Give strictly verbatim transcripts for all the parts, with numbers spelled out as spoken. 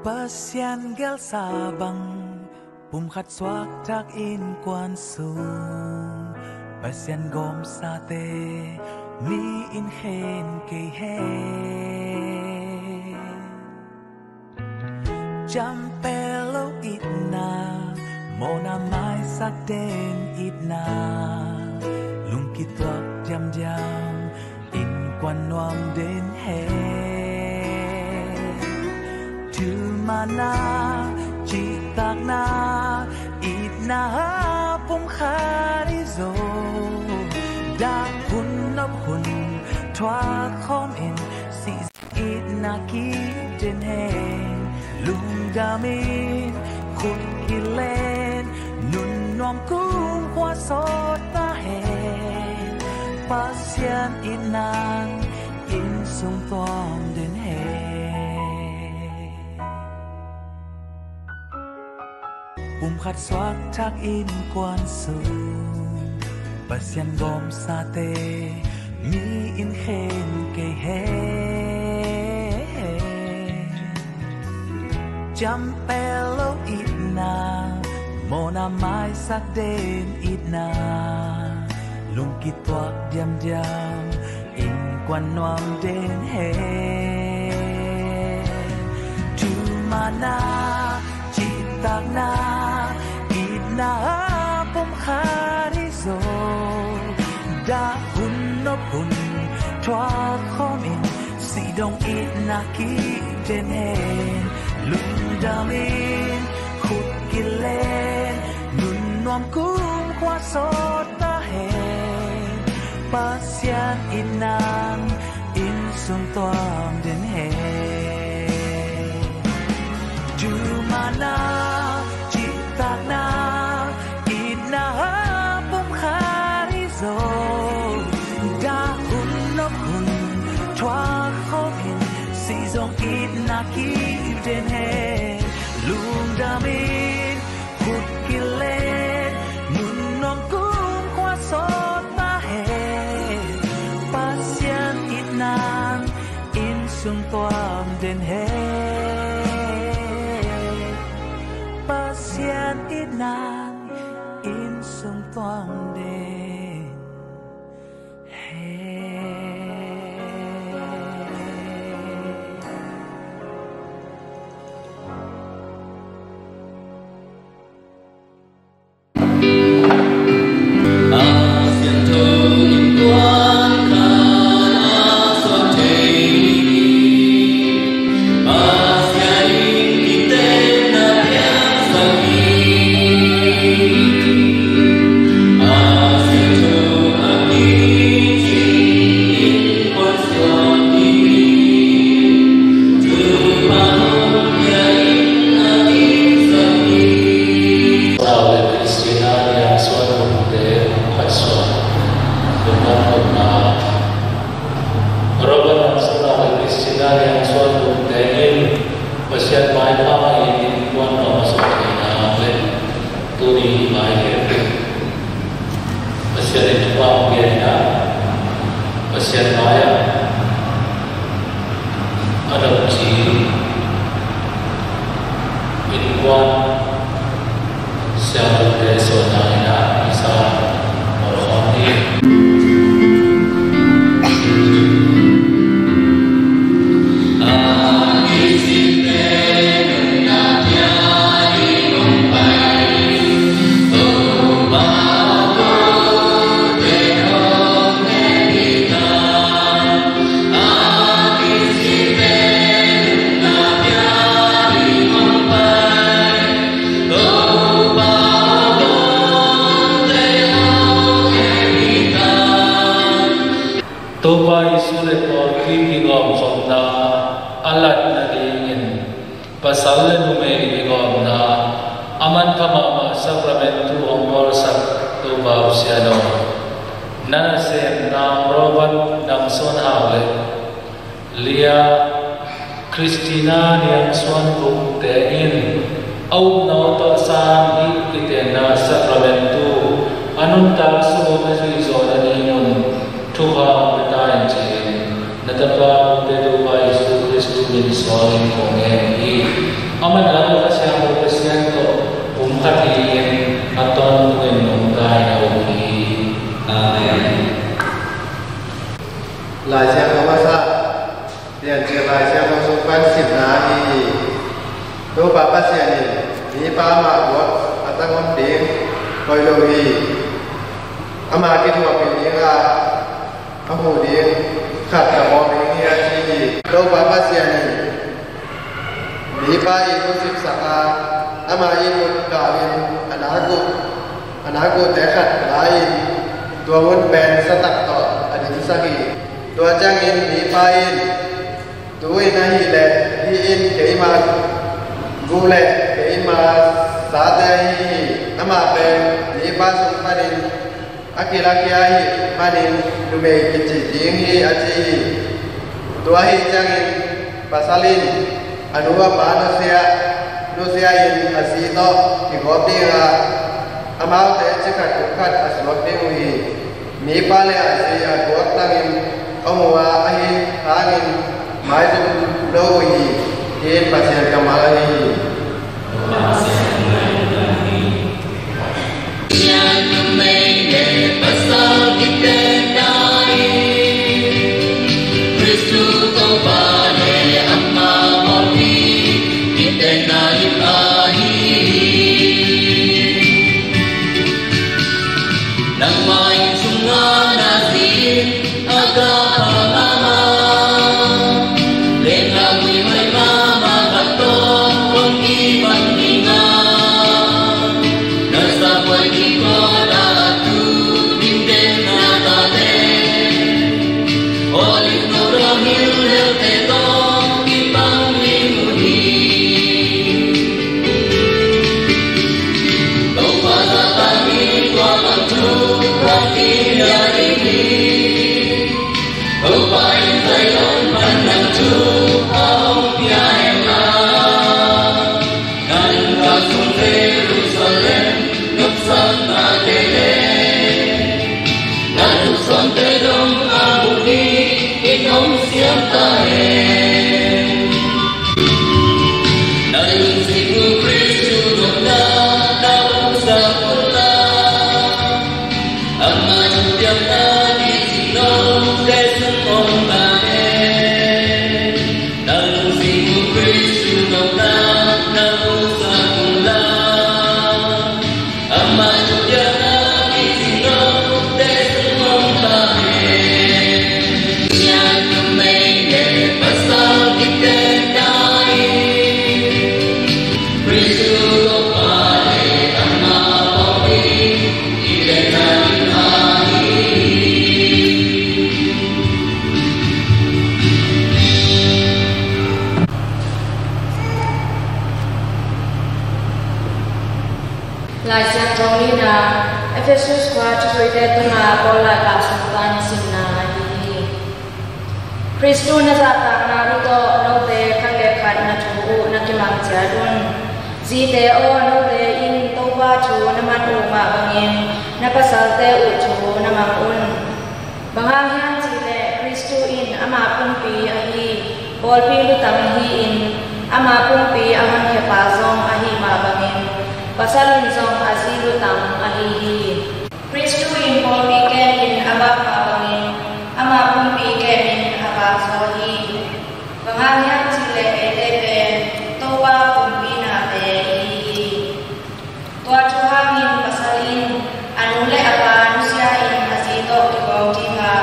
Pasian gelsa bang, pumkhat suakthak innkuan sung, Pasian gawmsate mi in khen kei hen. Ciampel lo itna, mawhna maisak den itna, lungkituak diamdiam innkuan nuam den hen. Thumana, cihtakna, itna pumkhat hi zaw, dah hun nop hun thuak khawm in, sih itna kiden hen. Lungdamin, khut kilen, nun nuam kumkhua sawt ta hen. Pasian itnan inn sung tuam den hen. Pumkhat suakthak innkuan sung, Pasian gawmsate mi in khen kei hen. Ciampel lo itna, mawhna maisak den itna, lungkituak diamdiam innkuan nuam den hen. Thumana, cihtakna, itna pumkhat hi zaw, dah hun nop hun thuak khawm in, sih dong itna kiden hen. Lungdamin, khut kilen, nun nuam kumkhua sawt ta hen. Pasian itnan inn sung tuam den hen. Thumana, cihtakna, itna pumkhat hi zaw, dah hun nop hun thuak khawm in, sih zong itna kiden hen. Lungdamin, khut kilen, nun nuam kumkhua sawt ta hen. Pasian itnan inn sung tuam den hen. Pasian itnan inn sung tuam den hen. Robert Nelson le Christina Liangsuan Lungte in Pasian maipha in innkuan nuam a sawt theihna le tuni i mai hi. Pasian in thupha hong pia in a, Pasian mai-ah a nopci innkuan siangthote suahna in a misa mawlkhawm hi. Topa Jesu le pawlpi kigawmkhopna a lat nadingin pasal le numei kigawmna a manpha mahmah sakramentu hong bawlsak Topa Pasian aw, na nasemna Robert Nelson Hau le Lia Christina Liangsuan Lungte in a upna uh tawh sang hih kitenna sakramentu a nuntak sung a zuih zawh nadingun thupha hong pia ta in ci-in na tapa hong pia Topa Jesu Khristu min suangin kong ngen hi. Amah in a Pasian, Pasian tawh pumkhat hi-in a tawntung in nungta in a um hi. Amen. Lai Siangtho masa, Piancil Lai Siangtho sung pan simna ahi hi. Topa Pasian in mipa ama guak a tang om ding hoih lo hi. Ama kithuahpih ding a, a huh ding khat ka bawl ding hi, a ci hi. Topa Pasian in mipa ihmut sipsak a, ama ihmut kah in a nak uh, a nak uhte khat la-in tua mun pen satak tawh a dingsak hi. Tua ciangin mipa in, tu-in ahih leh hih in keima gu le keima sate ahi hi. Amah pen mipa sung panin a kilakhia ahih manin numei kici ding hi, a ci hi. Tua ahih ciangin pasal in a nu a pa nusia, nusia in a zi tawh kigawp ding a, amaute cikhat kumkhat a suak ding uh hi. Mipa le a zi a guak tangin om uh a, ahih hangin maizum lo uh hi. Hih in Pasian kammal ahi hi. Lai Siangtho nihna, Efesus khua thuthuite tunga Paul laikhak sung pan simna ahi hi. Khristu na zahtakna uh tawh note khat le khat na thu uh na kimang ciat un. Zite aw, note in Topa thu na man uh mah bangin na pasalte uh thu na mang un. Bang hang hiam cih leh Khristu in ama pumpi ahi pawlpi lutang hi-in, ama pumpi a honkhia pa zong ahih mah bangin pasal in zong a zi lutang ahi hi. Khristu in pawlpi kemin a vak mah bangin ama pumpi kemin a vak zaw hi. Bang hang hiam cih leh eite pen Topa pumpi nate i hi hi. Tua thu hangin pasal in a nu le a pa nusia in a zi tawh kigawp ding a,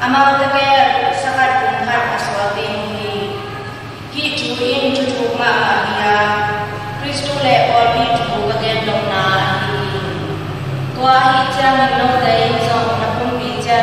amaute gel sakhat pumkhat a suak ding uh hi. Hih thu in thuthuk mahmah hi a, Khristu le pawlpi thu ka gen nopna ahi hi. Tua ahih ciangin note in zong na pumpi ciat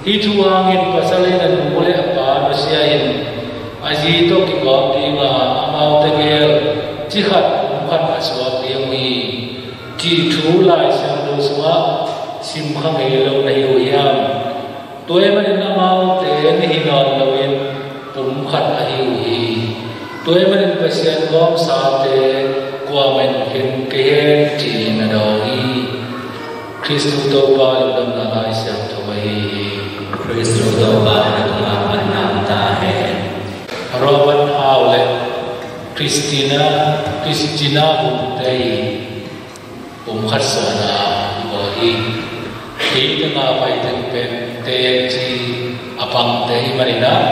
Hih thu hangin pasal in a nu le a pa nusia in a zi tawh kigawm ding a, amaute gel ci khat pum khat a suak ding uh hi, cih thu Lai Siangtho sungah simkha ngei lo na hi uh hiam? Tua ahih manin amaute na hi nawn loin pum khat ahi uh hi. Tua ahih manin Pasian gawmsate kuamah in khen kei hen, ci-in a dawng hi. Khristu Topa lungdamna Lai Siangtho ahi hi. Khristu Topa na tungah panna om ta hen. Robert Hau le Christina, Christina Bumte i pum khat suahna i bawl hi. Hih tengah pai teng pen te ci a pangte i manin ah,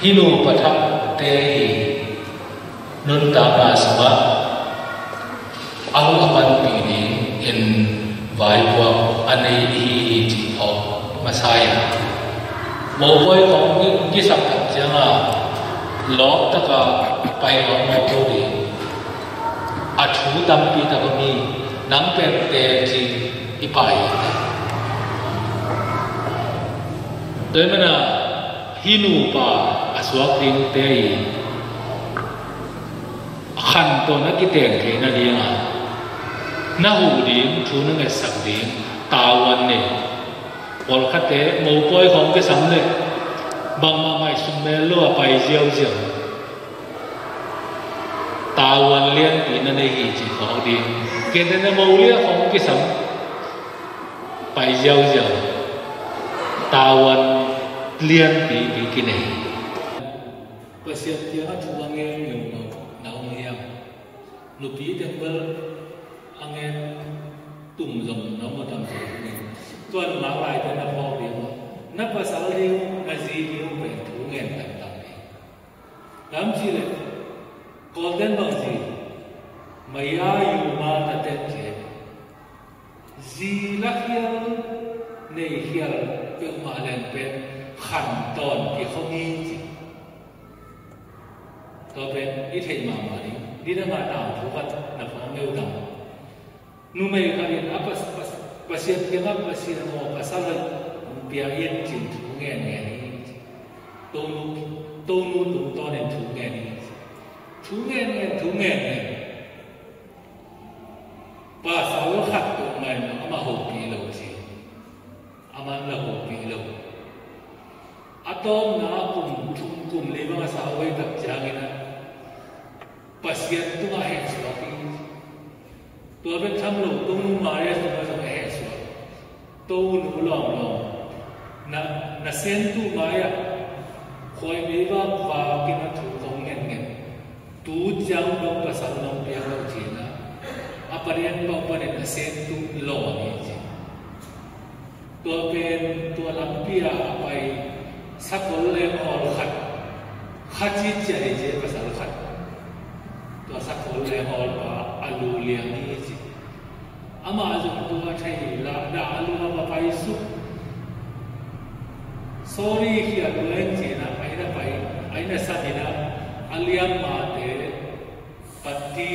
hih nu pa thakte i nuntakna sungah a hun a panpih dingin vaipuak a nei i hi hi cih phawk masa in, mopawi khawng ki, kisam tak ciangin lawp taka pai ngawt ngawt lo ding. A thu tampi tak om hi. Nang pen te ci i pai. Tua ahih manin hih nupa a suak dingte i a khantawn a kiteng theihna dingin na huh ding, thu na ngetsak ding tavuan nei. Pawlkhatte mopawi khawng kisam leh bangmah ngaihsut mel lo a pai ziauziau. Tavuan lianpi na nei hi cih phawk ding. Kei tena mo lia khawng kisam, pai ziauziau. Tavuan lianpipi kinei. Pasian kiangah thu a ngen ngeu lo na om hiam? Nupi teng bel a ngen tum zong na om a tam zaw ding. Tua nungak laite na phawk ding uh, na pasal ding uh, na zi ding uh pen thu ngen taktak ding. Lam cih leh Kawlten bang ci, maya yuma taten ci. Zi la khial, nei khial peuhmah leng pen khantawn kikhawm hi ci. Tua pen i theih mahmah ding. Nidang a tangthu khat na phawk ngeu dang. Numei khat in a pas, pas, Pasian kiangah, Pasian aw, pasal hong pia in ci-in thu ngen ngen hi. Tonu, Tonu tungtawnin thu ngen hi. Thu ngen ngen, thu ngen ngen. Pasal khat peuhmah in amah hopih lo ci. Aman la hopih lo. A tawpna kum thum kum li bang a sa hoih tak ciangin ah Pasian tungah hehsuak hi. Tua bek tham lo, Tonu Maria tungah zong a hehsuak. Tonu lawnglawng, na, na sentu mai-ah khuaimei vak vakin a thu kong ngen ngen. Tu ciang dong pasal nong piang lo ci-in ah, a palian pau panin a sentu lawn hi ci. Tua pen, tua lampi a pai sakol leng hawl khat, kha ciciat hi ci, pasal khat. Tua sakol leng hawl pa a lu liang hi ci. Amah zong tua thei lah dah a lu a va pai suk. Sorry, khia luen ci-in ah, a inn ah pai, a inn ah sat in ah, a liammate patti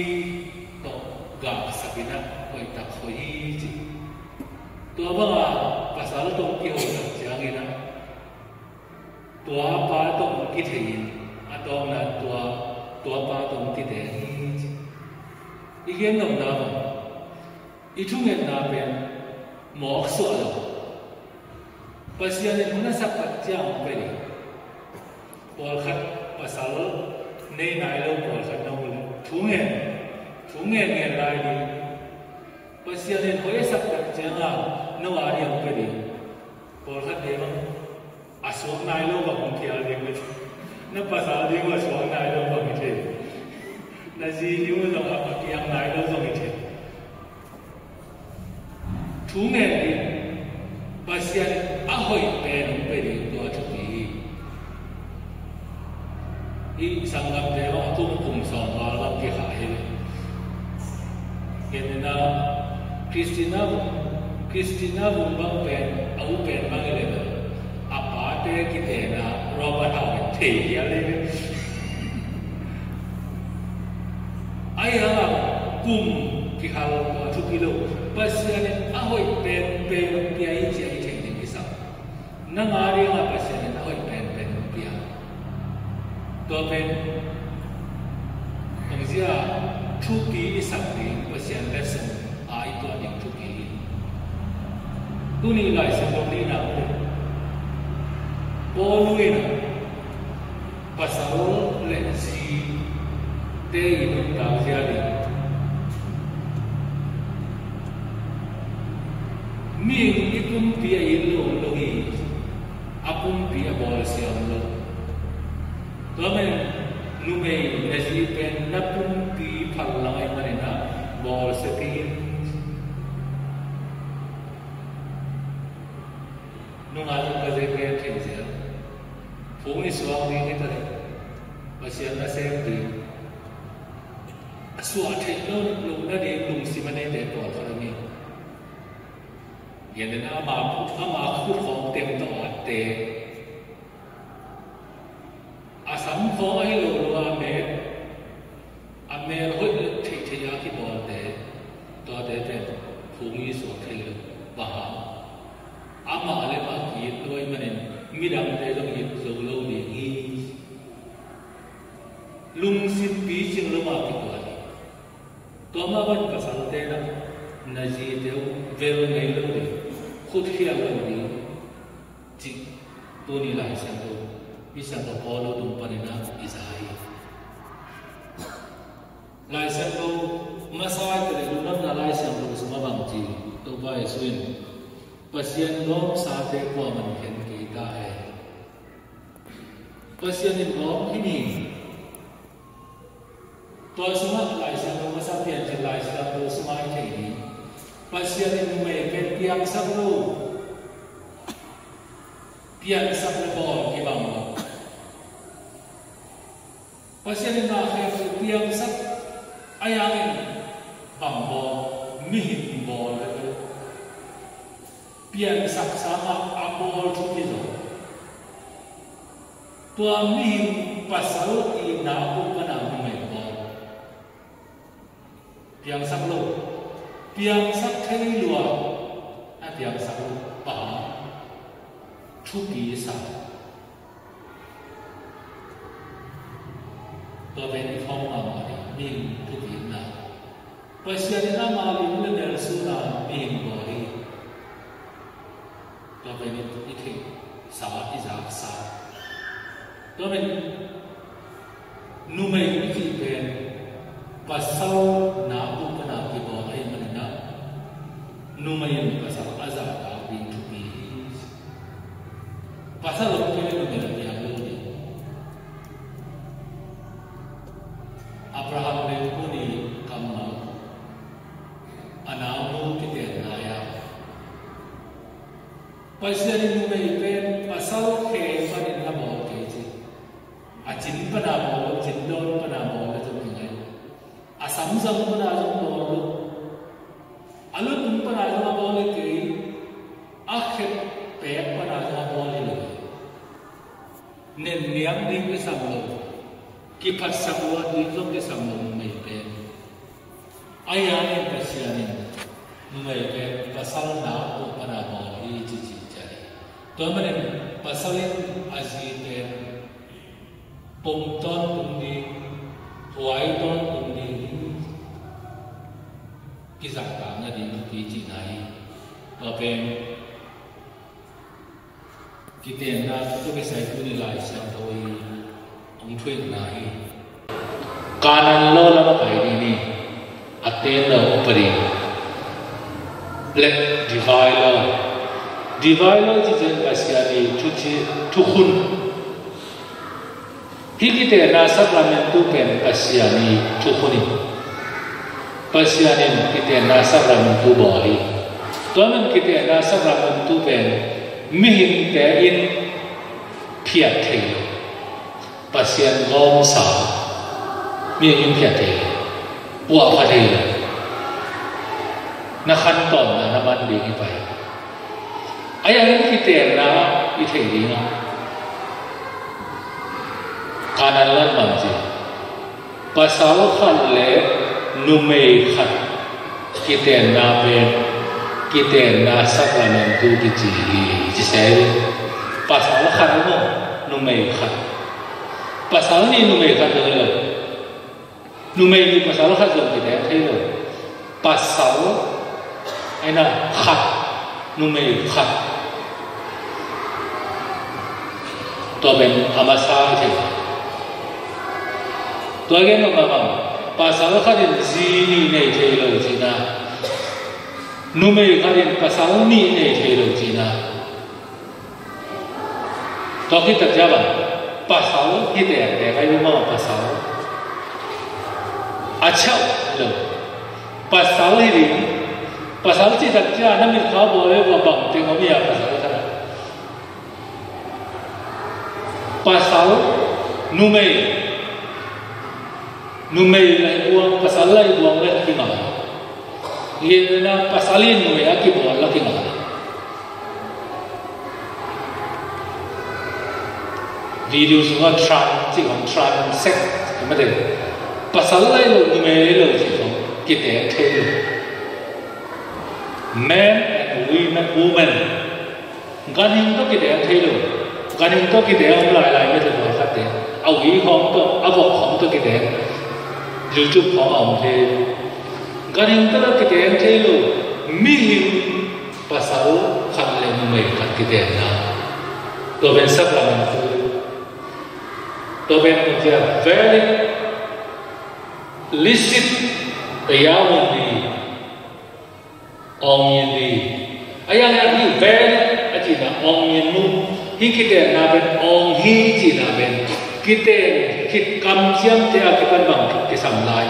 tawh gahsak in ah, hoihtak hoih hi ci. Tua banga pasal tawh kiho tak ciangin ah, tua pa tawh kithei in, a tawpna tua, tua pa tawh kiteng hi ci. I gen nopna bang, i thungetna pen mawk suah lo. Pasian in hun a sak tak ciang hong pia ding. Pawlkhat pasal nei nai lo, pawlkhat na hong thu ngen, thu ngen ngen lai ding. Pasian in hoih a sak tak ciangin no a ding hong pia ding. Pawlkhat dei bang a suak nai lo bang hong phial ding uh. Na pasal ding uh a suak nai lo bang hi thei. Na zi ding uh zong a kiang nai lo zong hi thei. Thu ngen ding, Pasian in a hoih pen hong pia ding, tua thupi hi. Hih sanggamte bang a kum kum sawm val bang kikhah hi. Gen ina, Christina, Christina Vung bang pen, a u pen bang hi leh bel, a pate kitena Robert Hau in thei hial hi. Ahi hangin kum kihal tua thupi lo. Pasian in a hoih pen pen pia hi ci-a i theih ding kisam. Nang a dingah Pasian in a hoih penpen hong pia. Tua pen bangzia thupi i sak ding Pasian letsong a i tuah ding thupi hi. Tuni Lai Siangtho nihna uh Paul in pasal le zite i nuntak zia ding. Mihing i pumpi a it lo lo hi. A pumpi a bawlsia om lo. Tua manin numei na zi pen na pumpi phallang ahih manin a bawlsia kei in. Nungak in ka zei pen thei zel. Phung i suak ding hi ta leh Pasian na sem ding. A suah theih lo lo nading lungsim a neite pawlkhat om hi. Gentehna ama, ama khut khawng teng tawh a te. A sam khawng ahi lo lo a mel, a mel hoih le theihtheih a kibawlte, tuate pen phung i suak thei lo. Bang hang? Amah le amah ki-it lo ahih manin midangte zong it zo lo ding hi. Lungsim picing lo mah kituat hi. Tua mah bangin pasalte na, na zite uh vel ngei lo ding, khut khial lo ding cih tuni Lai Siangtho, Misiangtho Paul tung panin a i za hi. Lai Siangtho masa i tele lungdamna Lai Siangtho sungah bang ci, Topa Jesu in Pasian gawmsate kuaman khen kei ta hen. Pasian in gawm hi ni. Tua sungah Lai Siangtho masa Piancil Lai Siangtho sungah i thei ding. Pasian in numei pen piangsak lo. Piangsak le bawl kibang lo. Pasian in na khempeuh piangsak a, yangin bang bawl, mihing bawl ve. Piangsak sangah a bawl thupi zo. Tua mihing pasal itna uh pana numei bawl. Piangsak lo, piangsak thei lua, a piangsak lo, pa thupi sa. Tua pen i phawk mahmah ding, mihing thupi itna. Pasian in ama lim le mel sun a mihing bawl hi. Tua pen i theihsa, i zaksa. Tua pen numei i cih pen pasal na uh pana kibawl ahih manin a, numei in pasal a zahtak ding thupi hi. Pasal om kei le numei a piang lo ding. Abraham le Kuni kammal a naunu kiten lai-a, Pasian in numei pen pasal khe panin a bawl kei ci. A cin pana bawl lo, cin dawn pana bawl lo zong hi ngai. A samzang pana zong bawl lo. A lutung pana zong a bawl hi kei. A khet pek pana zong a bawl hi lo. Nenniam ding kisam lo, kiphatsak luat ding zong kisam lo numei pen. Ahi hangin Pasian in numei pen pasal na uh pana bawl hi ci ci ciat hi. Tua manin pasal in a zi pen pom tawntung ding, huai tawntung ding hi. Kizahtak nading thupi cihna hi. Tua pen kitenna tua kisai tuni Lai Siangtho i hong thuhilhna hi. Kanan lo lam a pai ding hi. A ten lo upa ding le divai lo. Divai lo cih pen Pasian i thuci, thukhun. Hih kitenna sakramentu pen Pasian i thukhun hi. Pasian in kitenna sakramentu bawl hi. Tua manin kitenna sakramentu pen mihingte in phiat thei lo. Pasian gawmsa mihing in phiat thei lo. Puahpha thei lo. Na khantawnna na man ding hi pai. Ahi hangin kitenna i theih ding a, Kanan lam bang ci, pasal khat le numei khat kitenna pen kitenna sakramentu kici hi ci se hi. Pasal khat maw, numei khat. Pasal nih numei khat zong hi lo. Numei nih pasal khat zong kiteng thei lo. Pasal aina khat, numei khat. Tua pen a masa hi thei. Tua gen mah bang, pasal khat in zi nih nei thei lo cihna, numei khat in pasal nih nei thei lo cihna. Tua khit takciang bang, pasal hi tektek ahi maw, pasal a ciah lo. Pasal hi ding, pasal cih takciang na mitkha bawl le bang teng om hi a, pasal khat a. Pasal, numei, numei laibuang, pasal laibuang le kinga. Ngenna pasal in numei a kibawl la kinga. Video sungah tran cih khong, tran sex, mate. Pasal lai lo, numei lai lo cih khong kiteng thei lo. Men and women, women. Ganhing tawh kiteng thei lo. Ganhing tawh kiteng om lailai mate, pawlkhatte. A ui khawng tawh, a vok khawng tawh kiteng. Youtube khawng a om thei. Ganhing tawh kiteng thei lo. Mihing pasal khat le numei khat kitengna. Tua pen sakramentu. Tua pen tua valid, licit, tayawun di. Ong in di. A yang yang hi ven a cihna ong in mu. Hi kitenna pen ong hi cihna pen. Kiten khit kamciamte a kipan bang kisam lai.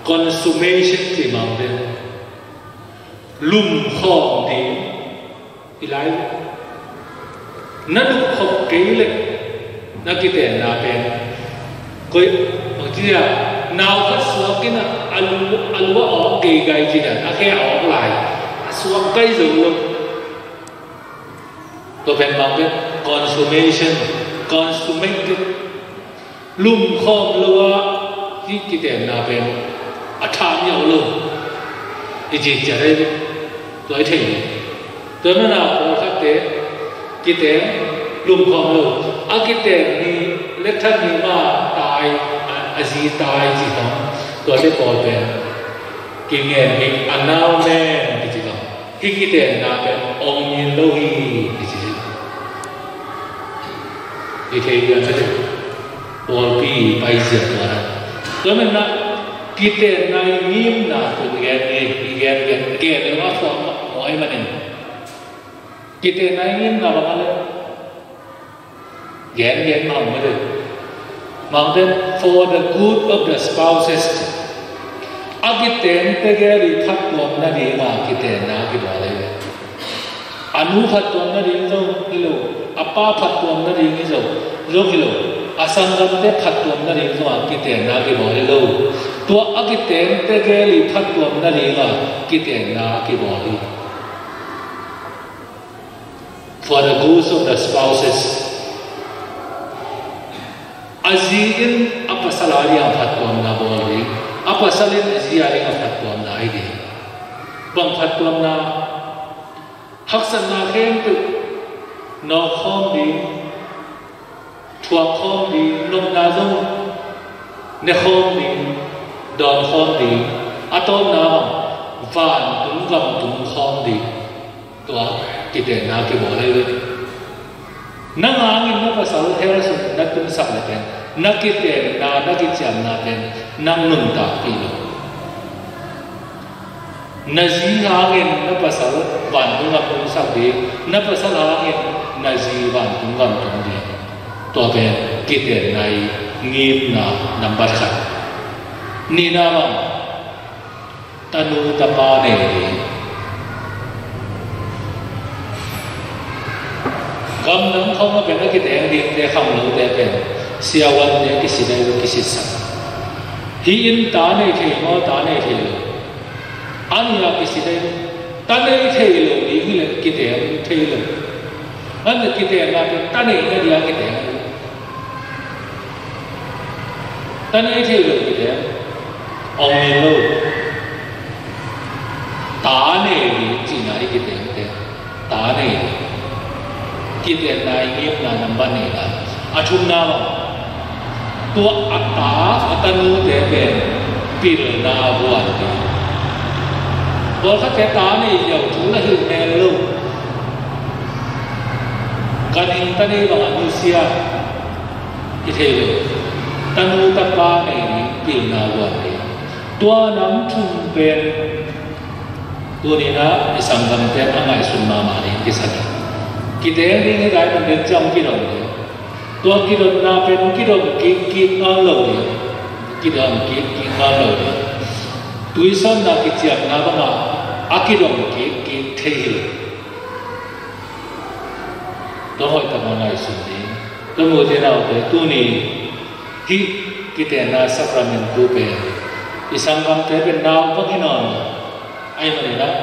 Consummation cih mang pen. Lumkhawm ding. I lai. Na duh khop kei leh na kitenna pen koi bang ci a, nau khat suak in a, a lu, a lu a awk geigai ci dan a khe a awk lai, a suak kai zo lo. Tua pen bang pen consummation, consummated. Lumkhawm lo a hih kitenna pen a tha miau lo. I ci ciat ahi tua i thei. Tua mana pawlkhatte kiteng lumkhawm lo. A kiteng ni lekthat ni ma tai, a, a zi tai ci khawng. Tuate pawl pen kingen hi annulment kici lo. Hih kitenna pen ong ngin lo hi kici hi. I thei lian mete. Pawlpi paizia tua na. Tua menna kitenna i ngimna tun gen ni, i gen gen gen le ma suak ma, maw ahih manin. Kitenna i ngimna bang a le. Gen gen mang mete. Mang ten, for the good of the spouses. A kitengte gel i phattuamna dinga kitenna kibawl ahi ve. A nu phattuamna ding zong hi lo, a pa phattuamna ding hi zong, zong hi lo, a sanggamte phattuamna ding zong a kitenna kibawl hi lo. Tua a kitengte gel i phattuamna dinga kitenna kibawl hi. For the good of the spouses. A zi in a pasal a ding a phattuamna bawl ding, a pasal in a zi a ding a phattuamna hi ding. Bang phattuamna? Haksatna khempeuh nawk khawm ding, thuak khawm ding, nopna zong ne khawm ding, dawn khawm ding, a tawpna bang vantung gam tung khawm ding. Tua kitenna kibawl ahi ve. Nang hangin na pasal hell sung na tunsak le pen, na kitenna, na kiciamna pen nang nuntakpih lo. Na zi hangin na pasal vantung gam tungsak ding, na pasal hangin na zi vantung gam tung ding. Tua pen kitenna i ngimna nambat khat. Nihna bang, tanu tapa nei ding. Gamdang khawng a pen a kiteng dingte khanglote pen siavuante kisit ahi lo, kisitsak. Hih in ta nei thei maw, ta nei thei lo. A nih a kisit ahi lo. Ta nei thei lo ding hi leh kiteng thei lo. Ngan le kitenna pen ta neihna dia kiteng lo. Ta nei thei lo kiteng. Ong nei lo. Ta nei ding cihna i kitengte. Ta nei ding. Kitenna i ngimna nambat nihna. A thumna bang, tua a ta a tanute pen pilna a vuan ding. Pawlkhatte ta nei ziau thu la hilh mel lo. Ganhing ta nei bangah nusia i thei lo. Tanu tapa nei ding pilna a vuan ding. Tua nam thum pen tuni-in ah i sanggamte a ngaihsun mahmah ding kisam hi. Kiteng ding hi lai man ding ciang kidong ding. Tua kidonna pen kidong kikkik nawn lo ding. Kidong kikkik nawn lo ding. Tuisawtna kiciamna bangah a kidong kikkik thei hi lo. Tua hoih tak mah ngaihsun ding. Tua mute naute tuni hih kitenna sacrament thu pen i sanggamte pen nau bang hi nawn lo. Ahih manin ah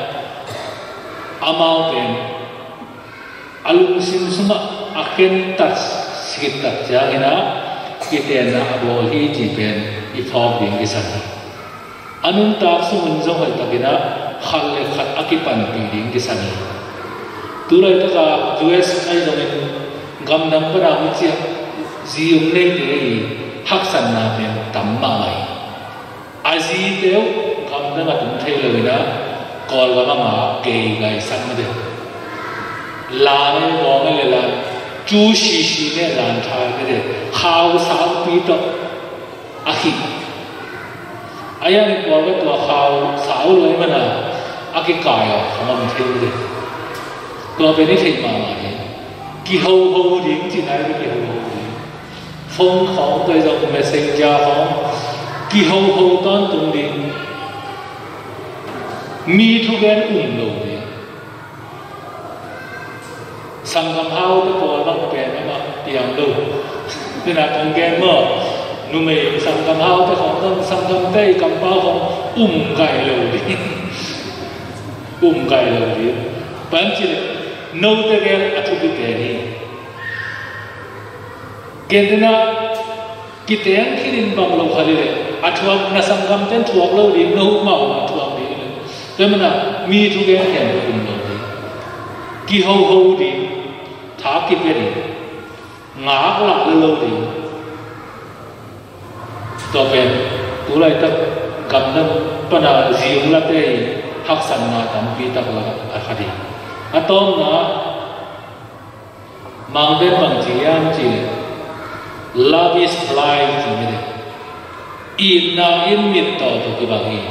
amau pen a lungsim sungah a khentat siktak ciangin ah kitenna a bawl hi cih pen i phawk ding kisam hi. A nuntak sungin zong hoih takin ah khat le khat a kipanpih ding kisam hi. Tulaitak a U S ahi zongin gamdang pana hong ciah zi hong neite i haksatna pen tam mahmah hi. A zite uh gamdang a tung thei lo-in ah Kawlgam ah a keigaisak mate. Lan ei bawng ei le lan cu sisi ne lan thai mate. Khau saupi tawh a khih. A yang i Kawlgam tua khau sau lo ahih mana a kikai a khong om thei mate. Tua pen i theih mahmah hi. Kihoho ding ci nai ve, kihoho ding. Phone khawng tua i zong messenger khawng kihoho tawntung ding. Mi thugen um lo ding. Sanggam haute pawl bang pen amah piang lo. Tua ahih manin kong gen maw, numei sanggam haute khawng zong sanggamte i kampau khawng um gai lo ding. Um gai lo ding. Bang ci leh note gen a thupi pen hi. Gentehna kiteng khin in bang lo kha leh a thuak na sanggamten thuak lo ding, no mah a thuak ding leh. Tua mana mi thugen khempeuh um lo ding. Kihoho ding, tha kipia ding, ngaklah lo lo ding. Tua pen tulaitak gamdang pana zi hong late i haksatna tampi tak lak a khat hi. A tawpna Mangten bang ci hiam cih leh, love is blind ci hi leh. Itna in mittaw tawh kibang hi.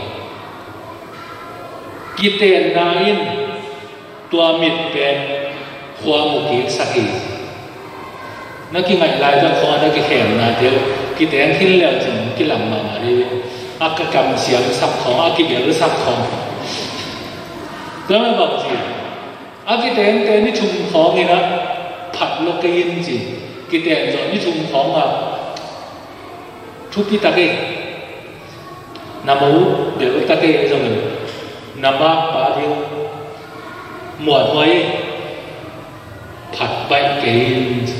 Kitenna in tua mit pen khua mu kiksak hi. Na kingaih lai zah khawng a na kikhemnate uh kiteng khin leu cin kilam mahmah dih. A ka kamsiamsak khawng, a kibelsak khawng. Tua mah bang ci. A kitengte ni thum khawng in ah phat lo kei in ci. Kiten zawh ni thum khawng ah thupi ta kei. Na mo bel ta kei zongin na makpa ding muanhuai phat baih kei in ci.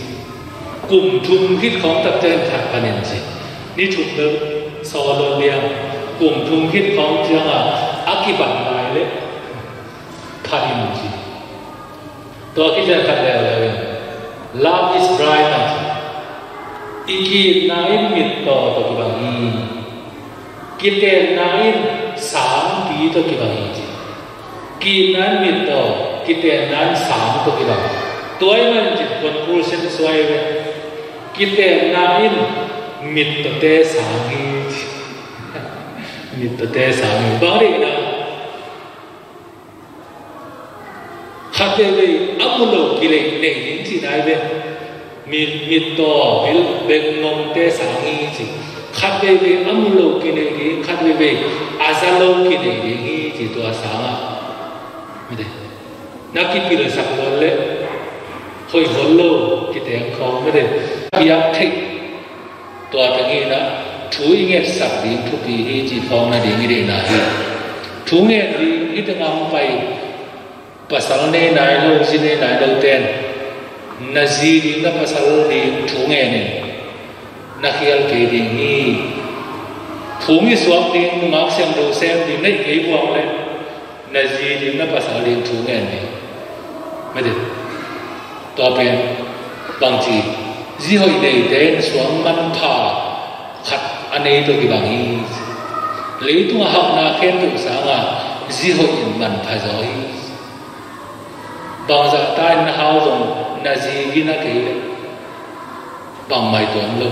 Kum thum khit khawng takte in phat pan in ci. Ni thum bel sawl lo liang. Kum thum khit khawng ciangah a kibat lai leh phat in ci. Tua khit ciang khat leuleu in love is blind a ci. I ki-itna in mittaw tawh kibang hi. Kitenna in sangpi tawh kibang hi ci. Ki-itna in mittaw, kitenna in sang tawh kibang. Tua ahih manin ci conclusion suai ve. Kitenna in mittawte sang hi ci. Mittawte sang hi. Bang deihna Khat veivei a mu lo kileih nei ding cih nai ve. Mit, mittaw, bil, bek ngongte sang hi ci. Khat veivei a mu lo kinei ding, khat veivei a za lo kinei ding hi ci tua sangah. Mite. Na kipilsak luat leh hoih hol lo kiteng khawng mite. Piak theih. Tua teng hi in ah thu i ngetsak ding thupi hi cih phawk nading i deihna hi. Thu ngen ding hi tengah hong pai pasal nei nai lo, zi nei nai lo ten na zi ding na pasal ding thu ngen in na khial kei ding hi. Phung i suak ding, nungak siangtho sem ding na hih kei buang leh na zi ding na pasal ding thu ngen ding. Mete. Tua pen bangci, zi hoih neite in suang manpha khat a nei tawh kibang hi. Leitungah hauhna khempeuh sangah zi hoih in manpha zaw hi. Bangzah ta in na hau zong na zi gina kei leh bangmah tuan lo.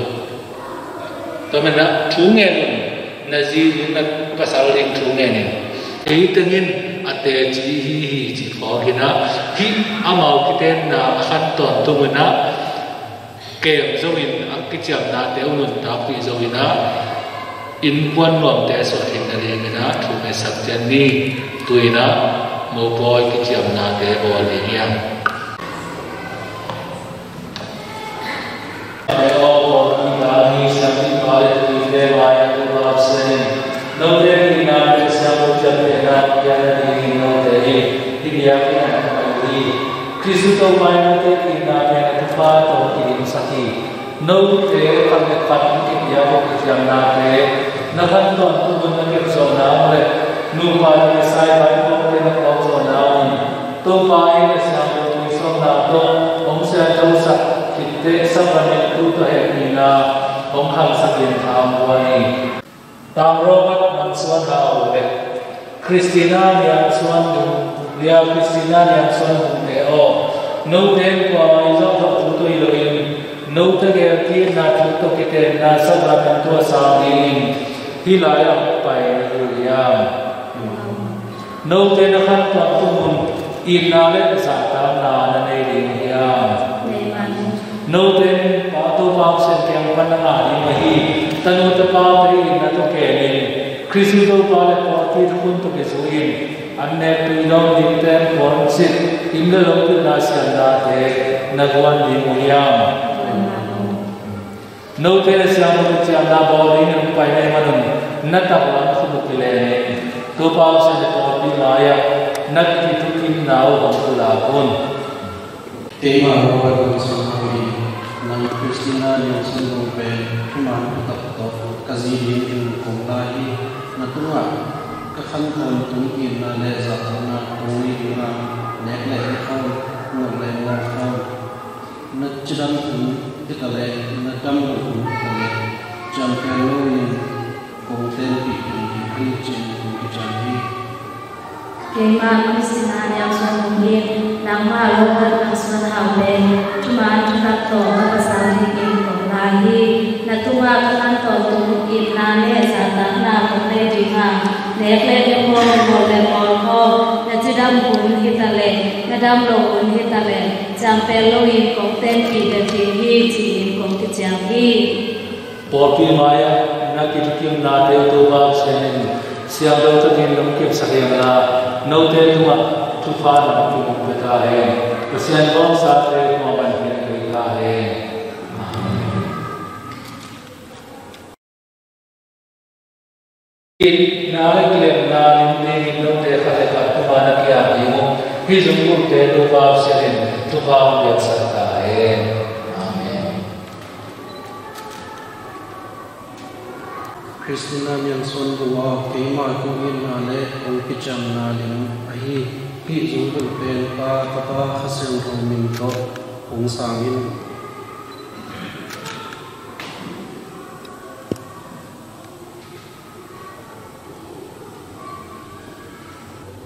Tua manin ah thu ngen in, na zi ding na pasal ding thu ngen in. Ei tengin a teci hi hi ci phawk in ah, hih amau kitenna a khan tawntung in ah, kem zongin a kiciamnate uh nuntakpih zongin ah, innkuan nuamte suah theihna dingin ah thu ngetsak ciat ni. Tu-in ah mopawi kiciamnate bawl ding hi hang. Note in itna le siangtho ciamtehna piakna dingin note in hih biakinn ah na pai uh hi. Khristu Topa in note itna pen a thupha tawh kidimsak hi. Note khat le khat hong kipiak uh kiciamnate na khan tawntung un na kep zawhna uh leh nupa le Messiah vaihawmte na kawk zawhna un Topa in a siangtho tui sawmna tawh hong siangthosak khit teh sakramenttu tawh hehpihna hong khangsak in tha hong guan hi. Tang Robert Nang Suan Hau le Christina Niang Suan Bung, Lia Christina Niang Suan Bung te aw, note in kuamah i zawh zawh thu tawh hi loin, note gel kikna thu tawh kitenna sakramenttu a sang dingin hih lai-ah hong pai na hi uh hiam? Note na khan tawntung un itna le zahtakna na nei ding uh hiam? Note in Pa Topa Pasian kiang pan na ngah ding uh ahi. Tanu tapate itna tawh kem in, Khristu Topa le pawlpi thukhun tawh kizui in, an nekpih dawng dingte an puansit, inn le lo pilna siamnate na guan ding uh hiam? Note in a siangtho kiciamna bawl dingin hong pai na hih manun na taklam khut uh kileng in, Topa Pasian le pawlpi mai-ah na kithukimna uh hong pulak un. Keimah Robert Nang Suan Hau in, nang Christina Niang Suan Bung pen thuman thutak tawh ka zi dingin kong la hi. Na tungah ka khan tawntung itna le zahtakna kong nei ding a, nek le hih khawm, nuam le muang khawm, na cidam hun hi ta leh na dam loh hun hi ta leh ciamteh loin kong tenpih ding hi, ci-in kong kiciam hi. Keimah Christina Niang Suan Bung in nangmah Robert Nang Suan Hau pen thuman thutak tawh ka pasal dingin kong la hi. Na tungah ka khan tawntung itna le zahtakna kong nei ding a, nek le hih khawm, nuam le muang khawm, na cidam hun hi ta leh na dam loh hun hi ta leh ciamteh loin kong tenpih bek ding hi, ci-in kong kiciam hi. Pawlpi mai-ah na kithukimnate uh Topa Pasian in siangtho takin hong kepsak hen la, note tungah thupha nang tungah hong pia ta hen. Pasian gawmsate kuamah in hong pia ta hen. Amen. Itna le kilemna lim dingin note khat le khat thupha na kiam ding uh. Hih zungbulhte Topa Pasian in thupha hong piaksak ta hen. Amen. Christina Niang Suan Bung aw, keimah kong itna le kong kiciamna lim ahi. Hih zungbulh pen Pa, Tapa, Kha Siangtho min tawh hong sang in.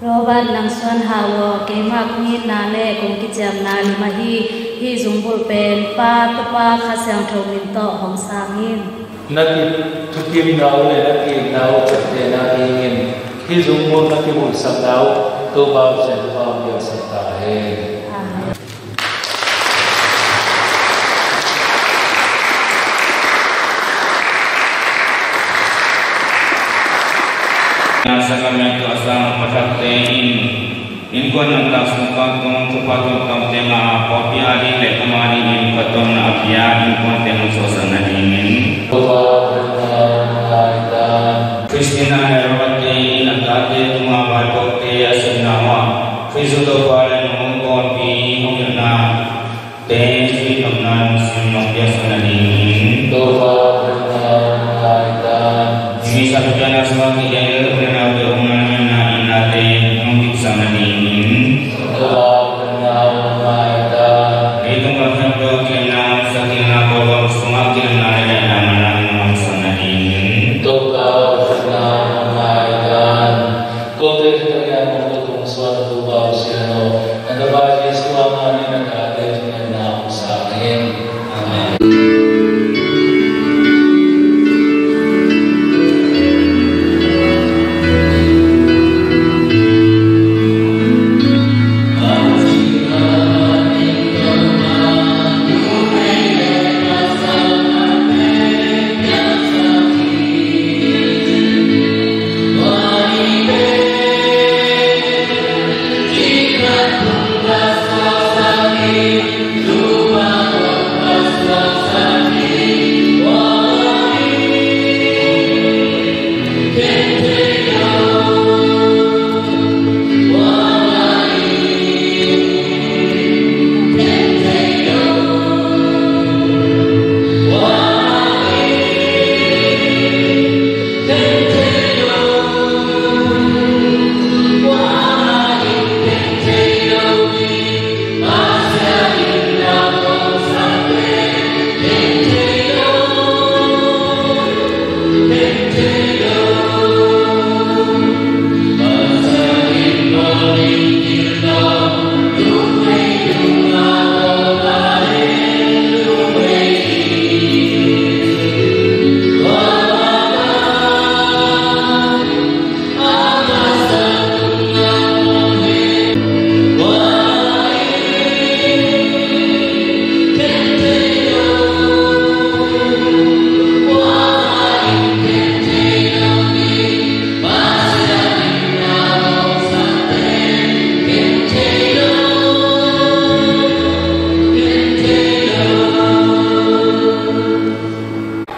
Robert Nang Suan Hau aw, keimah kong itna le kong kiciamna lim ahi. Hih zungbulh pen Pa, Tapa, Kha Siangtho min tawh hong sang in. Na kithukimna uh le na ki-itna uh ciaptehna dingin hih zungbulh na kibulhsakna uh Topa Pasian thupha hong piaksak ta hen. Amen. Sakramentu a sang a pathakte in innkuan nuntak sungkang tung thupha tuamtuamte ngah a, pawlpi ading le ama dingin phattuamna a pia innkuante hong suahsak nadingin. Christina le Robert te in a tate tungah vaipuakte a sepna uh ah Khristu Topa le nong pawlpi hong hilhna te zuih nopna lungsim nong piaksak nadingin. Topa Pasian, hong ngai ta. Misa piakna sungah kigel u le naute omna le manna itnate nong diksak nadingin. Topa Pasian, hong ngai ta. Topa, Amen.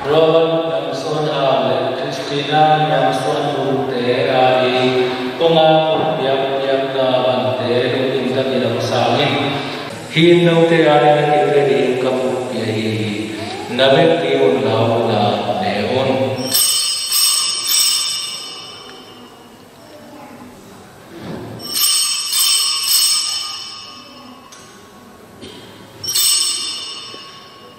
Robert Namsuan Hau le Christina Namsuan Lungte a ding kong a kong piakpiakna bangte lungkim takin hong sang in. Hih note a ding a kipe ding ka bukpi ahi hi. Na vekpi un la un la ne un.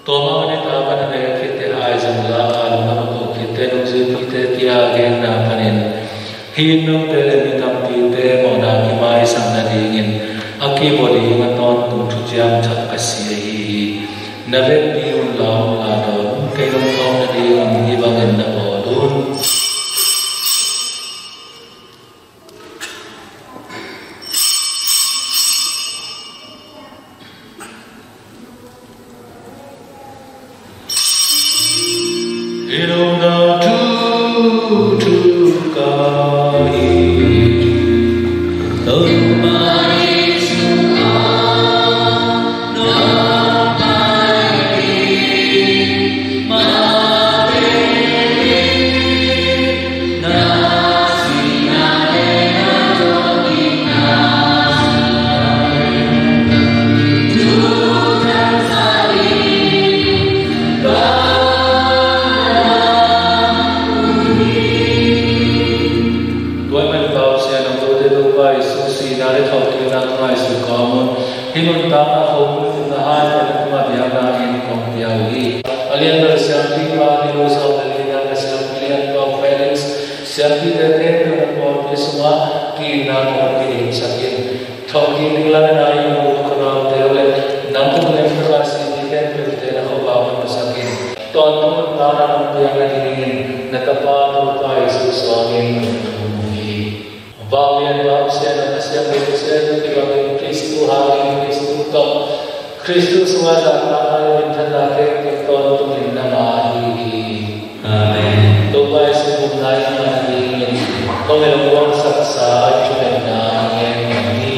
Tua mah bangin tua bangin a vek khitte hai zong la a lungdam a ko khitte nungzuipite kia genna panin hih note le mi tampite mawhna kimaisak nadingin a kibawl ding a tawntung thuciam thak ka si ahi hi. Na vekpi un la un la dawn un, kei lungtawng nadingun hih bangin na bawl un. Tua ahih manin Pasian a kote Topa Jesu sihna le thawhkikna ka ngaihsut kawm un. Hih nuntakna khopna hai pen a tungah biakna in kong pia uh hi. A lianbel siampipa Nilu sawm le lina le siampi lianpa Felix, siampite khempeuh na pawlpi sungah ki-itna kong kidimsak in. Thawhkik ding lam in a i nu ka naute uh le nang tungah lemtaka sihpi khempeuhte na khuavak hong masak in. Tawntung nuntakna nong piak nadingin na tapa Topa Jesu suangin kong thum uh hi. Vanglian Pasian a Pasian bangin kibangin Khristu hangin Khristu tawh Khristu sungah zahtakna le minthanna khempeuh tawntungin nangma ahi hi. Amen. Topa Jesu gupna i ngah nadingin kong hong lungdamsaksa i thungetna i ngen hi.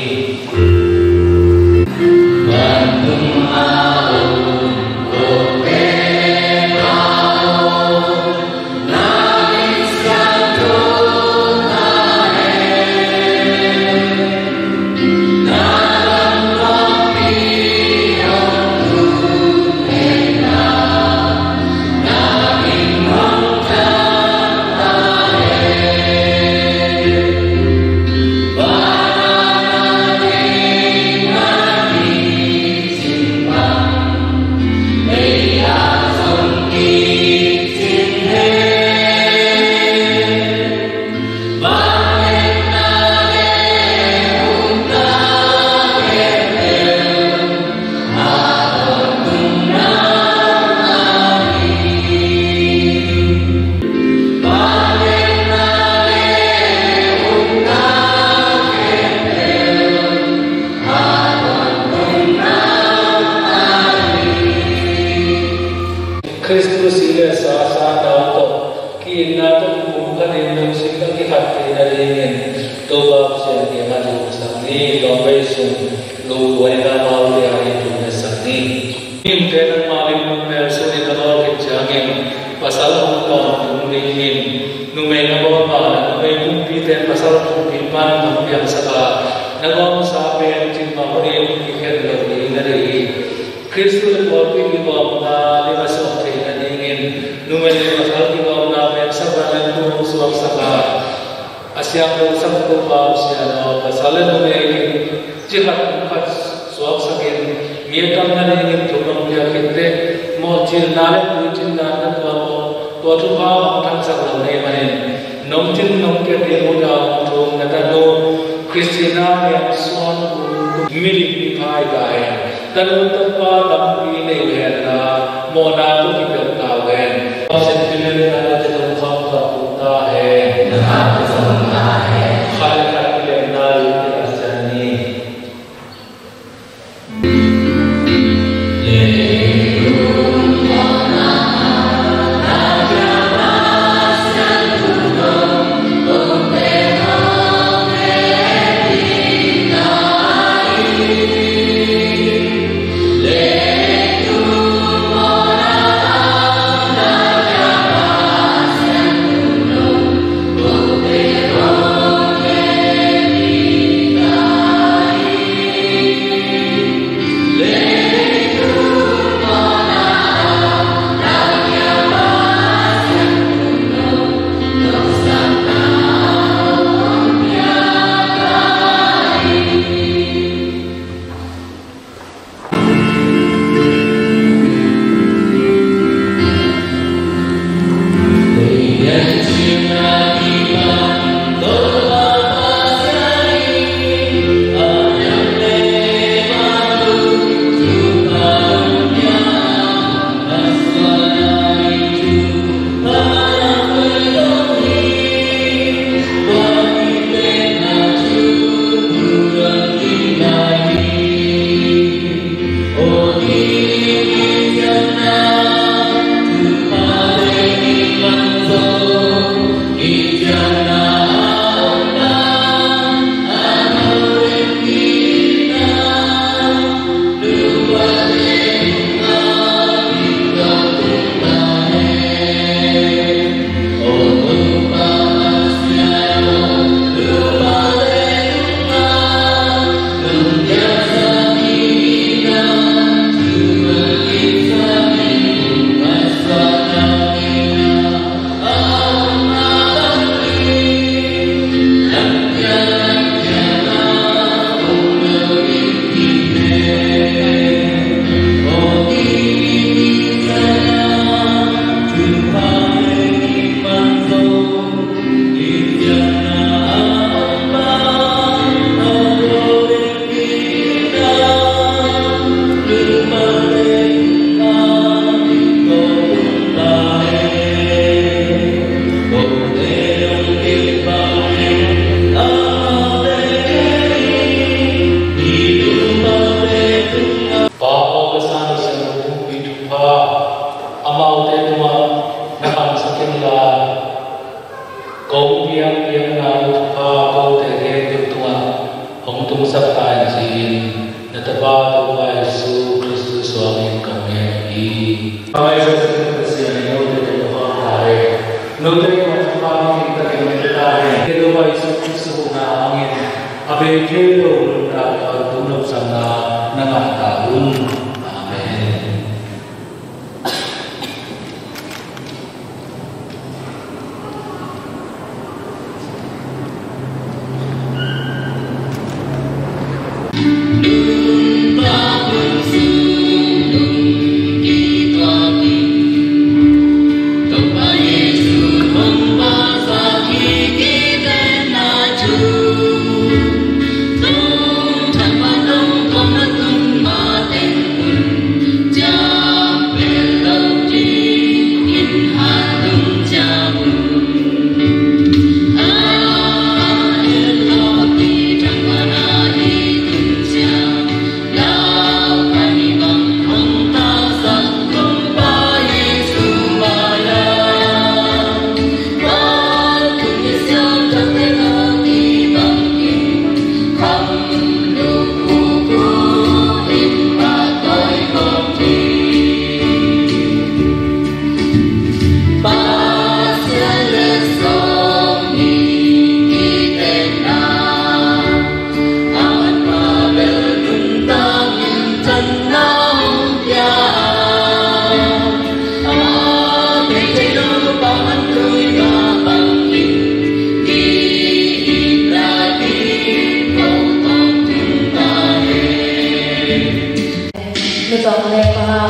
Si le sa, sa na tawh, ki-itna tawh, kum khat in lungsim tawh kikhat theihna dingin Topa Pasian kiangah thu hong sak ni. Tua vei sung lo buaina amaute a in thu hong sak ni. Mihingte nangmah in nunmel sunin a bawl khit ciangin, pasal a hong tawntung dingin, numei na bawl ma-in, numei kumpite in pasal kumpi pan nong piangsak a, na gawmsa pen cin mah hunin kikhen lo ding na deih hi. Khristu le pawlpi kigawmna lim a suak theihna dingin, numei le pasal kigawmna pen sakdan le thu hong suaksak a, a siangtho sak Topa Pasian aw, pasal le numei kikhat khat suaksakin, mi a tamna dingin thu nong piak khit teh, mawhcilna le tuicinna na tuak aw. Tua thupha hong thangsak lo na hih manin, nong cin nong piak ding uh a hong thum na tanu Christina Lian Suan Kul milim hi pha hi ta hen. Tanu tapa tampi nei uh hen la, mawhna tawh kipelh ta uh hen. Pasian in thupha hong pia ta hen. Khat le khat kilemna lim kiat siam ni. Pa, Aw le Sang le Siangtho Pumpi thupha amaute tungah na khangsak inla, kong piang piangna uh thupha kote khempeuh tungah hong tungsak ta hen ci-in na Tapa Topa Jesu Khristu suangin kong ngen hi. Amen. Pasian in note tungah thupha ta hen. Note tungah thupha hong pia ta hen. Topa Jesu Khristu hong na hangin a bei thei lo nuntakna, tung nopsakna na ngah ta un. Amen.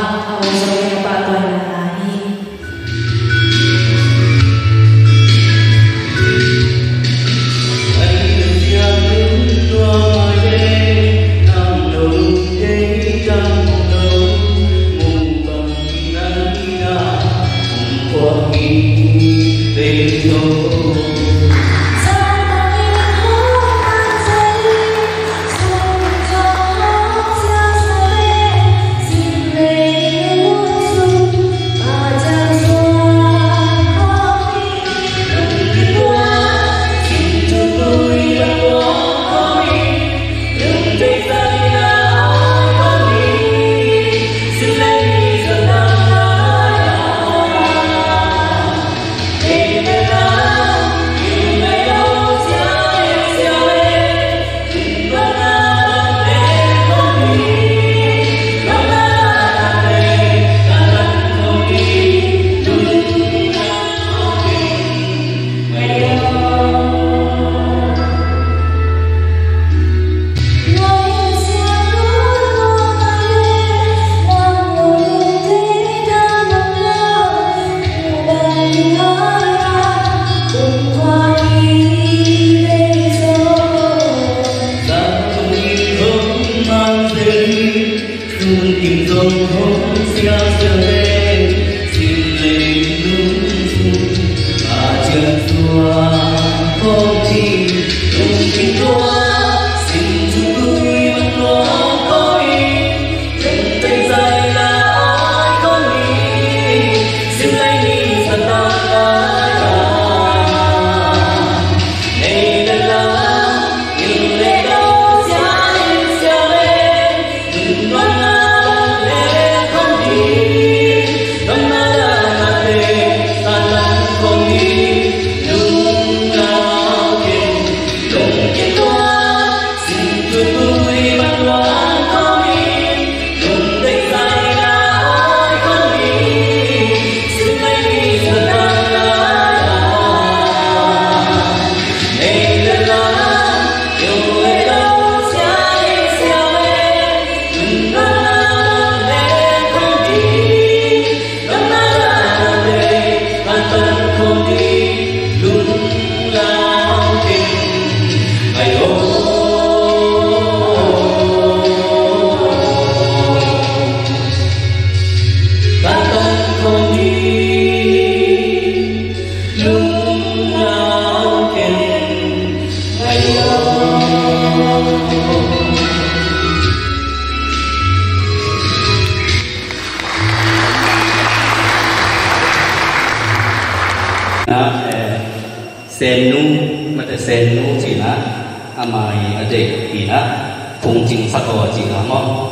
A ong sawm in a pahtawi nana hi. Na, eh, Sennu, mate Sennu cihna, a mai a deih cihna, Phungcing Sakaw cihna maw.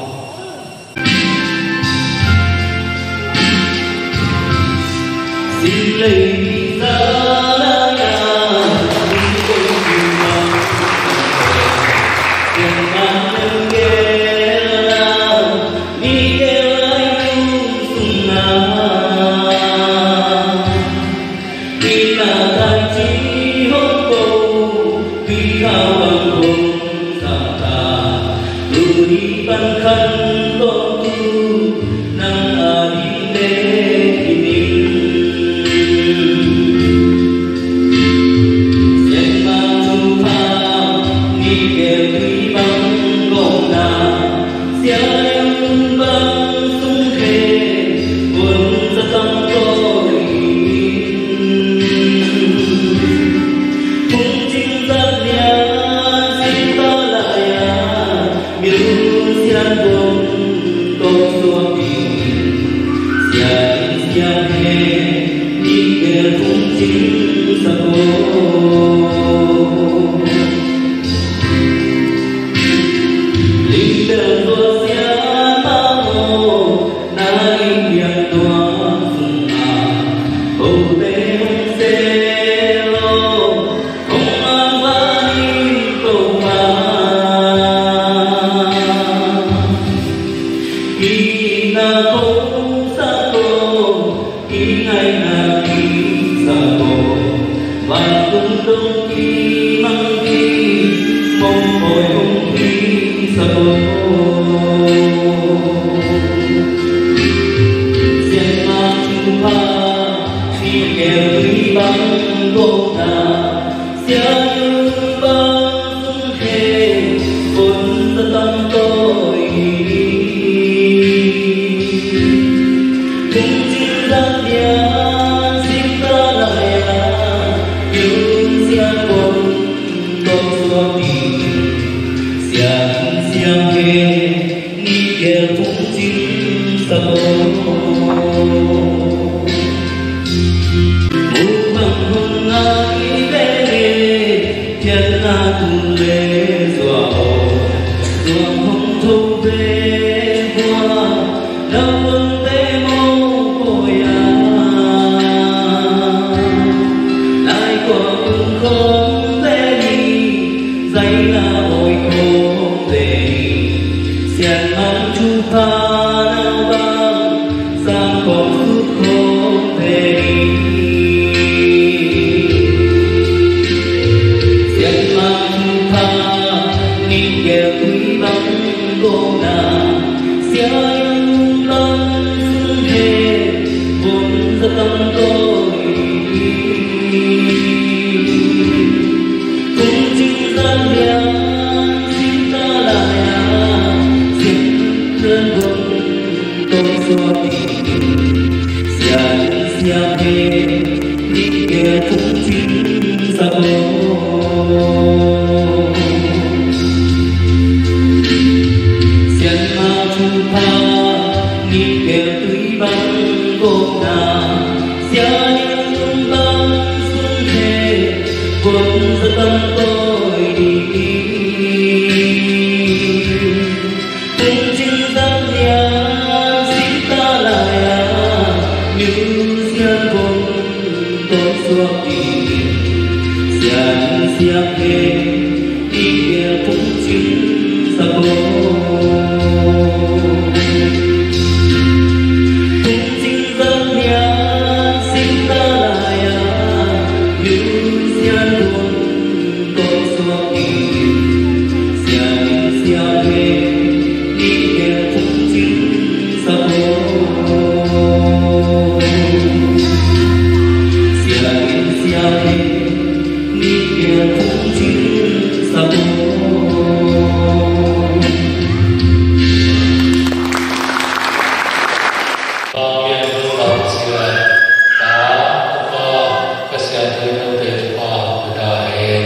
Pasian thu note thupha pia ta hen.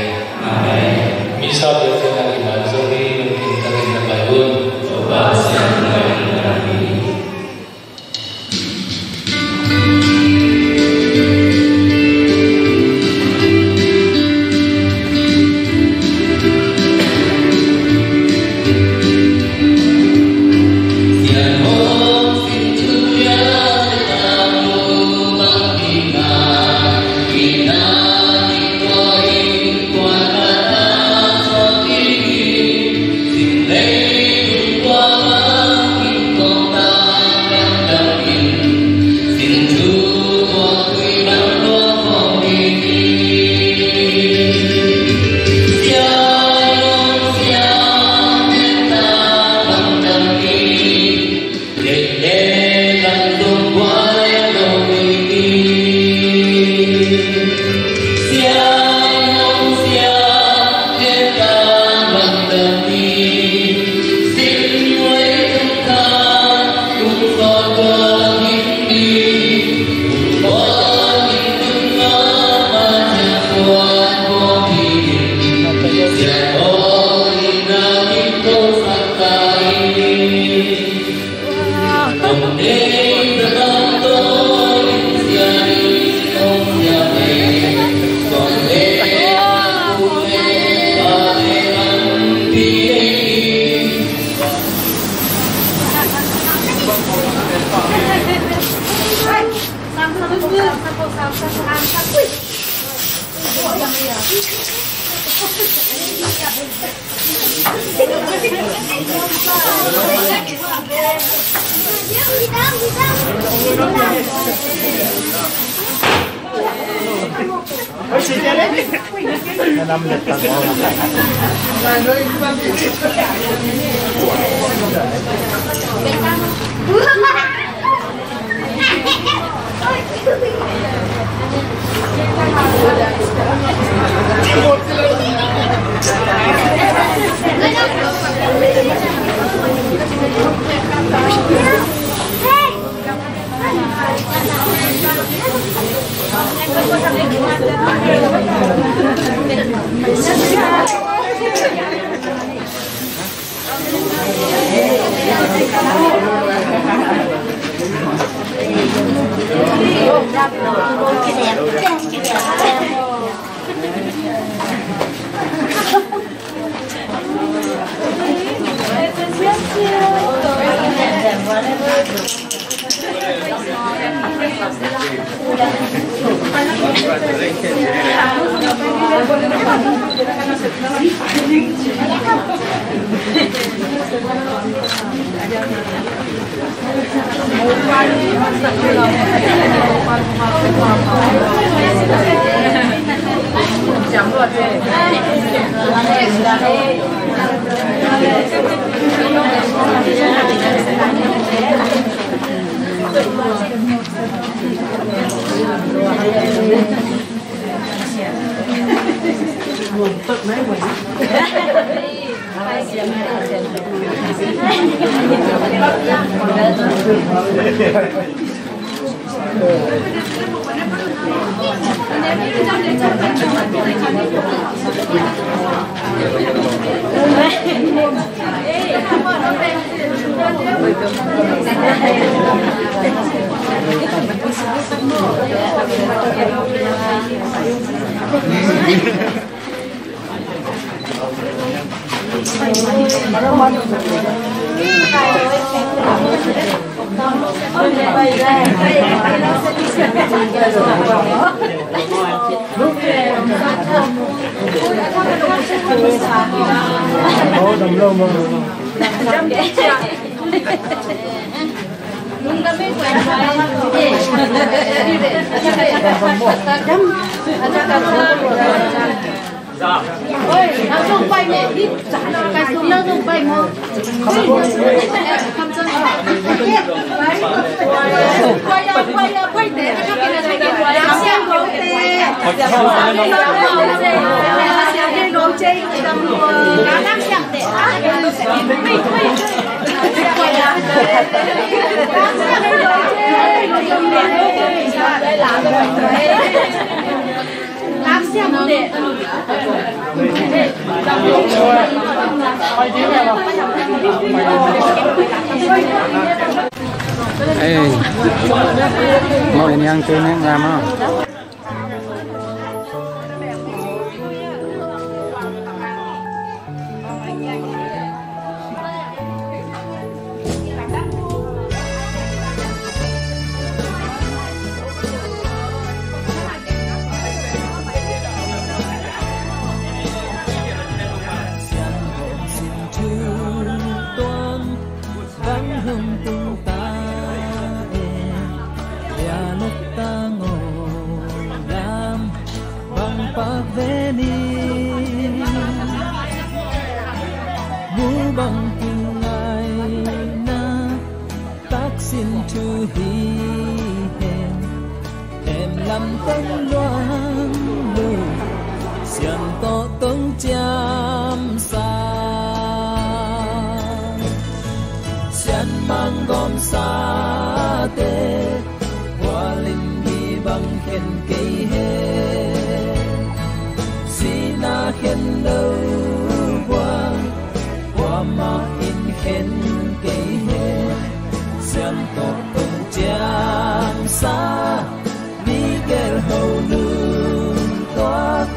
Amen. Misa biakpiakna kiman Zomi lungkim takin na pai un. Topa Pasian thu note thupha pia ta hen. Ei, mau in yang cui neng ngam ah. Bang hong tung ta e, bia nok ta ngawh lam, bang pak ve ni. Mu bang tung ngai na, taksin thu hi hen. Em lam tong luang lu, siam tawh tong ciam sa. Sian mang gawm sa te, bual in mi bang khen kei he. Sina khen lo bual, kuamah in khen kei he. Siam tawh tong ciam sa. Miguel ho lungtuak,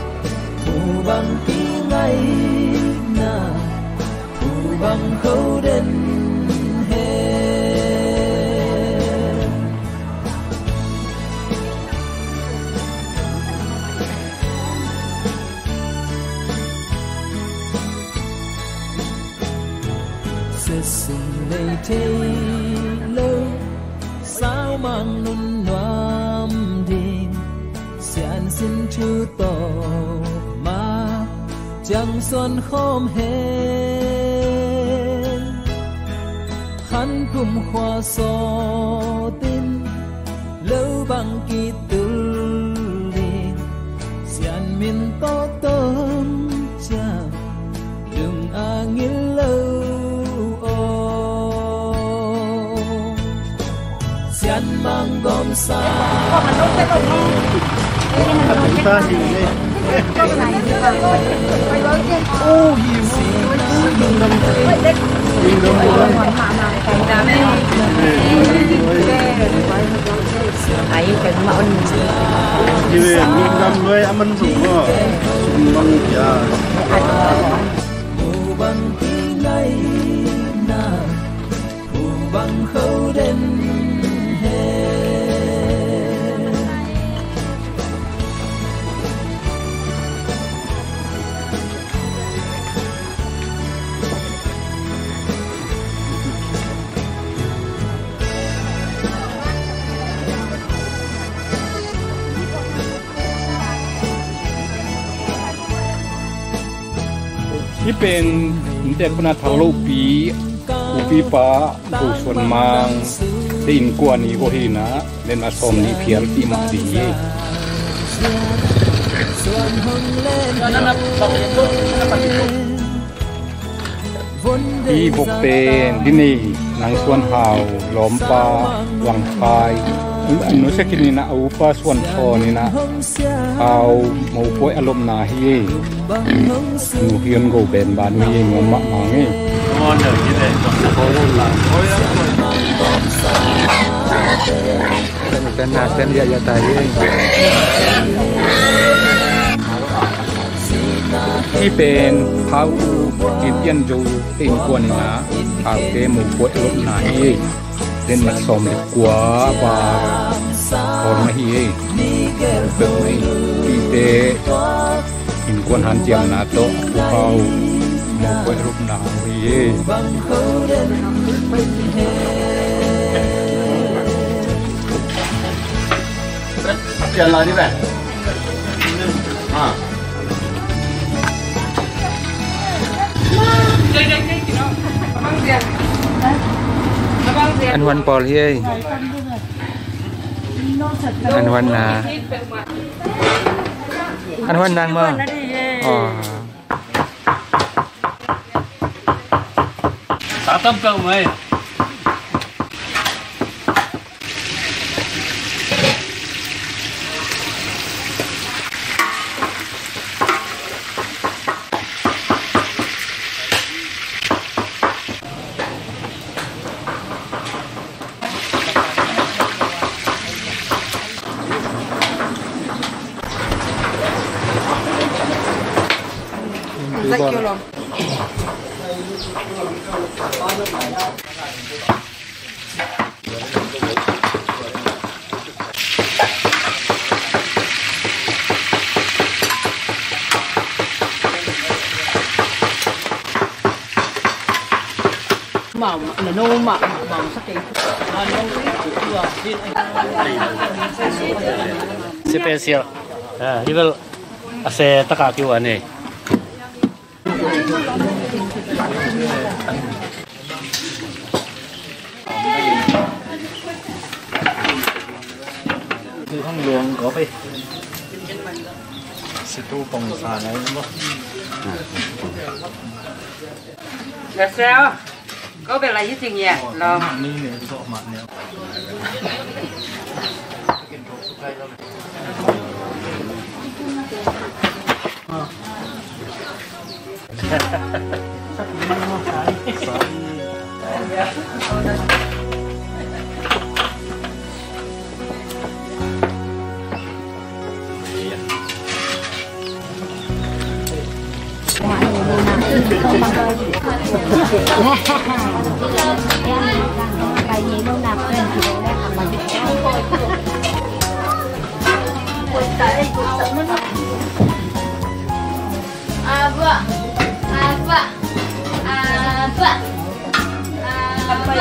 mu bang kingaihna, mu bang kho den hen. Sesung nei thei lo, sau mang nun nuam ding, sian sin thu tawh ma ciang suan khawm hen. Khan kum khua sawtin, lo bang kitul ding, sian min tawh tong ciang, lung a ngil lo aw. Sian mang gawm sa. Ai, kan ma un. Hi ve, lungdam lua e, a man sung maw. Sung bang pia. Mu bang kingaihna, mu bang kho den hen. Hih pen inntek pana Thang Lopi, Upipa Go Suan Mang te innkuan i go hi na, den a sawm nih phial pi mah ding hi. Hih vok pen Dinei, Nang Suan Hau, lawmpa Wang Khai, a nusia khin in a upa Suan Thawn in a, Hau Mopuai a lopna hi. Nu Hion Go Ben Ban hi, ngom mahmah hi. Hih pen Hau Kim Pian Zo te innkuan in a, Hau te Mopuai a lopna hi. Den mat sawm le kua va khawl mah hi ei. Peuh mah hi. Hihte innkuan hanciamna tawh Pu Hau Mopuai a lopna hi ei. Pian lai ni ve. Ah. An huan pawl hi ei. An huan na. An huan nang maw? Aw. Sa tam peuh mai. Special. Ah, hi vel a se taka kiu a nei. Hong luang ko pe. Situ pong sa nai mo. Ko bel a hi ting ye lo.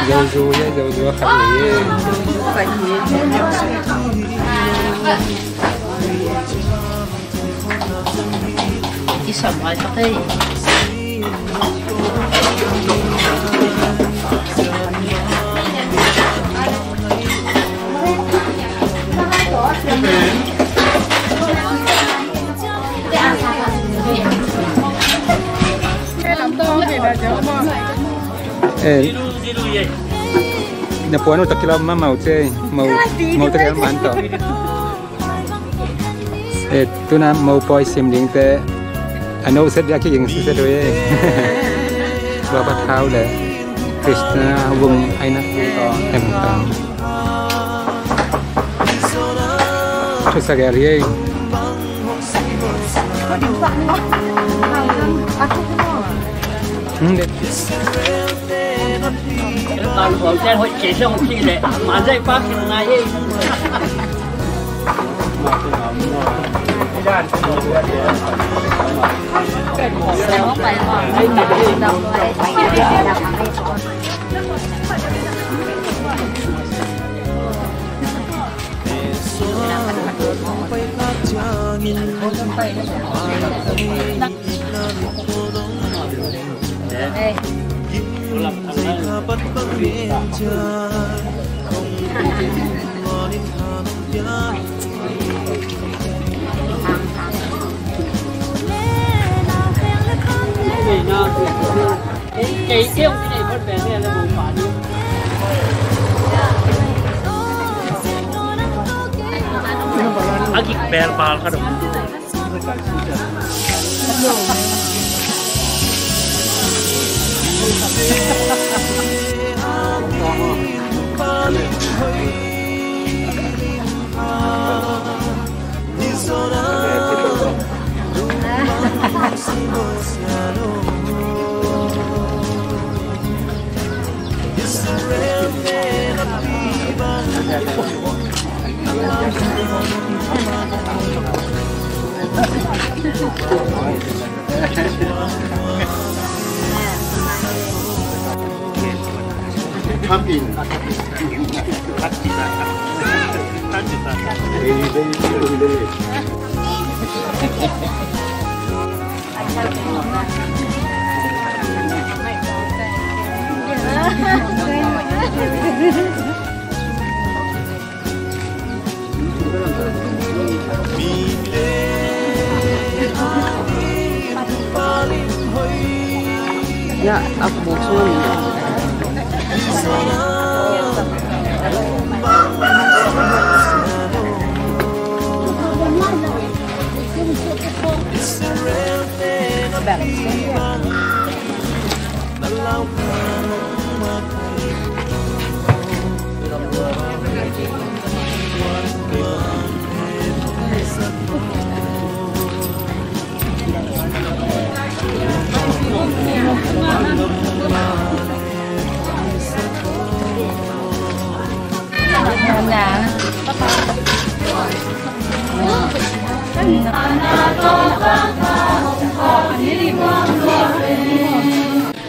Zozo ya, zozo khat ni. I sam lai tak ei. Eh, na puan utak kila ma mau ce, mau, mau tak kila man to. Eh, tuna mau poi sim ding te. Ano set dia ki ging set we. Baba thau le. Krishna Vung Aina. Em tang. Thu sa gel ye. Hmm, de. A gik bel pal kha dong. Ya, aku mau suami.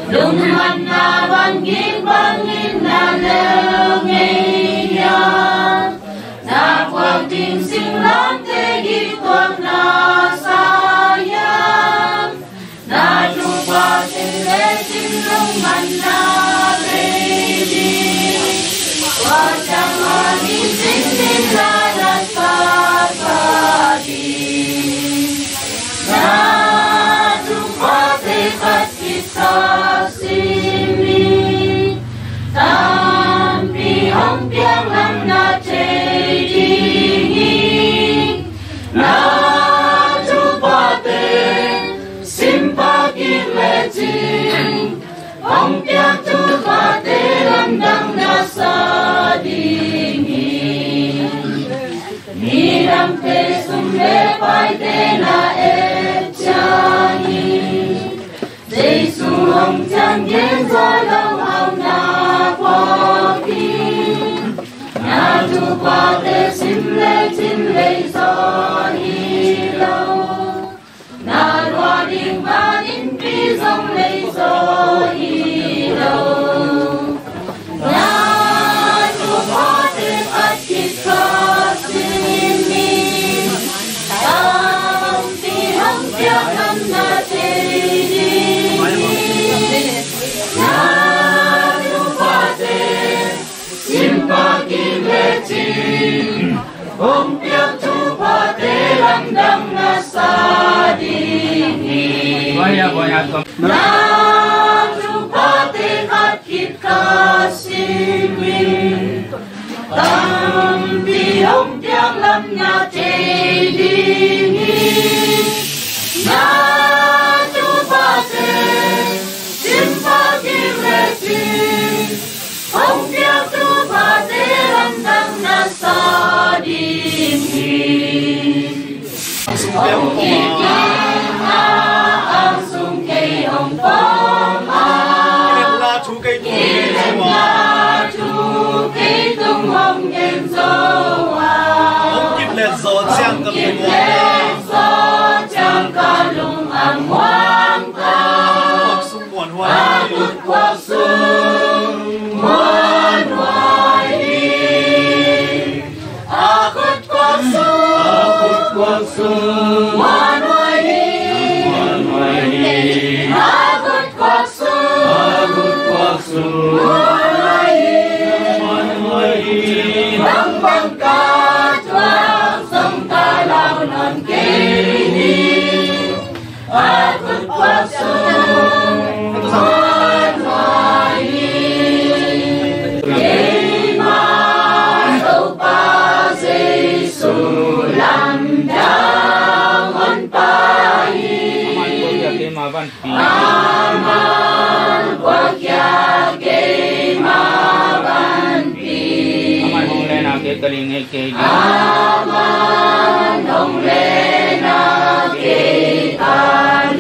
Lungmanna bangin bangin na lel ngei hiam? Na puak ding singlamteh gik tuak na sa hiam? Na thupha thin le thin lungmanna lei ding, tua ciang a ni sing ding la la sa sa ding. Na thuphate khat khit ka sim in, tampi hong piang lam na thei ding hi. Na thuphate sim pah kik lecin, hong piak thuphate lamdang na sa ding hi. Midangte sum le paite na et ciangin, Jesu hong ciang gen zaw lo hau na phawk hi. Na thuphate sim le cin lei zaw hi lo. Na lua ding van innpi zong lei zaw hi lo. Na thuphate khat khit ka sim in, tampi hong piak lam na thei ding hi. Na thuphate sim pah kik lecin, hong piak thuphate lamdang na sa ding hi. Na thuphate khat khit ka sim in, tampi hong piak lam na thei ding hi. Na thuphate sim pah kik lecin, hong piak thuphate lamdang na sa ding hi. Hong it ding a, ang sung kei hong pom a, i lemna thu kei tung hong gen zo a, hong it let zaw ciang ka lung hong, zaw ciang ka lung ang muang ta. Muang ta. Muanhuai hi. A khut kuak sung muanhuai hi. A khut kuak sung, a khut kuak sung muanhuai hi. Muanhuai hi. A khut kuak sung Bangbang ka thuak zong ka lau nawn kei hi. A khut khuak sung khuan huai hi. Keima Topa Jesu lamdang Honpa hi. Aman guahkhia keima vanpi. Aman guahkhia keima vanpi. Aman hong lehna kei ka ling ngei kei ding. Aman hong lehna kei ka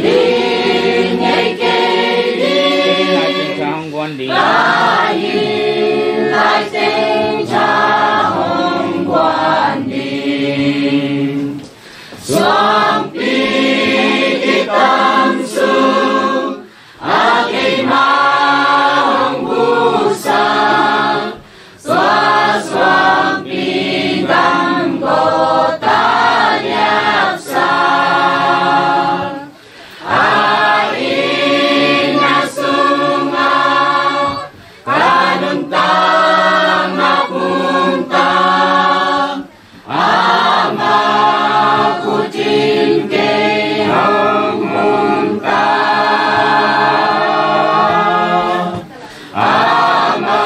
ling ngei kei ding. Lai Cing Tha hong guan ding. Lai Cing Tha hong guan ding. Suangpi kitam sung a keima hong busa, tua suangpi gam kawta liaksa. A inn a sungah ka nuntakna puntak, ama khut in kei hong hun ta. Ama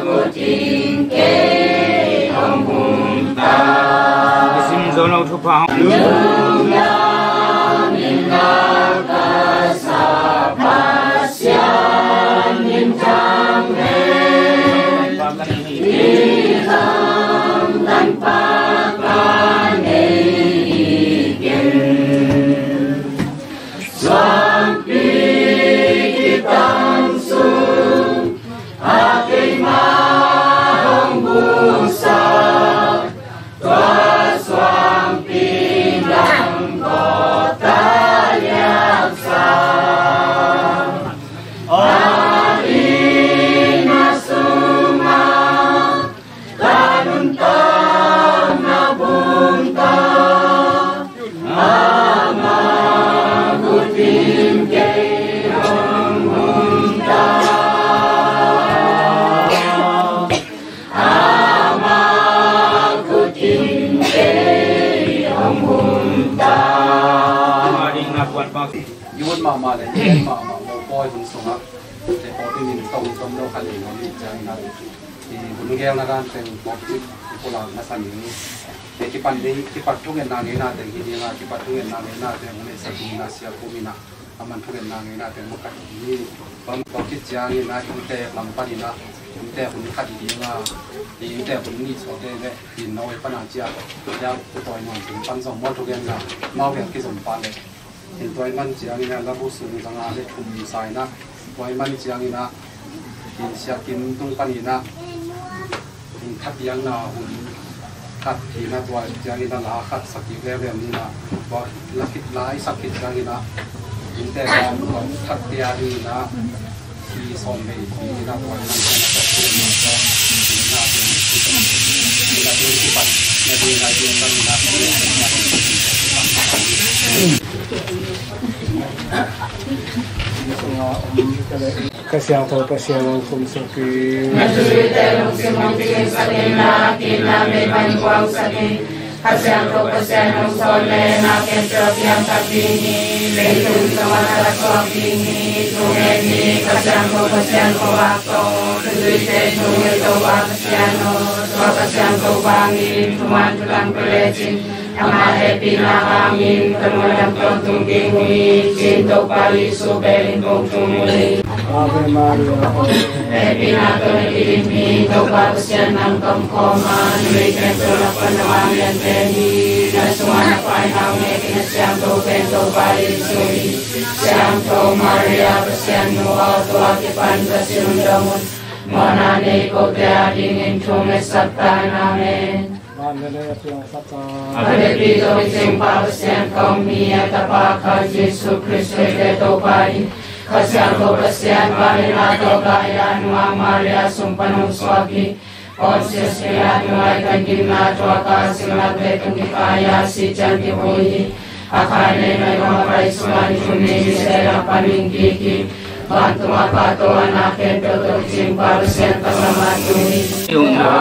khut in kei hong hun ta. I sim zo lo thupha hong. Lungdam in galkasa Pasian in thang hen. I gamtan paka nei hi kei. Suangpi kitam sung a keima hong busa, tua suangpi gam kawta liaksa. A inn a sungah ka nuntakna puntak, ama khut in kei hong hun ta. Ama khut in kei hong hun ta. Ama ding na kuat bak. Youth mahmah le youth mahmah mopawi hun sungah te pawlpi min tong tom lo kha nei lo ni ciangin a, i hun gelna dan teng pawlpi i pulak masa ni. Te kipat ding, kipat thungetna ngeina teng hi dinga, kipat thungetna ngeina teng hong neihsak dingin a sia kum in a, a man thungetna ngeina teng makaih hi. Bang bang kit ciangin a inntek lam panin a, inntek hun khat hi dinga, i inntek hun nih sawte le, in no e pana cia, ya, tawi nuam sung pan zong maw thungetna, mau bel kizom pa le. In tua i man ciangin a labu sung zanga le thum sa in a, tua i man ciangin a, in siakin tung panin a, in khat piakna hun khat hi in a, tua ciangin a la khat sak kik leuleu ni in a, tua la khit la i sak khit ciangin a, inntek a khat pia ding in a, Kha Siangtho Pasian hong khumsak hi. Na thuhilhte lungsim hong kikhensak in, na kinna mei pan kuangsak in. Kha Siangtho Pasian hong sawl le na khempeuh a piangthak ding hi. Leitung zong a thak suak ding hi. Thungen ni, Kha Siangtho Pasian khuavak tawh. Thuhilhte thungen Topa Pasian aw, tua Kha Siangtho bangin thuman thutak pia lecin, ama hehpihna hangin ka lungdam tawntung ding uh hi, ci-in Topa Jesu bel in kong thum uh hi. Ave Maria. Hehpihna tawh na kidin hi, Topa Pasian nang ka om khawm a, numei khempeuh lak pan nang a lian pen hi. Na sungah na pai nau nek in a siangtho pen Topa Jesu hi. Siangtho Maria, Pasian nu aw, tua kipan ka sin un dong un. Mawhna nei kote adingin thu hong ngetsak ta in. Amen. A biapi zo i cing Pa Pasian ka om hi, a Tapa Kha Jesu Khrist hoihte Topa hi. Kha Siangtho Pasian vangliatna tawh a nungak Maria sung pan hong suak hi. Pontius Pilat nungah i kan gimna tuak a, singlamteh tung kikhai a, sih ciang kivui hi. A khai nei mah i nuam a pai sungah ni thum ni seh lak panin kik hi. Vantung a pahtawi a na khempeuh tawh kicing Pa, Pasian tanglam a tung hi.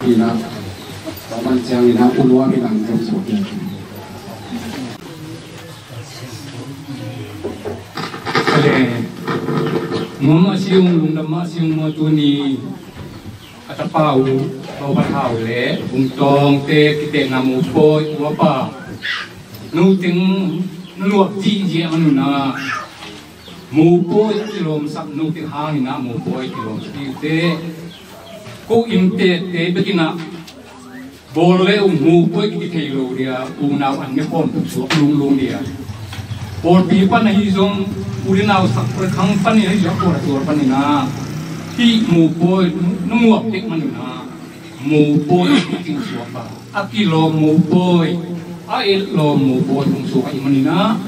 Ina, paman siang ina, ulua mi lang jom so. Kale, mama siung, lungdam ma siung ma tuni, a tapa uh, Topa Thau le, Bungtawngte, kite na mu poi, uapa. Nu ting, na luak ji ji ang nu na. Mupawi a kilawmsak nungte hangin ah mupawi kilawmsak dingte, ko innte te bekin ah bawl le uh mupawi kiti thei lo dia, unau an ne khawm tuk suak lunglung dia. Pawlpi pan ahi zong u le nau sak khang panin ahi zong a pawl a tuar panin ah hih mupawi nung muak tek manin ah mupawi kiti suak a, a kilawm mupawi, a etlawm mupawi hong suak ahih manin ah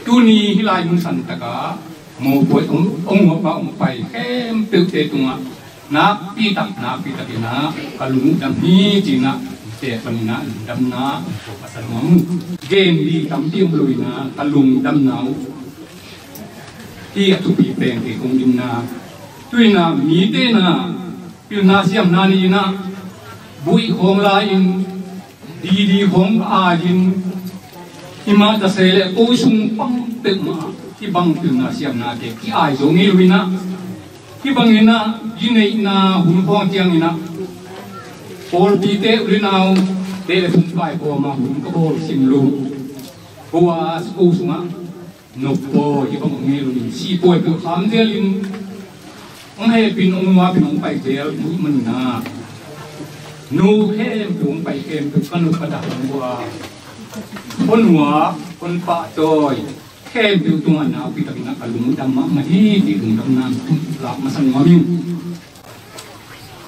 tuni hih lai mun santak ah mupawi hong, hong muak pa hong pai khempeuhte tungah nakpi tak, nakpi takin ah ka lungdam hi ci-in ah te panin ah lungdamna a san ngam uh. Gen ding tampi om lo in ah ka lungdamna uh hi a thupi pen kei kong dinna. Tu-in ah mite in ah pilna siamna ni-in ah buih khawng la-in, didi khawng ai-in, himah ta se leh ko sung pang peuhmah hih bang pilna siamnate ki-ai zo ngei lo-in ah, hih bangin ah gineihna hun khawng ciangin ah pawlpite u le naute le phungkai khawm a hun ka bawl sim lo. Ko a ko sungah noppawi hih bang hong ngei lo-in, sipawi peuh kham zelin hong hehpin hong nuapin hong pai zel hih manin ah nu khempeuh hong pai khempeuh ka nu ka da hong bua, hon nuak hon pahtawi khempeuh tungah nakpi takin ah ka lungdam mahmah hi, ti lungdamna lak masa nuam ing.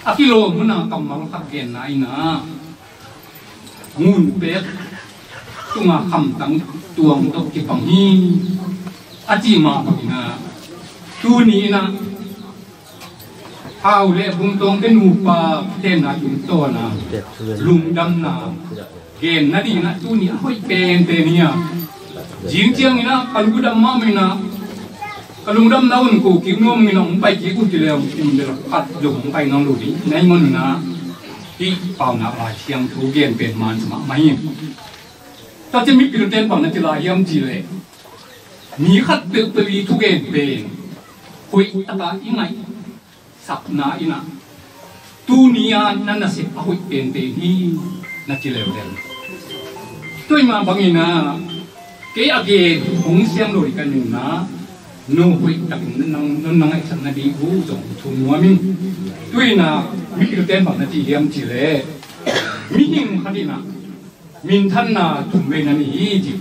A kilawm hun a kammal khat genna in ah ngun pek tunga khamtang tuang tawh kipang hi, a cih mah bangin ah tuni in ah Thau le Bungtawngte nupa tenna tungtawn a lungdamna genna dingin ah tuni a hoih penpen hi a. Zing ciangin ah ka lungdam mahmah in ah ka lungdamna un ko kik nuam in ah hong pai kik un ci leh hong kim bel khat zong hong pai nawn lo ding na hih man un ah hih Paunak Lai Siangtho gen pen man sa mahmah hi. Tua ciang mipilte in bang na ci lai hiam cih leh mi khat peuhpeuh i thugen pen hoih taka i ngaih sakna in ah tuni a na nasep a hoih penpen hi na ci leuleu. Tua ahih mah bangin ah kei a gen hong siam lo ding ka nunna, no hoih takin na nang, na ngaihsak nading uh zong thum nuam ing. Tu-in ah mipilte in bang na ci hiam cih leh mihing khat in ah minthanna thum vei na nei hi ci.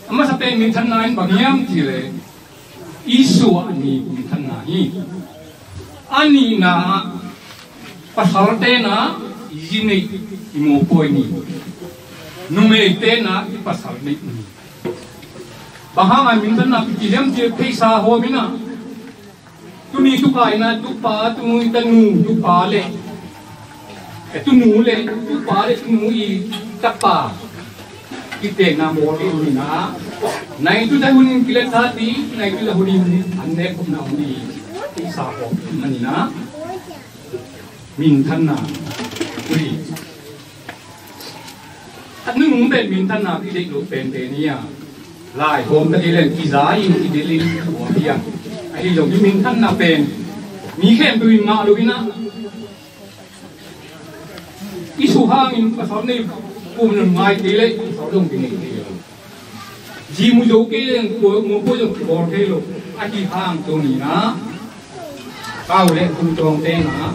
A masa pen minthanna in bang hiam cih leh i suah ni minthanna hi. A nihna ah, pasalte na i zi neih i mopawi ni. Numeite na i pasal neih ni. Bang hang a minthanna piti hiam cih leh pheisa hawm in ah, tuni tuka in ah tupa, tuni tanu, tupa le, eh, tunu le tupa le tunu i tapa kitenna bawl ding hi in ah, nai tu ta hun kilet ta ti, nai tu ta hun in an nek khop na hun i sa khop man in ah, minthanna ui. Khat nunung pen minthanna i deih loh penpen hi a, lai hawm ta kei leng kiza in i deih in hawm hi a. Ahi zong i minthanna pen mi khempeuh in ngah lo in ah, i su hangin pasal nei kum nun ngai kei leh pasal dong kinei kei lo. Zi mu zo kei leng, kua mu kua zong kibawl thei lo. Ahi hang tuni in ah, Kau le Pu Tawngte in ah,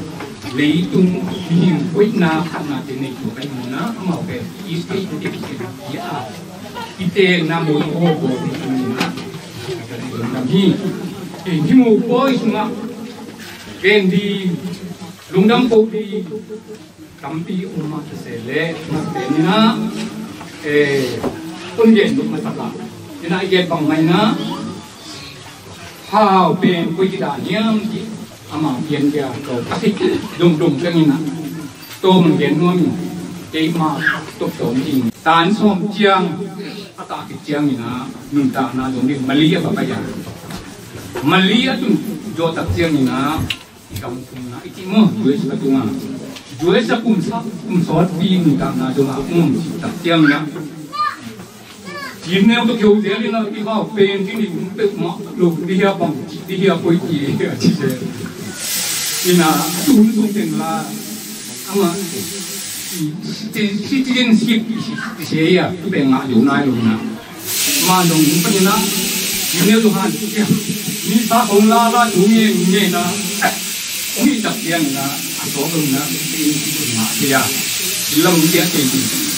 leitung mihing hoihna khatna te nei tua ka hih manin ah, amau pen i state dictator hi a, i tenna bawl, bawl thei tuni in ah, ka lungdam hi. Hih mopawi sungah gen ding, lungdam ko ding tampi om mah ta se leh, mah pen in ah, eh, hong gen nop masa ka. In ah i gen bang mah in ah, Hau pen koi ci dan hiam cih amau pian kia tawh ka thei dongdong ciangin ah, tawm hong gen nuam in, keimah tawp tawm ding. Tan sawm ciang a kah khit ciangin ah, nuntakna zong ding Mali a va pai a. Mali a tun zawh tak ciangin ah, i gam tungah i cih maw, U S a tungah, U S a kum sa, kum sawtpi nuntakna zong a um cih tak ciangin ah, Cim neu tawh keu zel in ah, i hau pen ci ning peuhmah lo, dihia bang, dihia koi ci, a ci zel. In ah, a tun tung teng la, amah i, i, citizenship i, i se a, tu pen ngah zo nai lo in ah. Amah dong pan in ah, cim neu tawh han, mi sa kong la la tu ngen ngen a, kong i tak ciang in ah, a sawk lo in ah, i, i, i ngah cia. Lam cia te,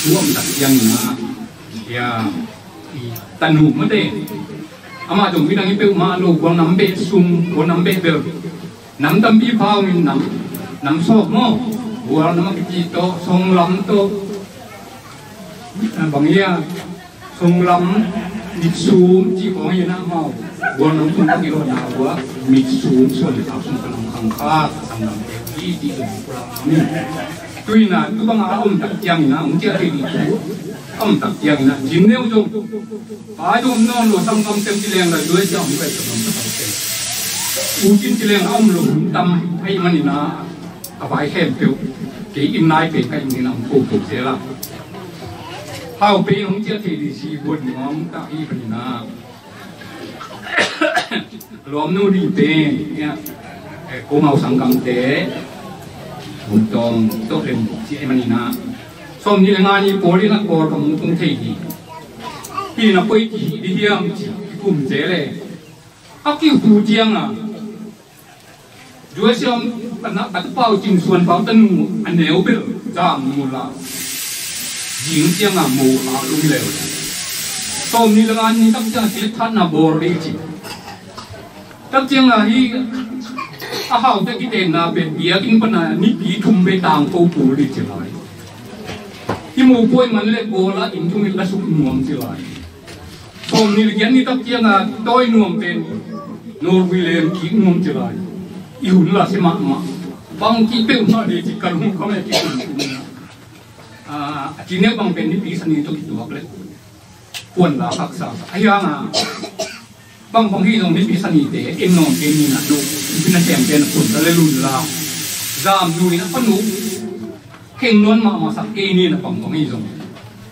tu om tak ciang in ah. Ya, i tanu mate. Amah zong midang hi peuhmah lo, gual nam beh sum, gual nam beh bel. Nam tampi pha in nam, nam sawk maw. Gual nam a kici tawh, songlam tawh. Ah, bang hia, songlam, mitsum, ci khawng hi na maw. Gual nam sung ka kilawhna gual, mitsum, suan le tak sung ka lam khang kha, ka sam lam te, i, i, i, i, i, Tu in ah, tu bang a om tak ciangin ah, hong ciah thei ding thu a om tak ciangin ah, cim neu zong. Pai zong om nawn lo, sanggam tem ci leng la, duai ciah om pai sanggam pasal tem. U cin ci leng a om lo, hun tam ahih manin ah, a vai khempeuh kei inn nai pen ka inn in ah hong ko to zel a. Hau pen hong ciah thei ding si buat nuam ka hih manin ah. Lawmnu ding pen, eh, ko mau sanggamte, Vung Tawng, Tawh Lem, ci ahih manin ah, sawmnih le nga ni pawl in ah Kawlgam hong tung thei hi. Hi na koi ci ding hiam ci, kikum zel e. A kihu ciang a, Joy Siam, ka na, ka tapa uh Cin Suan Pau tanu, a neu bel, Zam Nu la. Zing ciang a mo a lum leu. Sawmnih le nga ni tak ciang a, ci le thatna bawl ding ci. Tak ciang a hi, a hau te kitenna pen, biakinn pan a nipi thum bei tangko kul ding ci lai. Hi mopawi man le Kawl a inn thum in la suk nuam ci lai. Sawmnih le giat ni tak ciang a tawi nuam pen Norway leng kik nuam ci lai. I hun la sia mahmah. Bang kik peuhmah ding ci ka lungkham e kik hun. Ah, a ci neu bang pen nipi sani tawh kituak le. Puan la haksa. A hiang a. Bang bang hi zong nipi sani te, en nawn te ni na no. Nipi na siam te na puan la le lun la. Zam Nu in a panu. Kheng nuam mahmah sak kei ni na pang pang hi zong.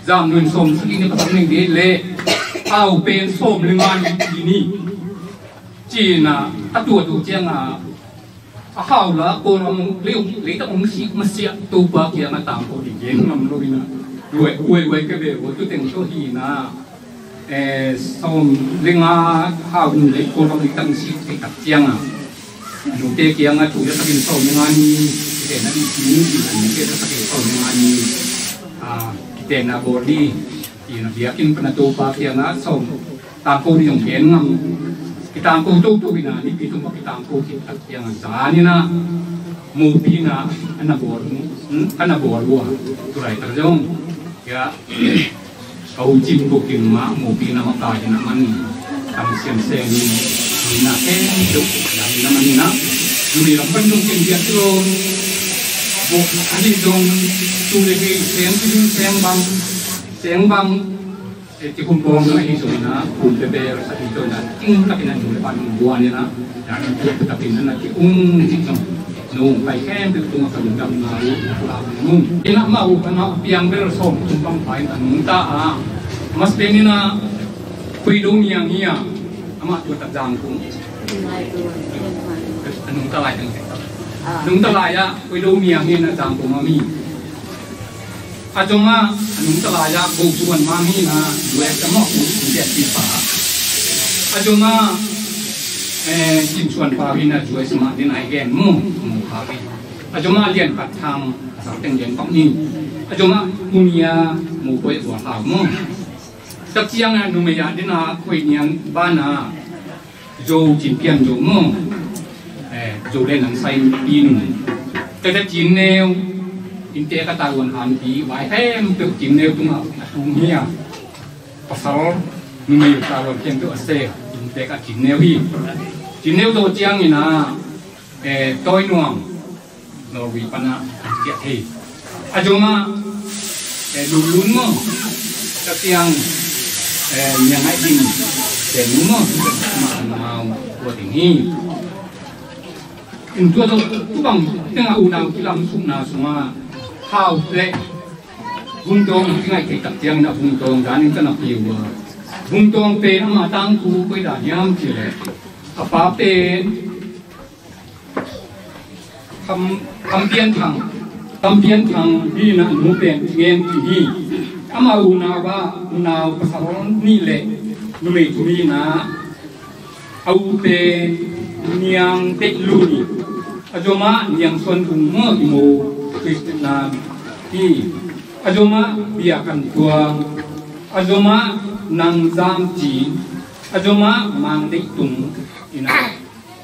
Zam Nu in sawm sak kei ni, pasal ning dih le. Hau pen sawm le nga ni ci ni. Ci-in a, a tuat uh ciang a, a hau la, Kawlgam lei, leitak hong sik masiah Topa kiang a tangko ding gen ngam lo in a. Uai, uai, uai ka ve, uai tu teng so hi na. Eh, sawm le nga hau in lei Kawlgam leitak hong sik thei tak ciang a. A nute kiang a thu za sak in sawm le nga ni, kitenna ding ci ni, a nute za sak in sawm le nga ni, ah, kitenna bawl ding, ci-in a biakinn pan a Topa kiang a sawm, tangko ding zong gen ngam, Kitangko toto in ah, nipi thum a kitangko khit tak ciang a zan in ah, mopi in ah, a na bawl, hmm, a na bawl uh a, tu laitak zong. Ya, ka hu cim ko kim mah, mopi in ah maka in ah man, tam siam seng in, in ah ken dok, dam in ah man in ah, numei lam pan dong ken biak lo. Bok, a ni dong, tu le ke, seng, seng bang, seng bang, E, ti hun bawng na hi zong na, hun bebel sa hi zong na, ting takin a nung pan nung buan ni na, na nung tuak takin na, na ti ung ti zong. Nung pai khempeuh tung a ka lungdam na, u, u, la, nung. Ina ma u, kana u piang bel sawm tung bang pai na nung ta a. Mas pen ni na, Khuido Niang hi a, ama tua ta zang kung. A nung ta lai teng teng. Nung ta lai a, Khuido Niang hi na zang kung a mi. A zong ah, a nungta lai ah, Bo Suan Mang hi na, U S a mawk uh, U S a pa. A zong ah, eh, Cin Suan Pau hi na, U S mah ding a i gen mu, mu pau hi. A zong ah, Lian Khat Thang, a sau teng Lian Pak ni. A zong ah, Kunia, mu koi a tua hau mu. Tak ciang ah, numei ah ding a, Khuai Niang ban ah, Zo Cin Pian Zo maw? Eh, Zo le nang sai pi nung. Tete Cin Neu, inntek a Taiwan han pi, vai khempeuh Cin Neu tungah a tung hi a. Pasal numei Taiwan khempeuh a se, inntek a Cin Neu hi. Cin Neu tawh ciangin ah, eh, Tawi Nuam, Norway pan ah an ciah thei. A zong ah, eh, Lun Lun maw? Ka ciang, eh, Niang Ngai Ding, Pen Nu maw? Ma, ma, tua ding hi. In tua tawh, tu bang, tengah unau kilam sukna sungah, hau le, Vung Tawng, kingai kei tak ciang na Vung Tawng, dan in ka na piu a. Vung Tawng pen ama tangku koi dan hiam ci le. A pa pen, Kham, Kham Pian Thang, Kham Pian Thang hi na, a nu pen Ngen Kim hi. Ama unau ah, unau pasal nih le numei thum hi na, a u pen Niang Teih Lun hi. A zong ah Niang Suan Bung maw, i mo Christian hi. A zong ah Bia Kan Tuang, a zong ah Nang Zam Cin, a zong ah Mang Deih Tung hi na.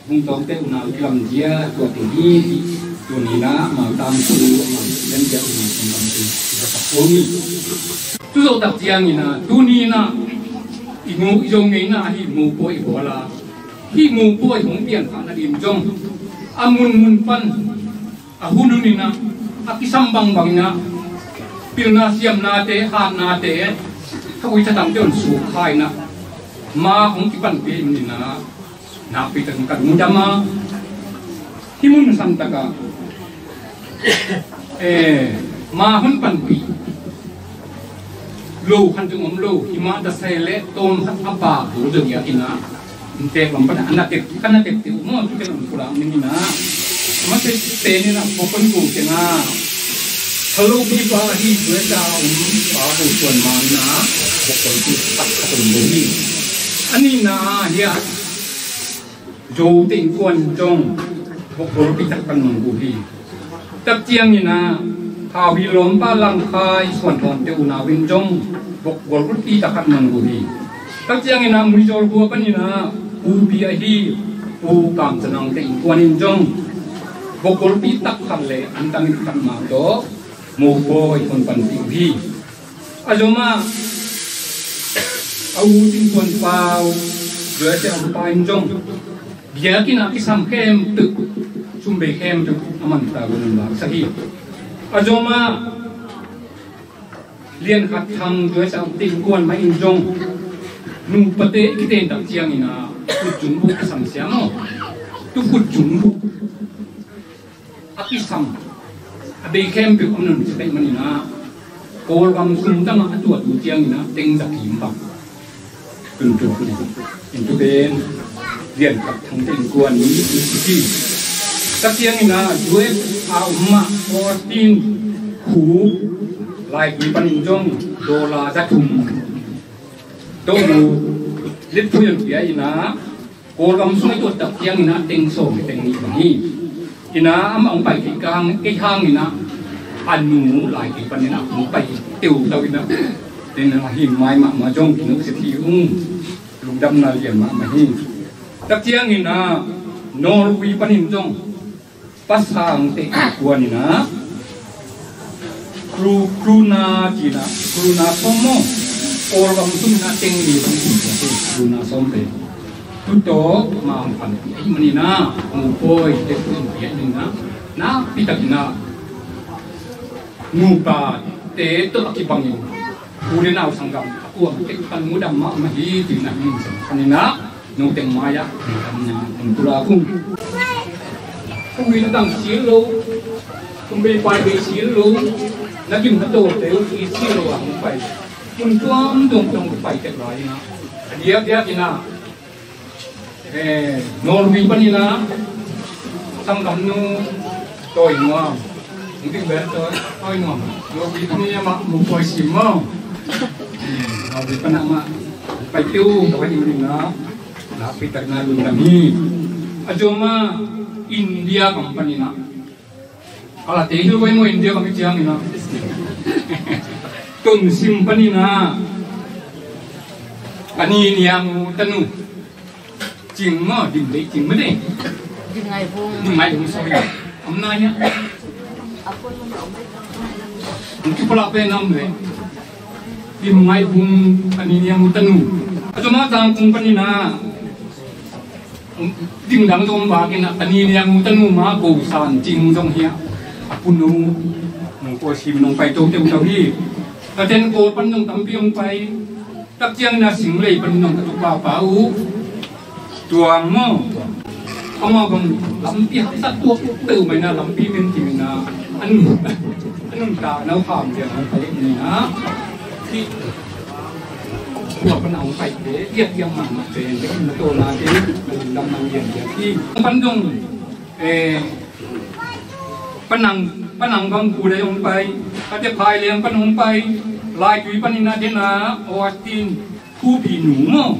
Vung Tawngte unau kilam zia tua teng hi, tuni na mau tam su, mau lam zia unau kilam lam tu, i ka tak kong hi. Tu zo tak ciang hi na, tuni na, i mu, i zo ngei na hi mu poi i bawl a. Hi mu poi hong pian pha na dim zong. A mun mun pan, a hun hun hi na, a kisam bang bang hi na, pilna siamnate, hatnate, tha ui tha tamte hong suk hai na. Ma hong kipan pe hi na. Nakpi takin ka lungdam a, hih mun san takah, eh, ma hun panpih lo khan zong om lo, hih mah ta sai leh tawm khat a pa bu zong ia hi na. Inntek lam pan a na tek, ka na tek tek uh maw, tu tek lam pulak ning hi na. Mah tek tek ni na, bok kon bu teng a. Hello, pi pa hi, tua ta om, pa bu tuan ma na, bok kon tu tak ka tung bu hi. A nihna ah hiah Zote innkuan zong bokgolpi tak pan mang uh hi. Tak ciangin ah Hau Hi Lawmpa Langkhai Suan Thawnte unau in zong bokgolpi tak khat mang uh hi. Tak ciangin ah Muizawl khua panin ah Pu Pi ahi Pu Kam Ca Nangte innkuan in zong bokgolpi tak khat le antang in khat mah tawh mopawi hong panpih uh hi. A zom ah a u Cin Suan Pau, U S A a om pa in zong biakinn ah kisam khempeuh, sum bei khempeuh a man ta uh a nunlak sa hi. A zom ah Lian Khat Thang, U S A a om te innkuan mah in zong nupate i kiten tak ciangin ah khut zung buh kisam siam aw. Tu khut zung buh a kisam a bei khempeuh a nunsia ahih manin ah Kawlgam sung tangah a tuat uh ciangin ah teng za kim bang tun tuak uh hi. In tu pen Lian Khat Thangte innkuan ni in si hi. Tak ciangin ah U S A a om mah fourteen khu Laitui panin zong dollar za thum tawh mu litpui an pia in ah Kawlgam sung i tuat tak ciangin ah teng sawm teng nih bang hi. In ah amah hong pai kei hang, kei hangin ah a nu Laitui panin ah hong pai teu tau in ah, teng ah hi mai mahmah zong kinuk sit hi ung. Lungdamna lian mahmah hi. Tak ciangin ah Norway panin zong pasang te kuan in ah, kru, kruna ci-in ah, kruna sawm maw, Kawlgam sung in ah teng li bang ci-in ah, kruna sawm te. Tu tawh Mang panpih ahih manin ah, Mupawi te panpih ahih manin ah, nakpi takin ah nupa te tawh a kibangin, u le nau sanggam a kuam tek pan mudam mahmah hi, ci-in ah, hi, ci-in ah, nong teng mai-ah mudam na hong pulak ung. Ui, na tang sil lo, kum bei pai bei sil lo, na kim na to te u i sil lo a hong pai. Kun tuam tuam tuam pai tek lai in ah, a diakdiak in ah, eh, Norway panin ah, sanggam nu Tawi Nuam, hong ding bel Tawi, Tawi Nuam, Norway panin ah mah Mupawi Sim maw. Eh, Norway pan ah mah pai tiu, Tawi Nuam in ah, nakpi takin ah lungdam hi. A zom ah India gam panin ah, a la te hi lo bai maw, India gam i ciangin ah, Tonsim panin ah, a ni niang u tanu Cing maw, Dim Lei Cing maw de. Dim Ngai Vung. Dim Ngai Vung, sorry. Om na hia? Hong kipulak pen om le. Dim Ngai Vung, a ni niang u tanu. A zom ah Zangkung panin ah, ding dang zong om bak in ah, a ni niang u tanu mah Ko San Cing zong hi a, a punu Mupawi Sim nong pai to teu tau hi. Ka ten Kawl pan zong tampi hong pai. Tak ciangin ah Singlei panin ah ka tu papa uh Tuang maw, amah bang lampi haksa tuak peuhmah in ah, lampi min kim in ah, a nun, a nuntak nau kham ciang hong pai in ah, hih tua pan a hong paite diakdiak mahmah pen, ka kim na tawlna te, na lungdam nang diakdiak hi. Pan dong, eh, Panang, Panang bang pu dai hong pai, ka te Phai Leng pan hong pai, Laitui panin ah den ah Austin, Phupi nu maw,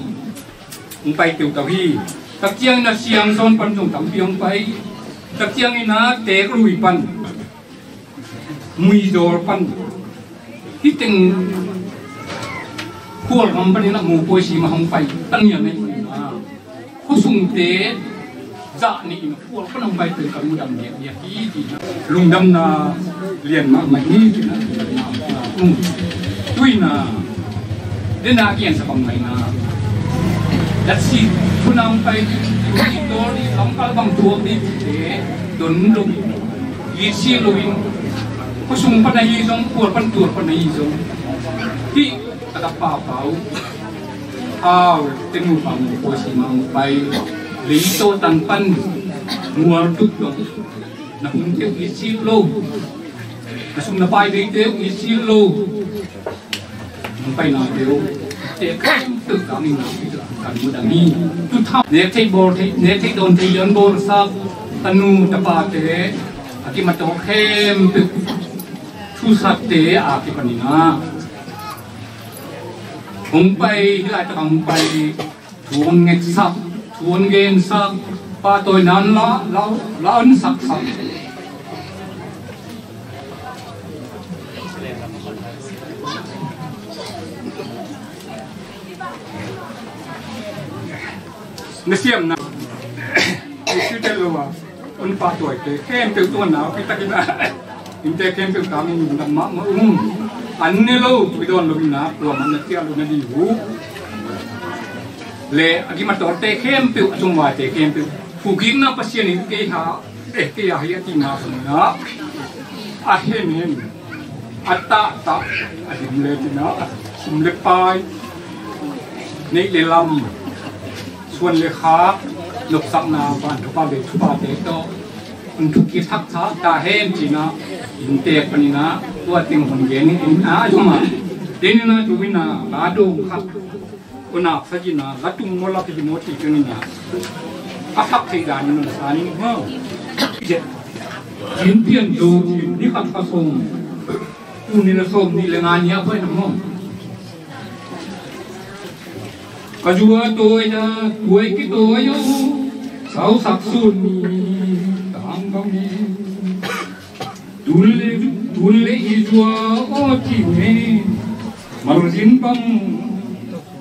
hong pai teutau hi. Tak ciangin ah Siangsawn pan zong tampi hong pai. Tak ciangin ah Teeklui pan, Muizawl pan, hih teng Khualgam panin ah Mupawi Sim ah hong pai ta ngian ahih manin ah, khuasungte zah nih in Khual pan hong pai pen ka lungdam diakdiak hi, ci-in ah, lungdamna lian mahmah hi, ci-in ah, lungdamna, um. Tu-in ah, den a kian sa bang mai na, datsi, khunang pai, tu-in ah, lamkal bang tuak ding te don lo, i si lo in, khuasung pan ahi zong, Khual pan tuak pan ahi zong, hih a ka papa uh, au, te nupa Mupawi Sim ah hong pai, Leitaw tan pan Mualtuk dong, na hun te uh i si lo, na sum na pai ding te uh i si lo, hong pai na te uh, te khempeuh ka min na pi tu kan mu dang hi. Tu tham, nek thei bawl thei, nek thei dawn thei dawn bawlsak, tanu tapate, a kimat tawh khempeuh, thusatte a kipanin ah, hong pai, hih laitak hong pai, thu hong ngetsak, thu hong gensak, pahtawina hong la, la, la hong saksak. Na siamna, na siamna lo a. Un pahtuaite khempeuh tuanna pi takin ah, innte khempeuh tangin lungdam mahmah ung. An ne lo, tui dawn lo in ah, tua man na ciah lo na ding uh. Le a kimatawlte khempeuh, a cungvaite khempeuh, pukikna Pasian in kei ha, eh, kei a hi a tina sungna a hemhem, a tahtah, a dim le tina, sum le pai, neih le lam, suan le khak, nopsakna, van thupha le thupate tawh, hun thuk kithak tha ta hen cina, inntek panina, tua teng hun gen in a zuma. Tenina tuina la dong khat, una sajina la tung mo la ki mo ti tengina, a thak thei dan nun sa ni ho. Jet. Jin pian do ni khat ka song. Tuni la sawm nih le nga ni a pawi na maw? Ka zua tawi na, tawi kitawi aw, sausak sun ni tang bang ni. Tun le, tun le i zua aw ti me, marzin bang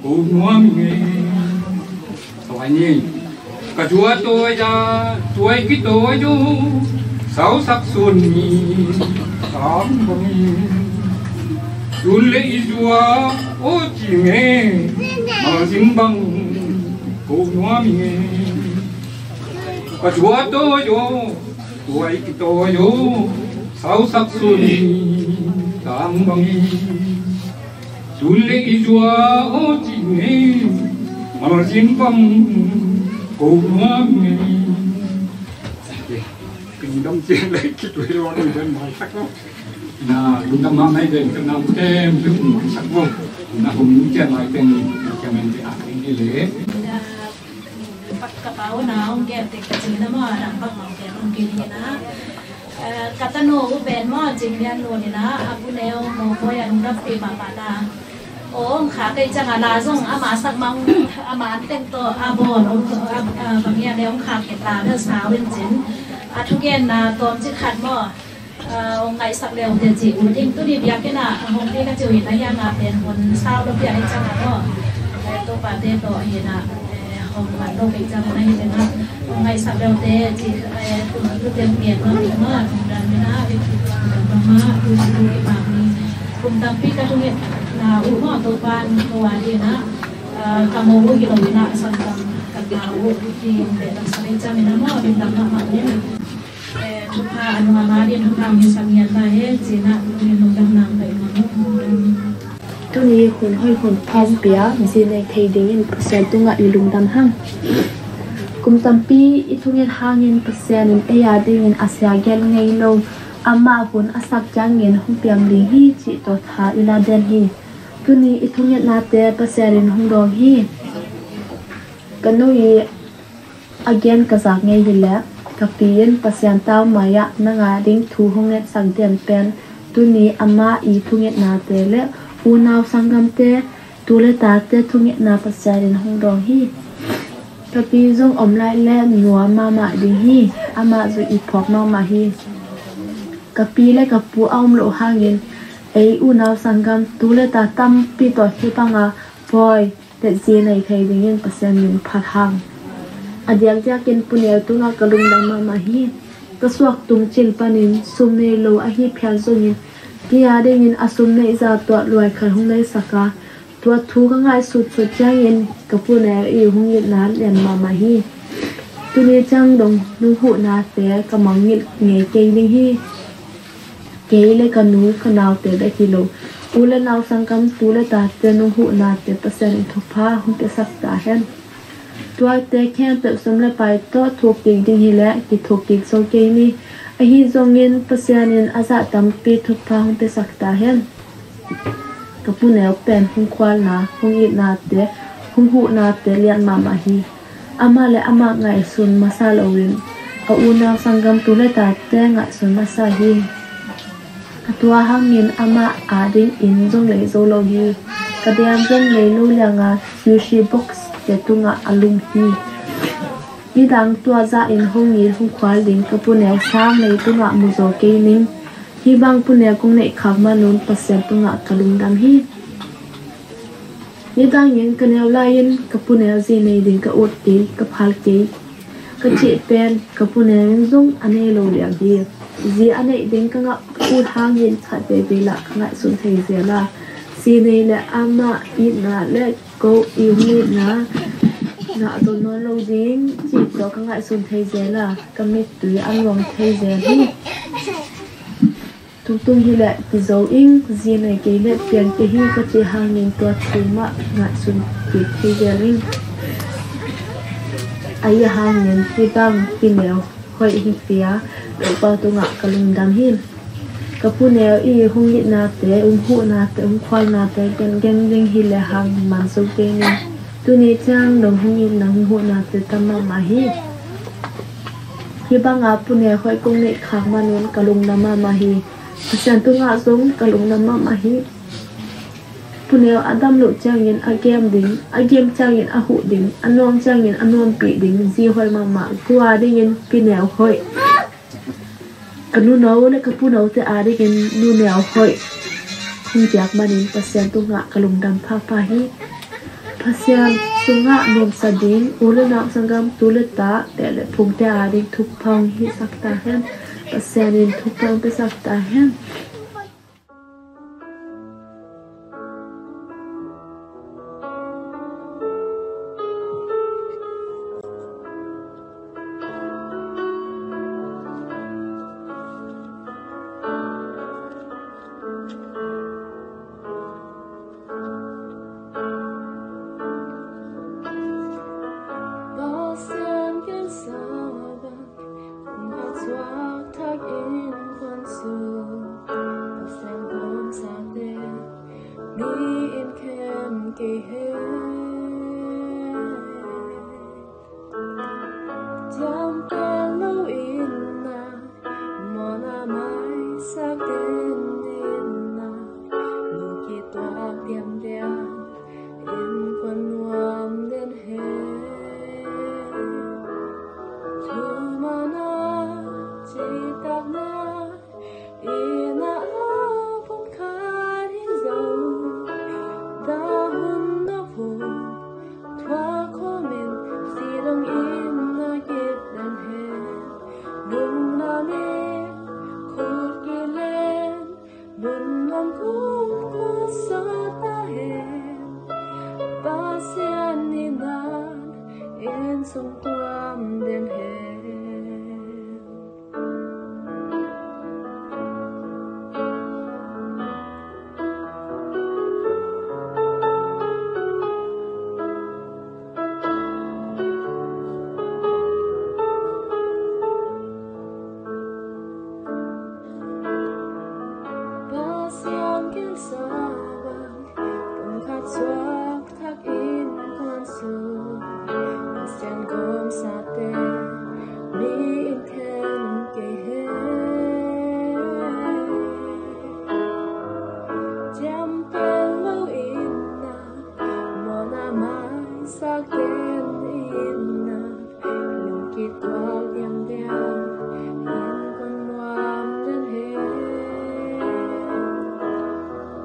ko nuam me. Tawi ni. Ka zua tawi a, tuai kitawi aw, sausak sun ni tang bangin. Tun le i zua aw ci nge, malzin bang ko nuam i nge. Ka zua tawi aw, tuai kitawi aw, sausak sun ni tang bangin. Tun le i zua aw ci nge, malzin bang ko nuam nge. Kingdom cing le kitui lo ni den mai sak lo. Na lungdam mahmah den ka nam tem tu mai sak lo. Na hum ni cing mai ten ka men te a ni le. Pak ka pau na hong gelh tek ka ci na maw, dang pak mah hong gelh hong kei ni na. Eh, ka tanu uh pen maw, Cing Lian Nu ni na, a pu neu maw, pawi a lungdam pi mahmah na. Aw, hong khak kei ciang a la zong ama sak mang, ama an teng tawh, a bawl, a, a, bang hiam le hong khak kei ta bel sau in cin. A thugenna tawmcik khat maw. Ah, hong ngaihsak leute cih uh ding, tuni biakinn ah hong pi ka ci uh hi na, hiang ah pen hun sau lo piak hi ciang ah maw. Eh, Topa te tawh hi na, eh, hong man lo kei ciang na hi teng ah, hong ngaihsak leute cih, eh, tu, tu teng pian maw, tu maw, tu dan hi na, tu, tu, tu, tu, tu, tu, tu, tu, tu, kum tampi ka thungetna uh maw, Topa in ko a hi na, ah, ka mo uh hi lo hi na, a sanggam ka ta uh hi, hong behlap sak hi ciang hi na maw, lungdam mahmah uh. Eh, thupha a nuam a ding thupha hong hisak ngiat ta hen, ci-in ah tuni lungdam nang pai mah uh. Tuni hun hoih hun pha hong pia zi nei thei dingin Pasian tungah i lungdam hang. Kum tampi i thunget hangin Pasian in ei a dingin a sia gelh ngei lo, amah hun a sak ciangin hong piang ding hi cih tawh tha i la den hi. Tuni i thungetnate Pasian in hong dawng hi. Ka nu i a gen ka zak ngei hi leh, ka pi in Pasian tau mai-ah nang a ding thu hong ngetsak den pen tuni amah i thungetnate le unau sanggamte, tu le tate thungetna Pasian in hong dawng hi. Ka pi zong om lai le nuam mahmah ding hi. Amah zong i phawk mahmah hi. Ka pi le ka pu a om loh hangin ei unau sanggam tu le ta tampi tawh hih banga pawi le zi nei thei dingin Pasian min phat hang. A diakdiakin Pu Neu tungah ka lungdam mahmah hi. Ka suak tung cil panin sum nei lo ahi phial zongin kei a dingin a sum neih zah tawh luai khat hong neisak a, tua thu ka ngaihsutsut ciangin ka Pu Neu i hong itna lian mahmah hi. Tuni ciang dong nong huhnate ka mangngilh ngei kei ding hi. Kei le ka nu ka naute bek hi lo, u le nau sanggam tu le tate nong huhnate Pasian in thupha hong piasak ta hen. Tuate khempeuh sum le pai tawh thuk kik ding hi leh kithuk kik zo kei ni. Ahi zongin Pasian in a zah tampi thupha hong piasak ta hen. Ka Pu Neu pen hong khualna, hong itnate, hong huhnate lian mahmah hi. Amah le amah ngaihsun masa loin a unau sanggam tu le tate ngaihsun masa hi. A tua hangin amah a ding inn zong lei zo lo hi. Ka diam zong lei lo lianga U C box te tungah a lum hi. Nidang tua zahin hong it hong khual ding ka Pu Neu sang leitungah mu zaw kei ning. Hih bang Pu Neu kong neih khak manun Pasian tungah ka lungdam hi. Nidangin ka neu lai-in ka Pu Neu zi nei ding ka ut kei, ka phal kei. Ka cih pen ka Pu Neu in zong a nei lo liang hi. Zi a neih ding ka ngah, ka ut hangin khat veivei lah ka ngaihsun thei zel a, zi nei le amah itna le ko i hong itna ngah zo nawn lo ding cih tawh ka ngaihsun thei zel a, ka mittui a nuam thei zel hi. Tungtung hi leh kizo ing, zi nei kei leh piang kei hi ka cih hangin tua thu mah ngaihsun kik thei zel ing. Ahi hangin hih bang Pi Neu hoih hi pia, Topa tungah ka lungdam hi. Ka Pu Neu i hong itnate, hong huhnate, hong khualnate gengen ding hi lehang man zo kei ning. Tuni ciang dong hong itna hong huhnate tam mahmah hi. Hih banga Pu Neu hoih kong neih khak manun ka lungdam mahmah hi. Pasian tungah zong ka lungdam mahmah hi. Pu Neu a dam loh ciangin a gem ding, a gem ciangin a huh ding, a nuam ciangin a nuampih ding zi hoih mahmah, tua dingin Pi Neu hoih. Ka nuno le ka punote a dingin Nu Neu hoih hong piak manin Pasian tungah ka lungdam phapha hi. Pasian Sungah nuamsa ding u le nau, sanggam, tu le ta, teh le phungte ading thupha hong hisak ta hen. Pasian in thupha hong piasak ta hen. Pasian gelsa bang, kong khat suak thak innkuan sung, Pasian kong sate, mi in khen kei hen. Ciamteh lo in na, mawhna maisak den in na, lungkituak diamdiam, innkuan nuam den hen. Thumanna, citakna, inn ah a pumkhat hi zo, dah hun nop hun, thuak khawm in, si dong inn ah kip den hen. Lungdam in khut kilen, lungdam kumkhuan sawt ta hen. Pasian in na, inn sung tuam den hen. Pasian gelsa bang, pumkhat suak thak innkuan sung, Pasian kong sate, mi in khen kei hen. Ciamteh lo in na, mawhna maisak den in na, lungkituak diamdiam, innkuan nuam den hen.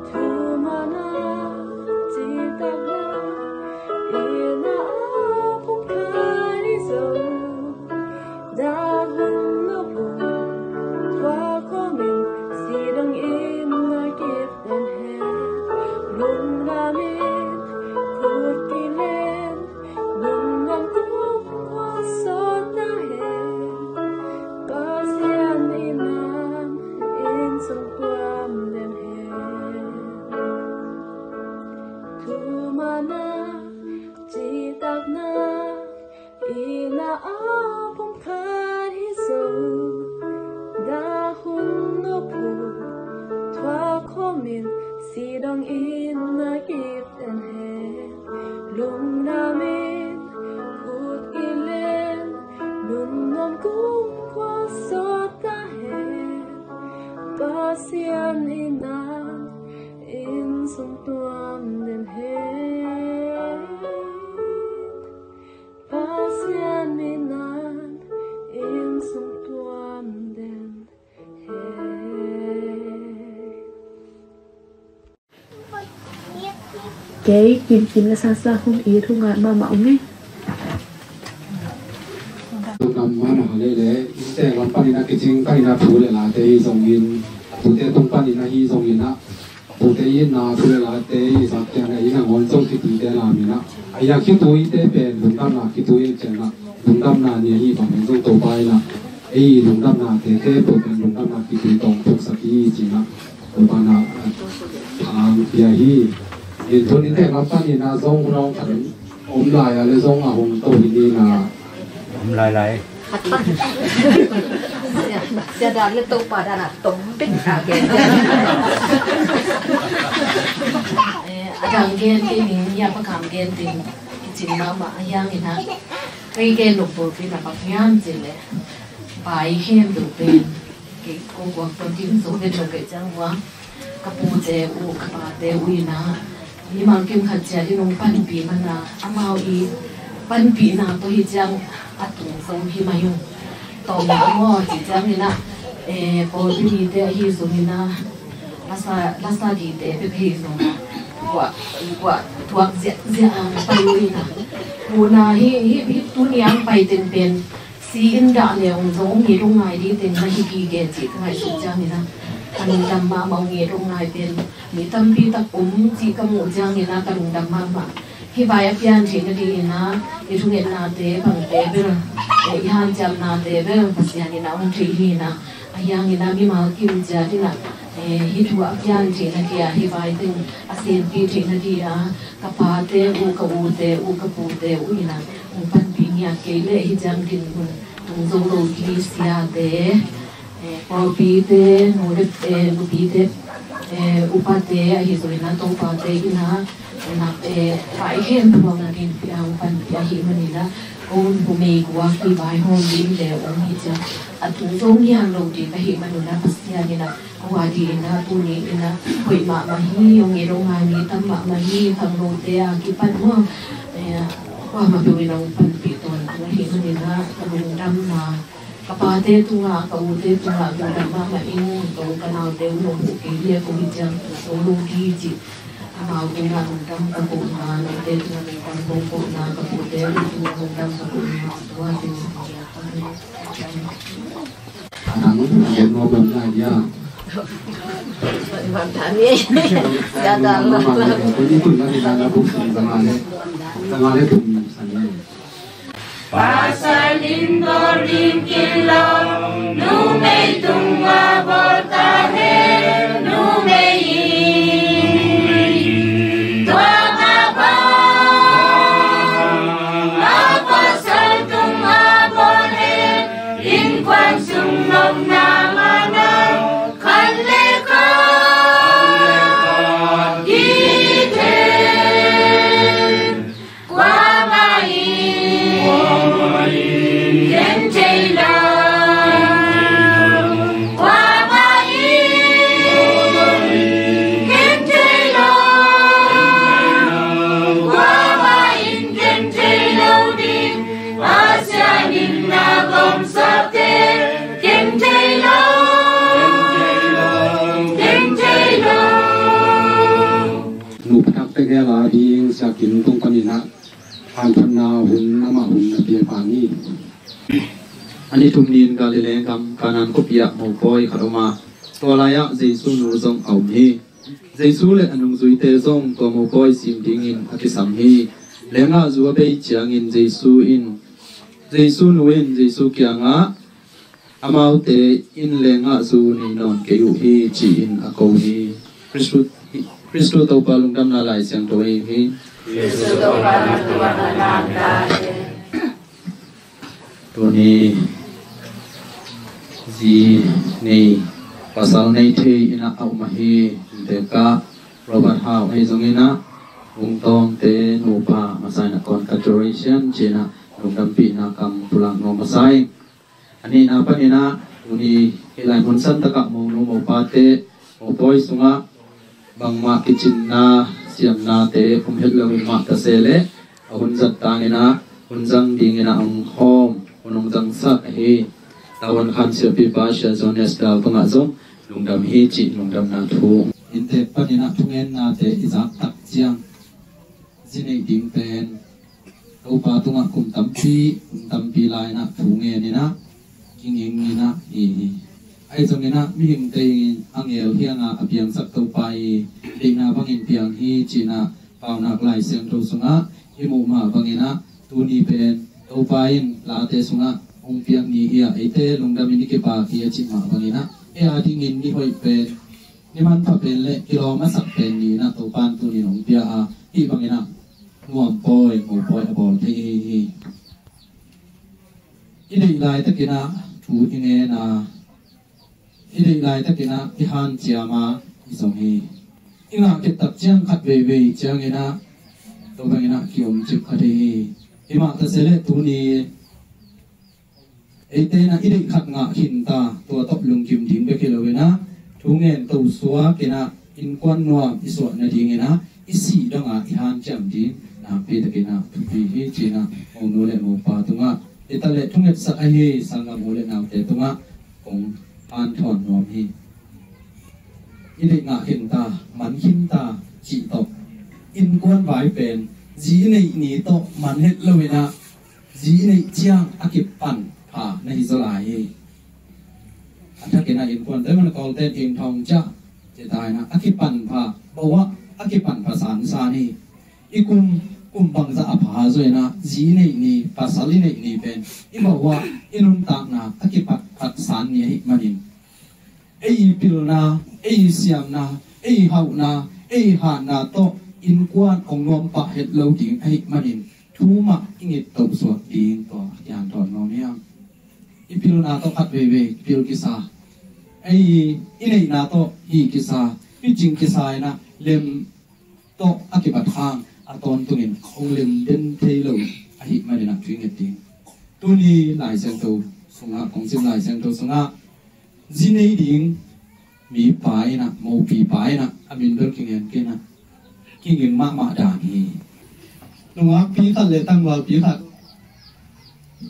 Thumanna, citakna, inn ah a pumkhat hi zo, dah hun nop hun, thuak khawm in, si dong inn ah kip den hen. Lungdam in khut kilen, lungdam kumkhuan sawt ta hen. Pasian in na, inn sung tuam den hen. Thumanna, citakna, inn ah a pumkhat hi zo, dah hun nop hun, thuak khawm in, si dong inn ah kip den hen. Lungdam in khut kilen, lungdam kumkhuan sawt ta hen. Pasian in na, inn sung tuam den hen. Pasian in na, inn sung tuam den hen. Kei Kim Kim le Sansa hong it, hong ngai mahmah ung ei. Tung kam mahmah leh leh, innte lam panin a kicing panin a thu le late hi zongin, tute tung panin ahi zongin ah, tute itna thu le late i zat ciang a inn a ngawn zong khituite lam in ah, a inn a khituite pen lungdamna khitui ciang ah, lungdamna ni ahi bang zong Topa in ah, ei lungdamna tete pen lungdamna khitui tawh phuksak hi ci-in ah, Topa in ah thang pia hi. Inn thun innte lam panin ah zong hun a hong khat om lai a le zong a hong to hi ni na. Om lai lai. Sia, sia dan le Topa dan a tom pek a gen. Eh, a dang gen kei ning, ya pa kam gen ding kicing mahmah a hiang in ah. Kei gen nop bulpi na bak hiam cih leh, pai hem deuh pen kei ko guak tuan kim zo pen lo kei ciang ua, ka pute uh, ka pate uh in ah, mimal kim khat ciat in hong panpih man a, amau i panpihna tawh hi ciang a tung zo hi mai ung. Tawmna a maw ci ciang in ah, eh, pawlpi mite ahi zong in ah, lasa, lasa dite pek ahi zong ah, guah, guah tuak ziahziah a pai uh in ah. Tuna hi, hi, hi tuni ang pai teng pen si in dah le ong zong ong it ong ngai ding teng na hi gige cih ka ngaihsut ciangin a, ka lungdam mahmah. Ong it ong ngai pen mi tampi tak om cih ka muh ciangin a, ka lungdam mahmah. Hih vai a pian theih nadingin a, i thungetnate bangte bel, eh, i hanciamnate bel Pasian in a ong theih hi in a, ahi hangin a mimal kim ciat in a, eh, hih thu a pian theih nading a, hih vai teng a senpih theih nading a, ka pate uh, ka ute uh, ka pute uh in a ong panpih ngiat kei leh hih ciang dinmun tung zo lo hi. Siate, eh, pawlpite, nu le, eh, nupite, eh, upate, ahi zongin a topate in a, eh, nak, eh, vai khempeuh a ong dinpih a, ong panpih ahih manin a, ko hun humei guak hi, vaihawm ding le om hi ciang a tung zo ngiat lo ding ahih manin a, Pasian in a, a ua ding in a, tuni in a, hoih mahmah hi. Ong it ong ngai mi tam mahmah hi, khangnote a kipan maw, eh, kuamah peuh in a ong panpih tawntung ahih manin a, ka lungdamna ka pate tungah, ka ute tungah lungdam mahmah ing. Ka u ka naute uh nong huh kei leh ko hi ciang zo lo ding cih, amau tungah lungdam ka kohna, note tungah lungdam ka kohna, ka pute uh tungah lungdam ka kohna, tua teng. Nang gen nuam bang ngai dia. Bang ta ni. Ya ta lo. Ko ni tun na ni na na buk sing tama le. Tama le tun sa ni. Pasal in bawl ding kei lo, numei tungah bawl ta hen, numei in. Tua mah bang a pasal tungah bawl hen, innkuan sung nopna manau khat le khat hi hen. Kuamah in gen thei lo. Kuamah in gen thei lo. Kuamah in gen thei lo ding. Pasian in na gawmsate gen thei lo. Gen thei lo. Nupi takte gel a ding Sia Kim tung panin ah hanthawnna hun amah hun na pia pah hi. A ni thum ni-in Galilee gam Kanaan khuapi ah mopawi khat om a, tua lai-ah Jesu nu zong a om hi. Jesu le a nungzuite zong tua mopawi sim dingin a kisam hi. Lengah zu a bei ciangin Jesu in, Jesu nu in Jesu kiangah, amaute in lengah zu nei nawn kei uh hi, ci-in a ko hi. Khristu, Khristu Topa lungdamna Lai Siangtho ahi hi. Khristu Topa na tuan a nang ta hi. Tuni zi nei, pasal nei thei in a om ahi. Tekah Robert Hau ahi zongin a, Vung Tawngte nupa masa in a congratulation ci-in a lungdampihna kam pulak nuam masa ing. A nihna panin ah, tuni hih lai mun san takah monu mopate mopawi sungah bangmah kicinna siamnate om het lo in mah ta se leh, a hun zat tangin ah hun zang dingin ah hong hawm, hun hong zangsak ahi. Tavuan Khan siapipa Sia Jones Dal tungah zong lungdam hi cih lungdamna thu. Inntek panin ah thungennate i zak tak ciang zi neih ding pen Topa tungah kum tampi, kum tampi lai-in ah thu ngen in ah, kinging in ah hi hi. Ahi zongin ah mihingte in a ngel hiang a, a piangsak Topa i deihna bangin piang hi ci-in ah Paunak Lai Siangtho sungah i muh mah bangin ah tuni pen Topa in late sungah hong piak ni hi a, eite lungdam in i kipak hi a cih mah bangin ah ei a dingin ni hoih pen, ni manpha pen le kilawm a sak pen ni-in ah Topa in tuni in hong pia a, hih bangin ah nuam pawi, mo pawi a bawl thei hi hi. I deih laitakin ah thu i ngen a, i deih laitakin ah i hanciam a, i zong hi. I ngah khit tak ciang khat veivei ciangin ah tua bangin ah ki-om cip kha thei hi. Hi mah ta se leh tuni eite in ah i deih khat ngah khin ta, tua tawh lungkim ding bek hi lo in ah, thu ngen to suak in ah, innkuan nuam i suah nadingin ah, i sih dong a i hanciam ding nakpi takin ah thupi hi ci-in ah monu le mopa tungah, hi ta leh thungetsak ahi sanggam u le naute tungah kong hanthawn nuam hi. I deih ngah khin ta, man khin ta cih tawh innkuan vai pen Zi i neih ni tawh man het lo in ah, zi i neih ciang a kipan pha na hi zaw lai hi. A thakin ah innkuante man a kawlte ding thawng ciah ci ta in ah, a kipan pha, bawah a kipan pha sansan hi. I kum, kum bangzah a pha zaw in ah, zi i neih ni, pasal i neih ni pen i bawah i nuntakna a kipat phat san ni ahih manin, ei i pilna, ei i siamna, ei i hauhna, ei i hatna tawh innkuan hong nuam pah het lo ding ahih manin, thu mah i ngitto suak ding tua a kihanthawn nuam hiam? I pilna tawh khat veivei pil kisa, ei i neihna tawh hi kisa, picing kisa in ah lem tawh a kipat hang a tawntungin hong lem den thei lo ahih manin ah thu i nget ding. Tuni Lai Siangtho sungah, kong sim Lai Siangtho sungah zi nei ding mipa in ah, mopipa in ah, a min bel kingen kei in ah, kinging mahmah dan hi. Nungakpi khat le tangvalpi khat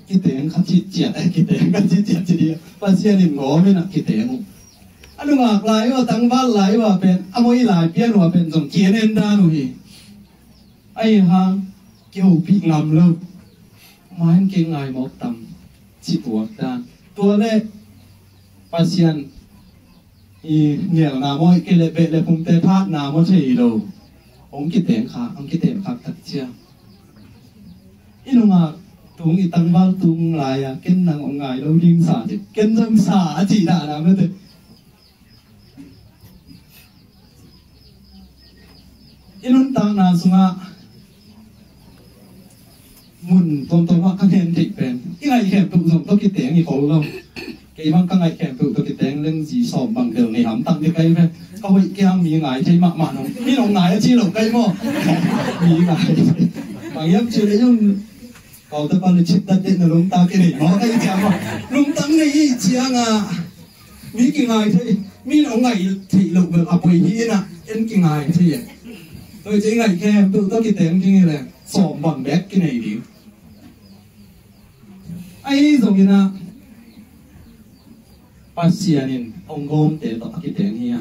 kiteng kha citciat, eh, kiteng kha citciat ci ding. Pasian in gawm in ah kiteng uh. A nungak lai uh a, tangval lai uh a pen, a moi lai pian uh a pen zong kien en dan uh hi. Ahi hang kihopih ngam lo. Main kei ngai mawk tam ci tuak dan. Tua le Pasian i ngelna maw, i kei le beh le phumte phatna maw thei lo. Hong kiteng kha, hong kiteng khak tak cia. I nungak tung, i tangval tung lai-a ken nang hong ngai lo ding sa ci. Ken zong sa a ci dahna mete. I nuntakna sungah mun tuamtuam ah ka ngen theih pen, i ngaih khempeuh zong tawh kiteng i khol lo. Kei bang ka ngaih khempeuh tawh kiteng leng zi sawm bang del nei hamtang ding kai ve. Ka hoih kiang mi ngai thei mahmah nong, mi nong ngai a ci lo kai maw? Mi ngai. Bang hiam ci le yung kau te pan le cit dat deh na lungtang kinei maw kai ciang maw? Lungtang nei i ciang ah mi kingai thei, mi nong ngai thei lo bel a poi hi in ah, en kingai thei e. Toi ci ngaih khempeuh tawh kiteng ding hi le sawm bang bek kinei ding. Ahi zongin ah Pasian in hong gawmte tawh a kiteng hi a,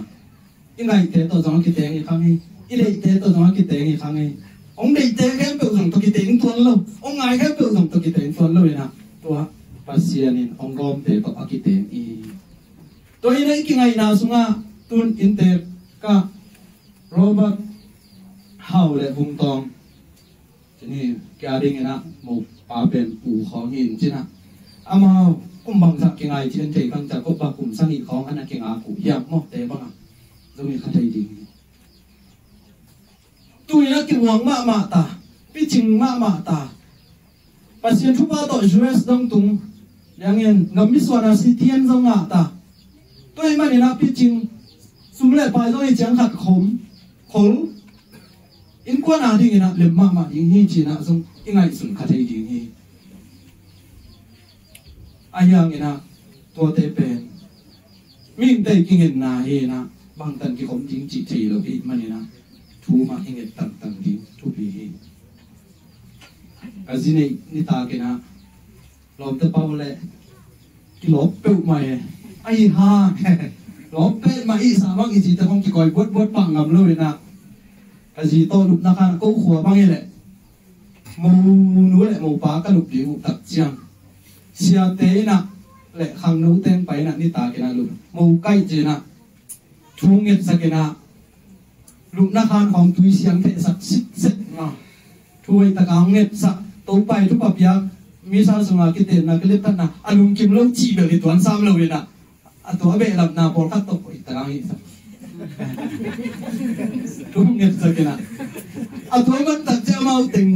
i ngaihte tawh zong a kiteng hi khang hi. I deihte tawh zong a kiteng hi khang hi. Hong deihte khempeuh zong tawh kiteng tuan lo, hong ngai khempeuh zong tawh kiteng tuan lo in ah, tua Pasian in hong gawmte tawh a kiteng hi. Tua in ah i kingaihna sungah tun inntek ah Robert Hau le Vung Tawng, ci ni, kia dingin ah mopa pen Pu Khawng hi in ci-in ah, amau kum bangzah kingai ci en thei kang ca, ko pa kum sang i khawng an a kingak uh hiam maw te bangah zong i kha thei ding hi. Tu in ah kimuang mahmah ta, picing mahmah ta. Pasian thupha tawh U S dong tung liangin gam misuan a C T N zong ngah ta. Tua ahih manin ah picing, sum le pai zong i ciang khat khom khol, innkuan a dingin ah lem mahmah ding hi ci-in ah zong i ngaihsun kha thei ding hi. Ahi hangin ah tuate pen mihingte i kingetna hi in ah, bangtan kikhom ding cih thei lo ahih manin ah thu mah i nget tangtang ding thupi hi. Ka zi neih nitakin ah lawmte pau le kilawp peuhmah e. Ahi hang lawp peuhmah i sa bang i zite khong kikoi buatbuat pah ngam lo in ah, ka zi tawh lupna khan ko khua bang hi leh mo nu le mo pa ka lup ding uh tak ciang, siate in ah le khangno teng pai in ah nitakin ah lup, mo kaih ci-in ah thu ngetsak in ah, lupna khan khawng tui siang thehsak sitset na. Thu hoih taka hong ngetsak, Topa i thupha piak, misa sunga kitenna, kilipthatna a lungkim lo cih bel hi tuan sam lo in ah, a tua a behlapna pawlkhat tawh hoih taka hong hihsak. Thu ngetsak in ah, a tua man tak ciang amau teng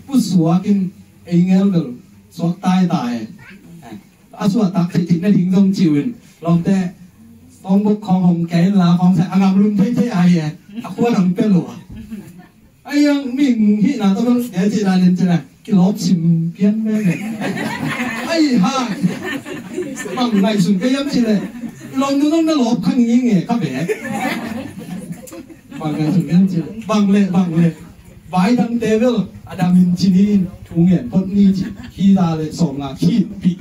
pusuak in ei ngel bel suak taitai. A suahtak theih theih nading zong ci uh in, lawmte, kawngbuk khawng hong kei in la khawng sa a ngam lum theithei a hi e. A khua nang pia lua. Ahi hang mihing hihna tawh bang kei cih dan in ci le kilawp sim pian veve. Ahi hang bang ngaihsun kei hiam cih leh, i lawmnu zong na lawp kha ngingei kha ve. Bang ngaihsun kei hiam cih leh, bang le bang le. Vai dangte bel a damin ci ni in, thu ngen phot ni ci, khi za le sawm nga khi pi.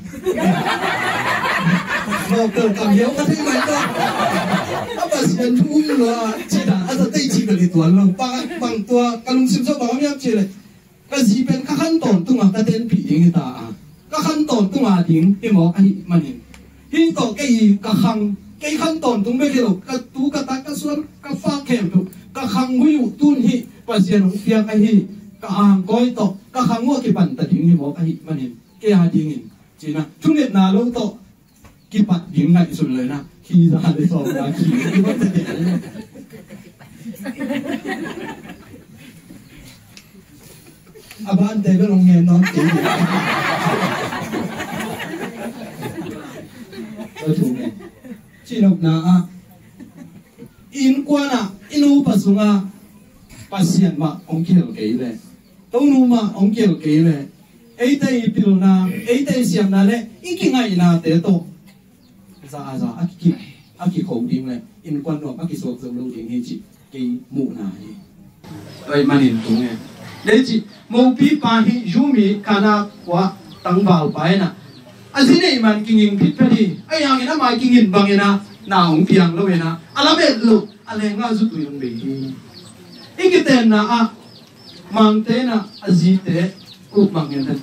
Lawk bel kam hiau ka thei mai ta. A Pasian thu um lo a, ci dan a za tei ci bel i tuan lo. Bang, bang tua ka lungsim sawh bang om hiam ci le, Ka zi pen ka khan tawntung a ka tenpih ding hi ta a, ka khan tawntung a ding hi mawk ahih manin, hih tawh kei ka khang, kei khan tawntung bek hi lo, ka tu ka tak ka suan ka fak khempeuh ka khang hui uh tun hih Pasian hong piak ahi ka angkawi tawh ka khang uh a kipan ta ding hi mawk ahih manin, kei a dingin cina thungetna lo tawh kipat ding ngaihsun lo na, khi za le sawm na khi. A ban te bel hong ngen nawn kei. Ka thu ngen. Cinopna ah innkuan ah i nupa sungah Pasian mah hong kihel kei le, Tonu mah hong kihel kei le, eite i pilna, eite i siamna le i kingaihnate tawh za a za a ki, a kikho ding le innkuan nuam a kisuak zo lo ding hi cih kei muhna hi. Tua ahih manin tung e, dei cih mopipa hi, Yumi Kana khua tangvalpa in ah, a zi neih man kinging phitphet hi. Ahi hangin ama kinging bangin ah na hong piang lo in ah, a lamet loh a lenggah zutui hong bei hi. I kitenna ah Mangte in ah a zite, uh, Mangte in ah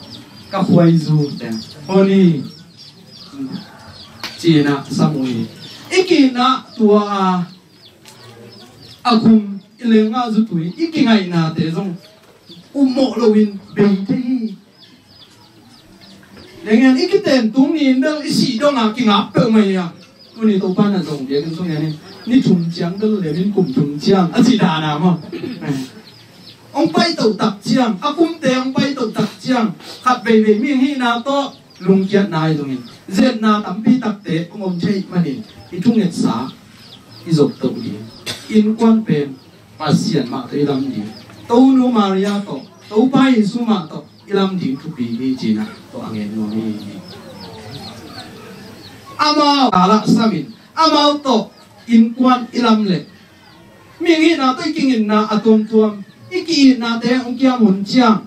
ka khuaizu te, Honi ci-in ah sam uh hi. I ki-in ah tua a, a kum i lenggah zutui i kingaihnate zong ummawh loin bei thei hi. Leng en i kiten tung ni in bel i sih dong a kingap peuhmah hi a. Tuni Topa na zong biakinn sung en in, ni thum ciang bel lem in kum thum ciang a ci dan a maw. Hong paito tak ciang, a kumte hong paito tak ciang, khat veivei mihing hihna tawh lungkiatna ahi zongin, zetna tampi takte hong om thei manin, i thungetsa i zop toh ding. Innkuan pen Pasian mah tawh i lam ding, Tonu Maria tawh, Topa Jesu mah tawh i lam ding thupi hi, ci-in ah tua a ngen nuam hi. Amau a lah samin, amau tawh innkuan i lam leh, mihing hihna tawh i kinginna a tuamtuam, i ki-itnate hong kiam hun ciang,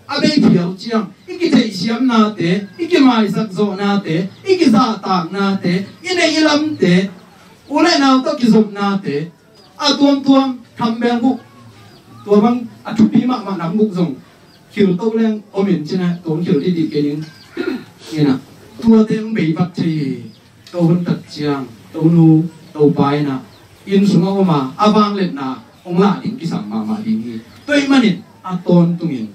a bei phial ciang, i kitheihsiamnate, i kimaisak zawhnate, i kizahtaknate, i neih i lamte, u le nau tawh kizopnate, a tuamtuam tham beng guk, tua bang a thupi mahmah nam guk zong khil to leng om in, ci-in ah tua hong khil dihdih kei ning. Ina, tuate hong bei vat thei hi. Tua hun tak ciang, Tonu, Topa in ah inn sungah om a, a vangliatna hong lah ding kisam mahmah ding hi. Tua ahih manin a tawntungin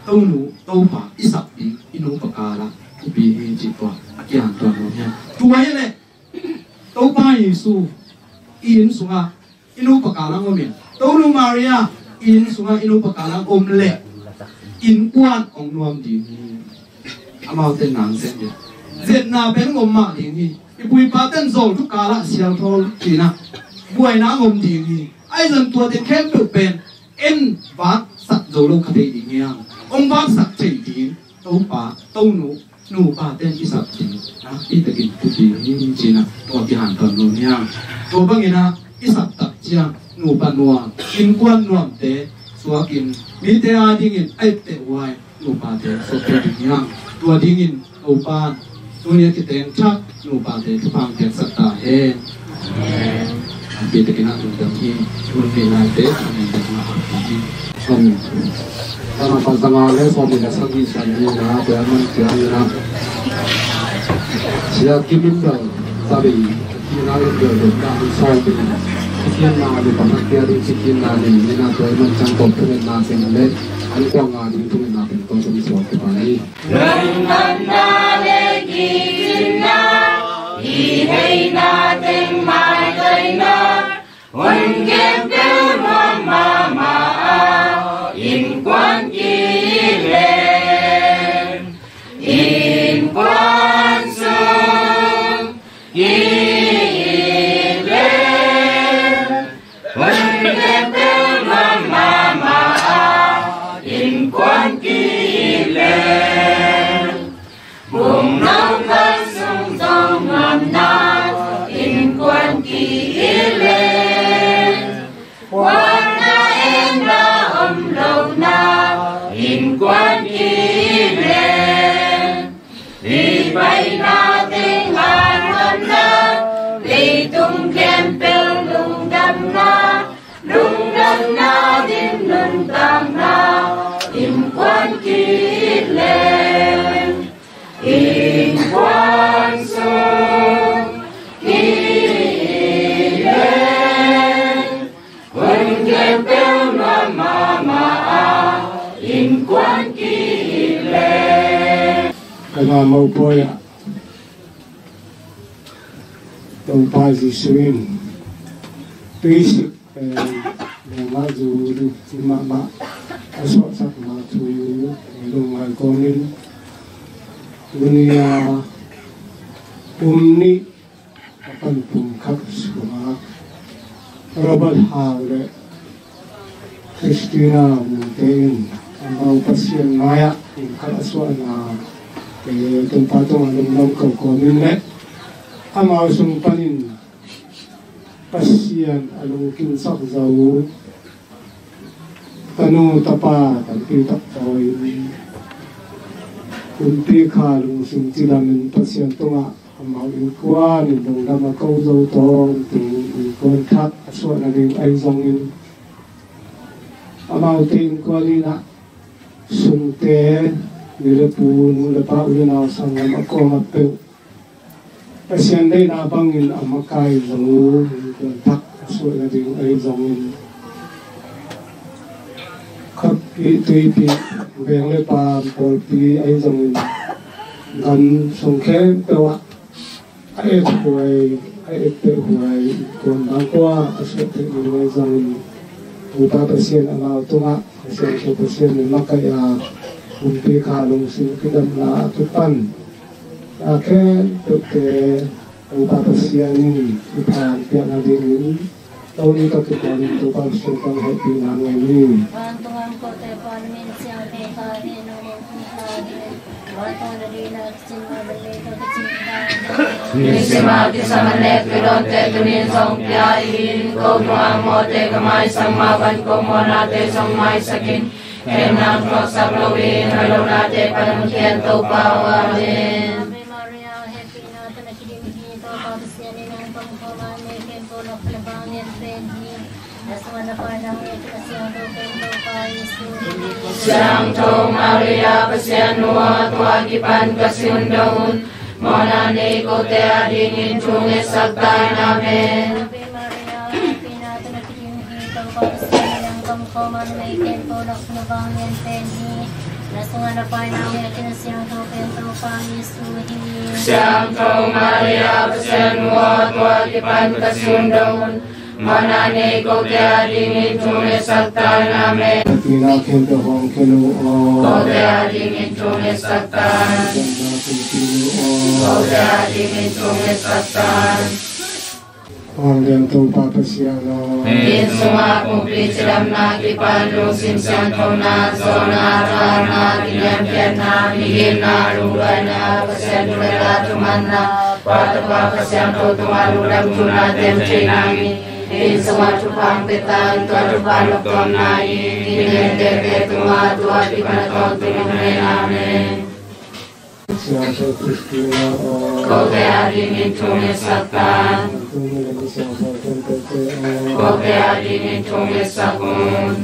Tonu, Topa i sap ding i nupa kal ah thupi hi, cih tua a kihanthawn nuam hi. Tua hi leh Topa Jesu i inn sungah i nupa kal ah om in, Tonu Maria i inn sungah i nupa kal ah om leh innkuan hong nuam ding hi. Amaute nang sem hi. Zetna pen hong om mah ding hi. I pu i pate in zawl thu kal ah sialthawl, ci-in ah buaina hong om ding hi. Ahi zong tuate khempeuh pen en vaksak zo lo kha thei ding hi hang. Hong vaksak thei ding Topa, Tonu, nupa ten i sap ding nakpi takin thupi hi, ci-in ah tua kihanthawn nuam hi hang. Tua bangin ah i sap tak ciang nupa nuam, innkuan nuamte suakin mite a dingin a etteh huai nupate suak thei ding hi hang. Tua dingin Topa in tuni a kiteng thak nupate thupha piaksak ta hen. Amen. Pi takin a lungdam hi. Hun ni lai te, amen. Amen. Tana pasanga le sawm le sagih san ni na, tua man ciang na. Sia Kim Min Dang, sabi, kina le dang dang sawm ni. Kina le pasang kia di kina ni na, tua man ciang top tu na sing le, an kuang a di tu na pin to tu suak tu pa ni. Lungdamna le kicinna, i theihna teng maitaina, hun khempeuh nuam mahmah a, innkuan ki-it leng, innkuan sung ki-it leng, hun khempeuh nuam mahmah a, innkuan ki-it leng. Bung nong khan sung zong nuamna, innkuan ki-it leng. Puanna enna om lona, innkuan ki-it leng. I paina teng a nuamna, leitung khempeuh lungdamna, lungdamna ding nuntakna, innkuan Kit leng, innkuan sung kit leng, hun khempeuh nuam mahmah a, innkuan kit leng. Ka na mopawi ah Topa Jesuh in tuisik pen bangmah zu ding mahmah a suahsakna thu i lungngai kawmin, tuni-a kum nih a pan pumkhat sungah Robert Hau le Christina Mungte in amau Pasian mai-ah pumkhat a suahna te Topa tungah lungdam ko kawmin le amau sung panin Pasian a lungkimsak zo tanu tapa tampi tak tawh in kumpi kha lungsim cidamin Pasian tungah amau innkuan in lungdam a ko zo tawntung innkuan thak a suah nading ahi zongin, amaute innkuan in ah sungte, nu le pu, nu le pa, u le nau, sanggam a kuamah peuh Pasian deihna bangin a makai zo innkuan thak a suah nading ahi zongin, khappih tuipih, veng le paam, pawlpi ahi zongin, gam sung khempeuh ah a ethuai, a etpehhuai innkuan bangkua a suah theih nading ahi zongin, Topa Pasian amau tungah Pasian, Topa Pasian in makaih a, kumpi kha lungsim kidamna a kipan a khempeuhte Topa Pasian in i phan piak nadingin, tuni ka kipawlin Topa Pasian tawh hehpihna ngei ni. Vantung a om kote Pa, na min siangtho ta hen, na hong tung ta hen. Vantung a na deihna kicin ma bangin, tua kicin ta hen. Nisim a kisam a nek i dawnte tuni-in zong pia in, ko tung a om mawhte ka maisak mah bang ko mawhnate zong maisak in. Kei nang thuaksak loin a lohnate pan hong khia in Topa aw. Amen. Ave Maria, hehpihna tawh na kiding hi, Topa Pasian in nang pang khawm a, mi khempeuh lakah na vang lian pen hi. Na sungah na paina hong et hi, na siangtho pen Topa Jesuh hi. Siangtho Maria, Pasian nu aw, tua kipan ka si hun dong un mawhna nei kote adingin thungetsak ta in. Amen. Ave Maria, hehpihna tawh na kiding hi, Topa Pasian in nang pang khawm a, numei khempeuh lakah na vang lian pen hi. Na sungah na paina hong et hi, na siangtho pen Topa Jesuh hi. Siangtho Maria, Pasian nu aw, tua kipan ka si hun dong un mawhna nei kote adingin thungetsak ta in. Amen. Hehpihna khempeuh hong khia lo aw. Kote adingin thungetsak ta in. Hehpihna khempeuh hong khia lo aw. Kote adingin thungetsak ta in. Vanglian Topa Pasian aw. Inn sungah kumpi cidamna kipan lungsim siangthona, zawhna, thahatna, kiniamkhiatna, migitna, lungduaina, Pasian thu le la thumanna, Pa, Tapa, Kha Siangtho tungah lungdam thu na tem thei nangin, inn sungah thupha hong pia ta in, tua thupha noptuamna in inn ngen tete tungah tua kipan a tawntung hong nei. Amen. Siangtho Christina aw. Kote adingin thungetsak ta in. Tuni le mi siangtho khempeuhte aw. Kote adingin thungetsak un.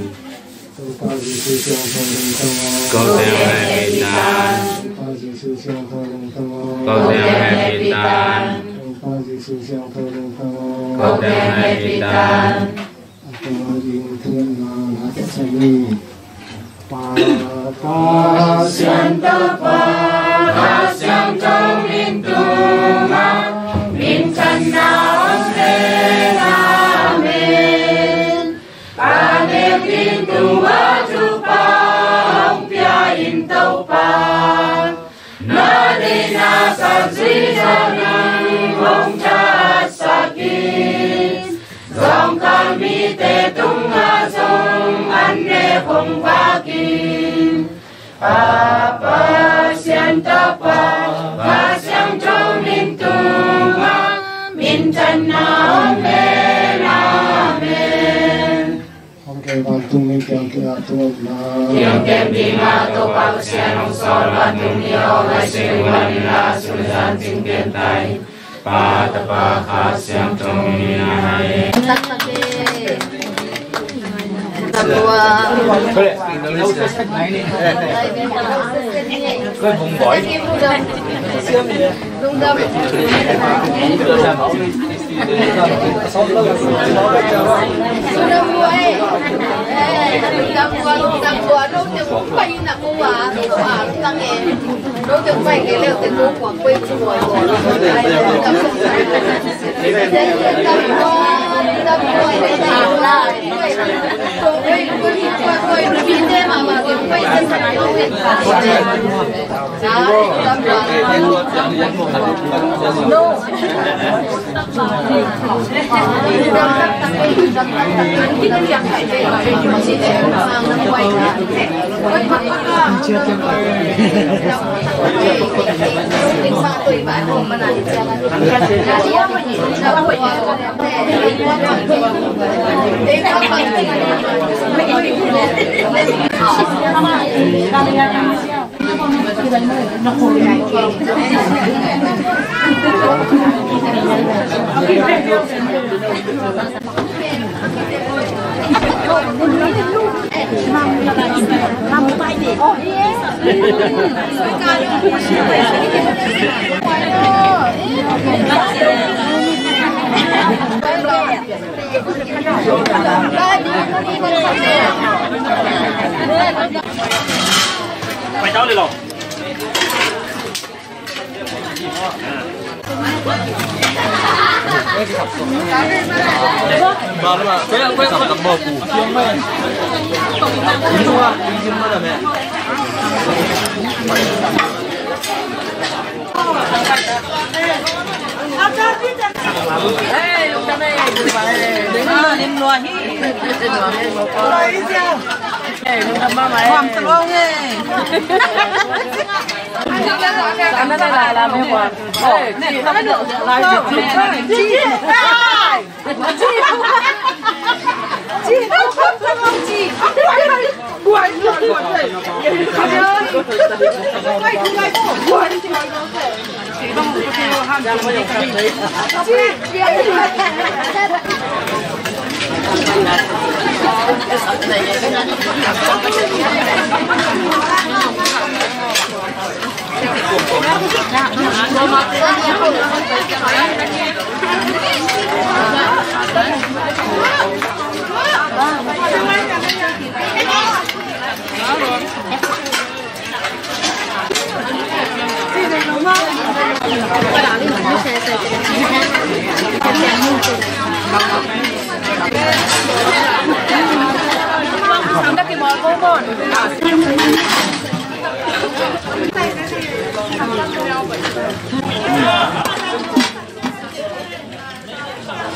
Topa Jesuh siangtho lungtang aw. Kote hong hehpih ta in. Topa Jesuh siangtho lungtang aw. Kote hong hehpih ta in. Topa Jesuh siangtho lungtang aw. Kote hong hehpih ta in. A tawm a ding thungetna na taksan ni. Pa, Kha Siangtho, Pa, Kha Siangtho min tungah minthanna om hen. Amen. Ka nek ding tungah thupha hong pia in Topa. Na deihna sa zui zawh nang hong thahatsak in. Zawngkhal mite tungah zong an nek hong vak in. Pa, Pasian, Tapa, Kha Siangtho min tungah minthanna om hen. Amen. Hong kem vantung ni, kiang kia tuakna. Kiang kem dingah Topa Pasian hong sawl vantung ni aw, ngai sui wan in la, sui zan cing pian tai. Pa, Tapa, Kha Siangtho min amen.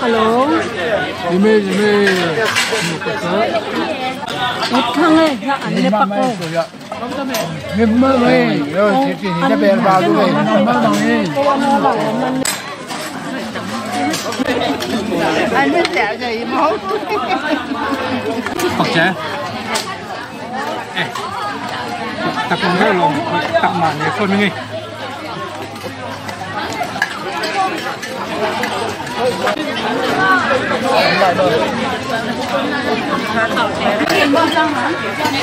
Hello. Ime, ime. Utang eh, ya ane pako. Ime, ime. Yo, siti ni na bel balu eh. Ime, ime. Pakce. Eh, tak kong deuh lawm, tak mah ne khon ing ei.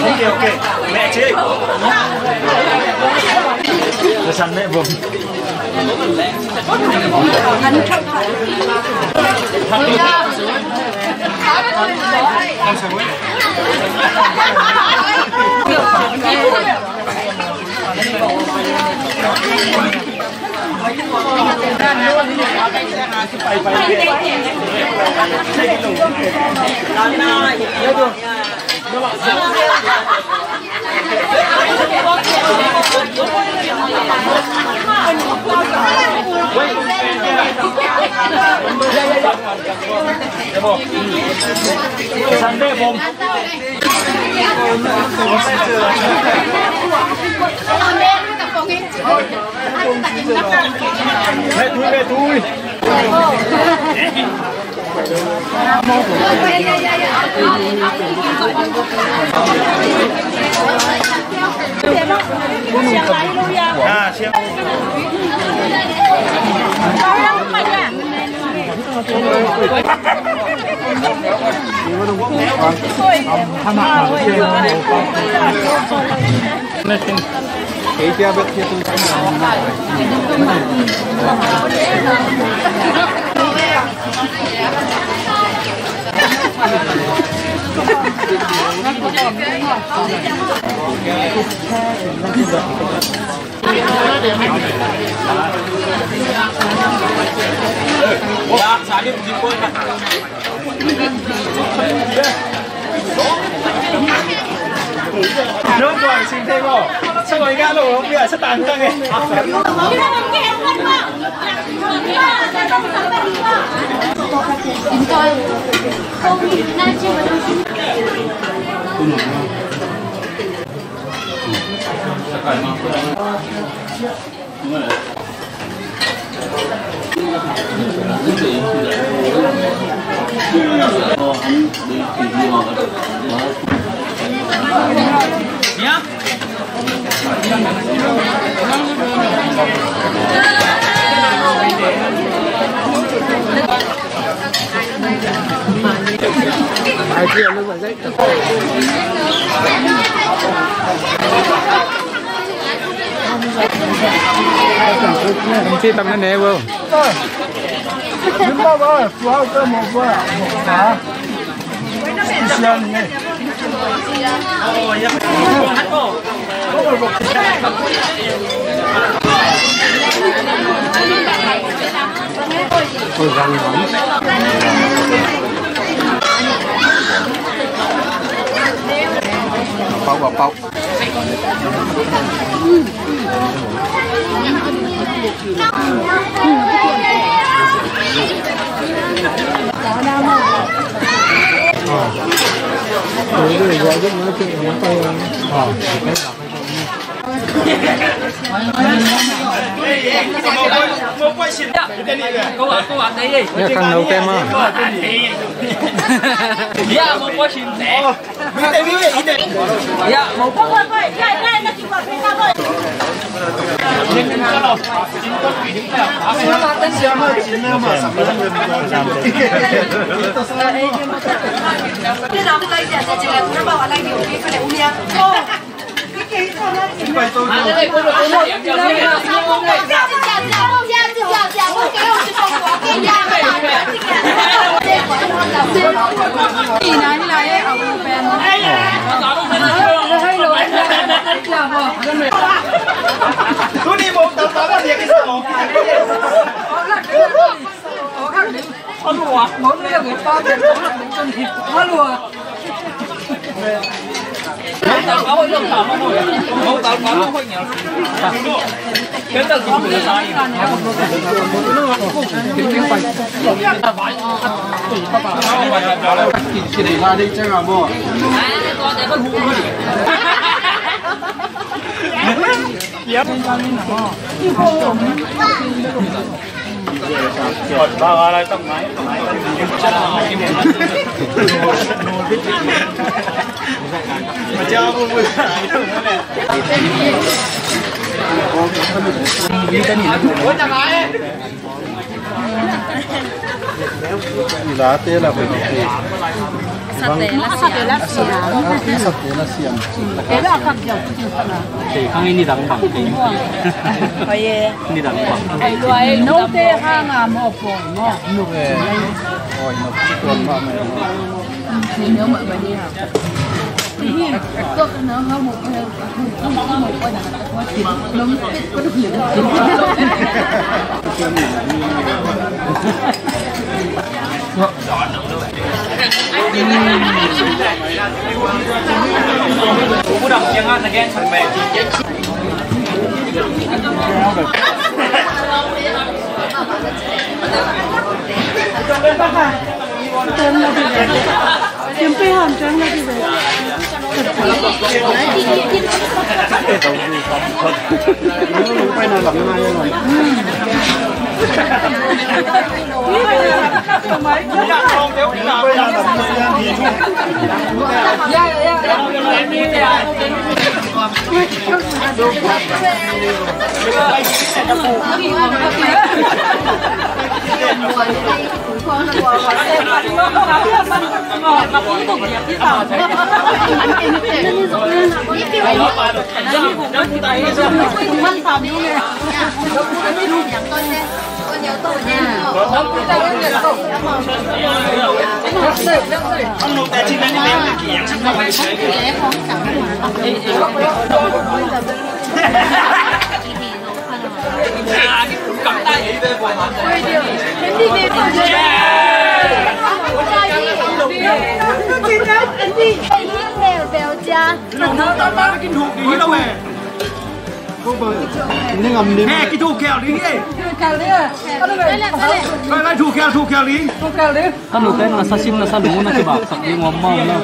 Ok, ok. Meh cik. Pesan meh bom. Ci tam na ne wo. Pau, pau, pau. Late la. Satela siam. Satela siam. Hang ini dang bang. Oye. Ini dang bang. Note hang a mo po mo. Oi, no, ci tuan ba mo. Nè, kithuk khel ding hi. Lai, lai, thuk khel, thuk khel ding. Ka nu ten na sa sim na sa lu na kibaksak ding om maw na.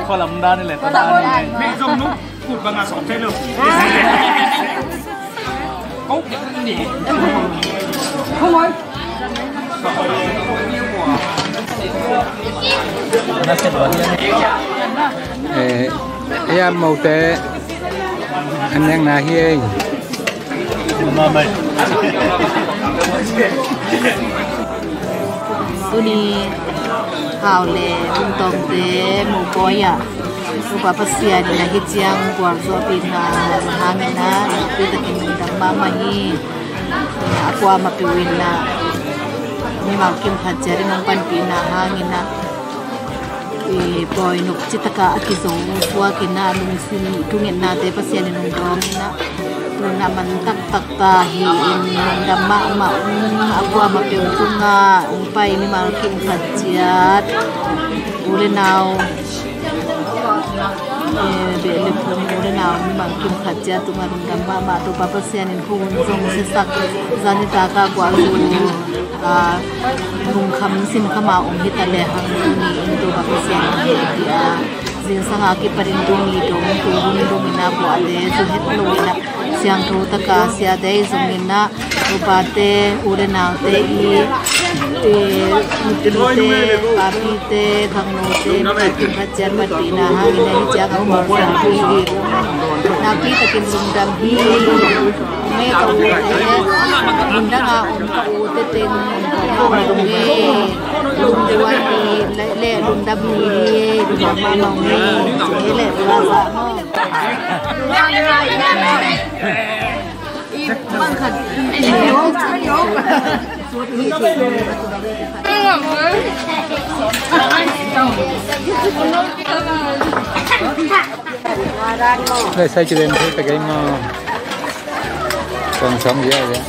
Khualam dan ni le ta dan ni. Mei zong nu kut bang a sawm thei lo. Eh, eh, a mote an neng na hi ei. Tuni hau le hung tawmte mu pawi ah Topa Pasian in a hi ciang gualzawhpihna hangin a nakpi takin lungdam mahmah hi. A kuamah peuh in a mimal kim khat ciat in hong panpihna hangin a i pawi nuk citaka a kizo suak in a lungsim thungetnate Pasian in hong dawm in a tuna man taktak ta hi in lungdam mahmah ung. A kuamah peuh tungah hong pai mimal kim khat ciat u le nau, eh, beh le phung u le nau mimal kim khat ciat tungah lungdam mahmah. Topa Pasian in hun zong siasak zan i taka gualzu a lungkham sinkham a om hi ta lehang tuni in Topa Pasian in hehpih a zingsang a kipatin tuni dong tu hun dong in a bualte zu het lo in a siangtho taka siate zong in a upate u le naute i, i nute papite khangnote mimal kim khat ciat panpihna hangin a hi ciang a kualzawhpih hi. Nakpi takin lungdam hi. Mek a ute, mundang a om ka ute teng, lungdam hi, lungdam hi, le, le, lungdam hi, lungdam hi, le, lungdam hi. I bang khat. Lai sai ci den thei ta kei maw. Song song ya ya.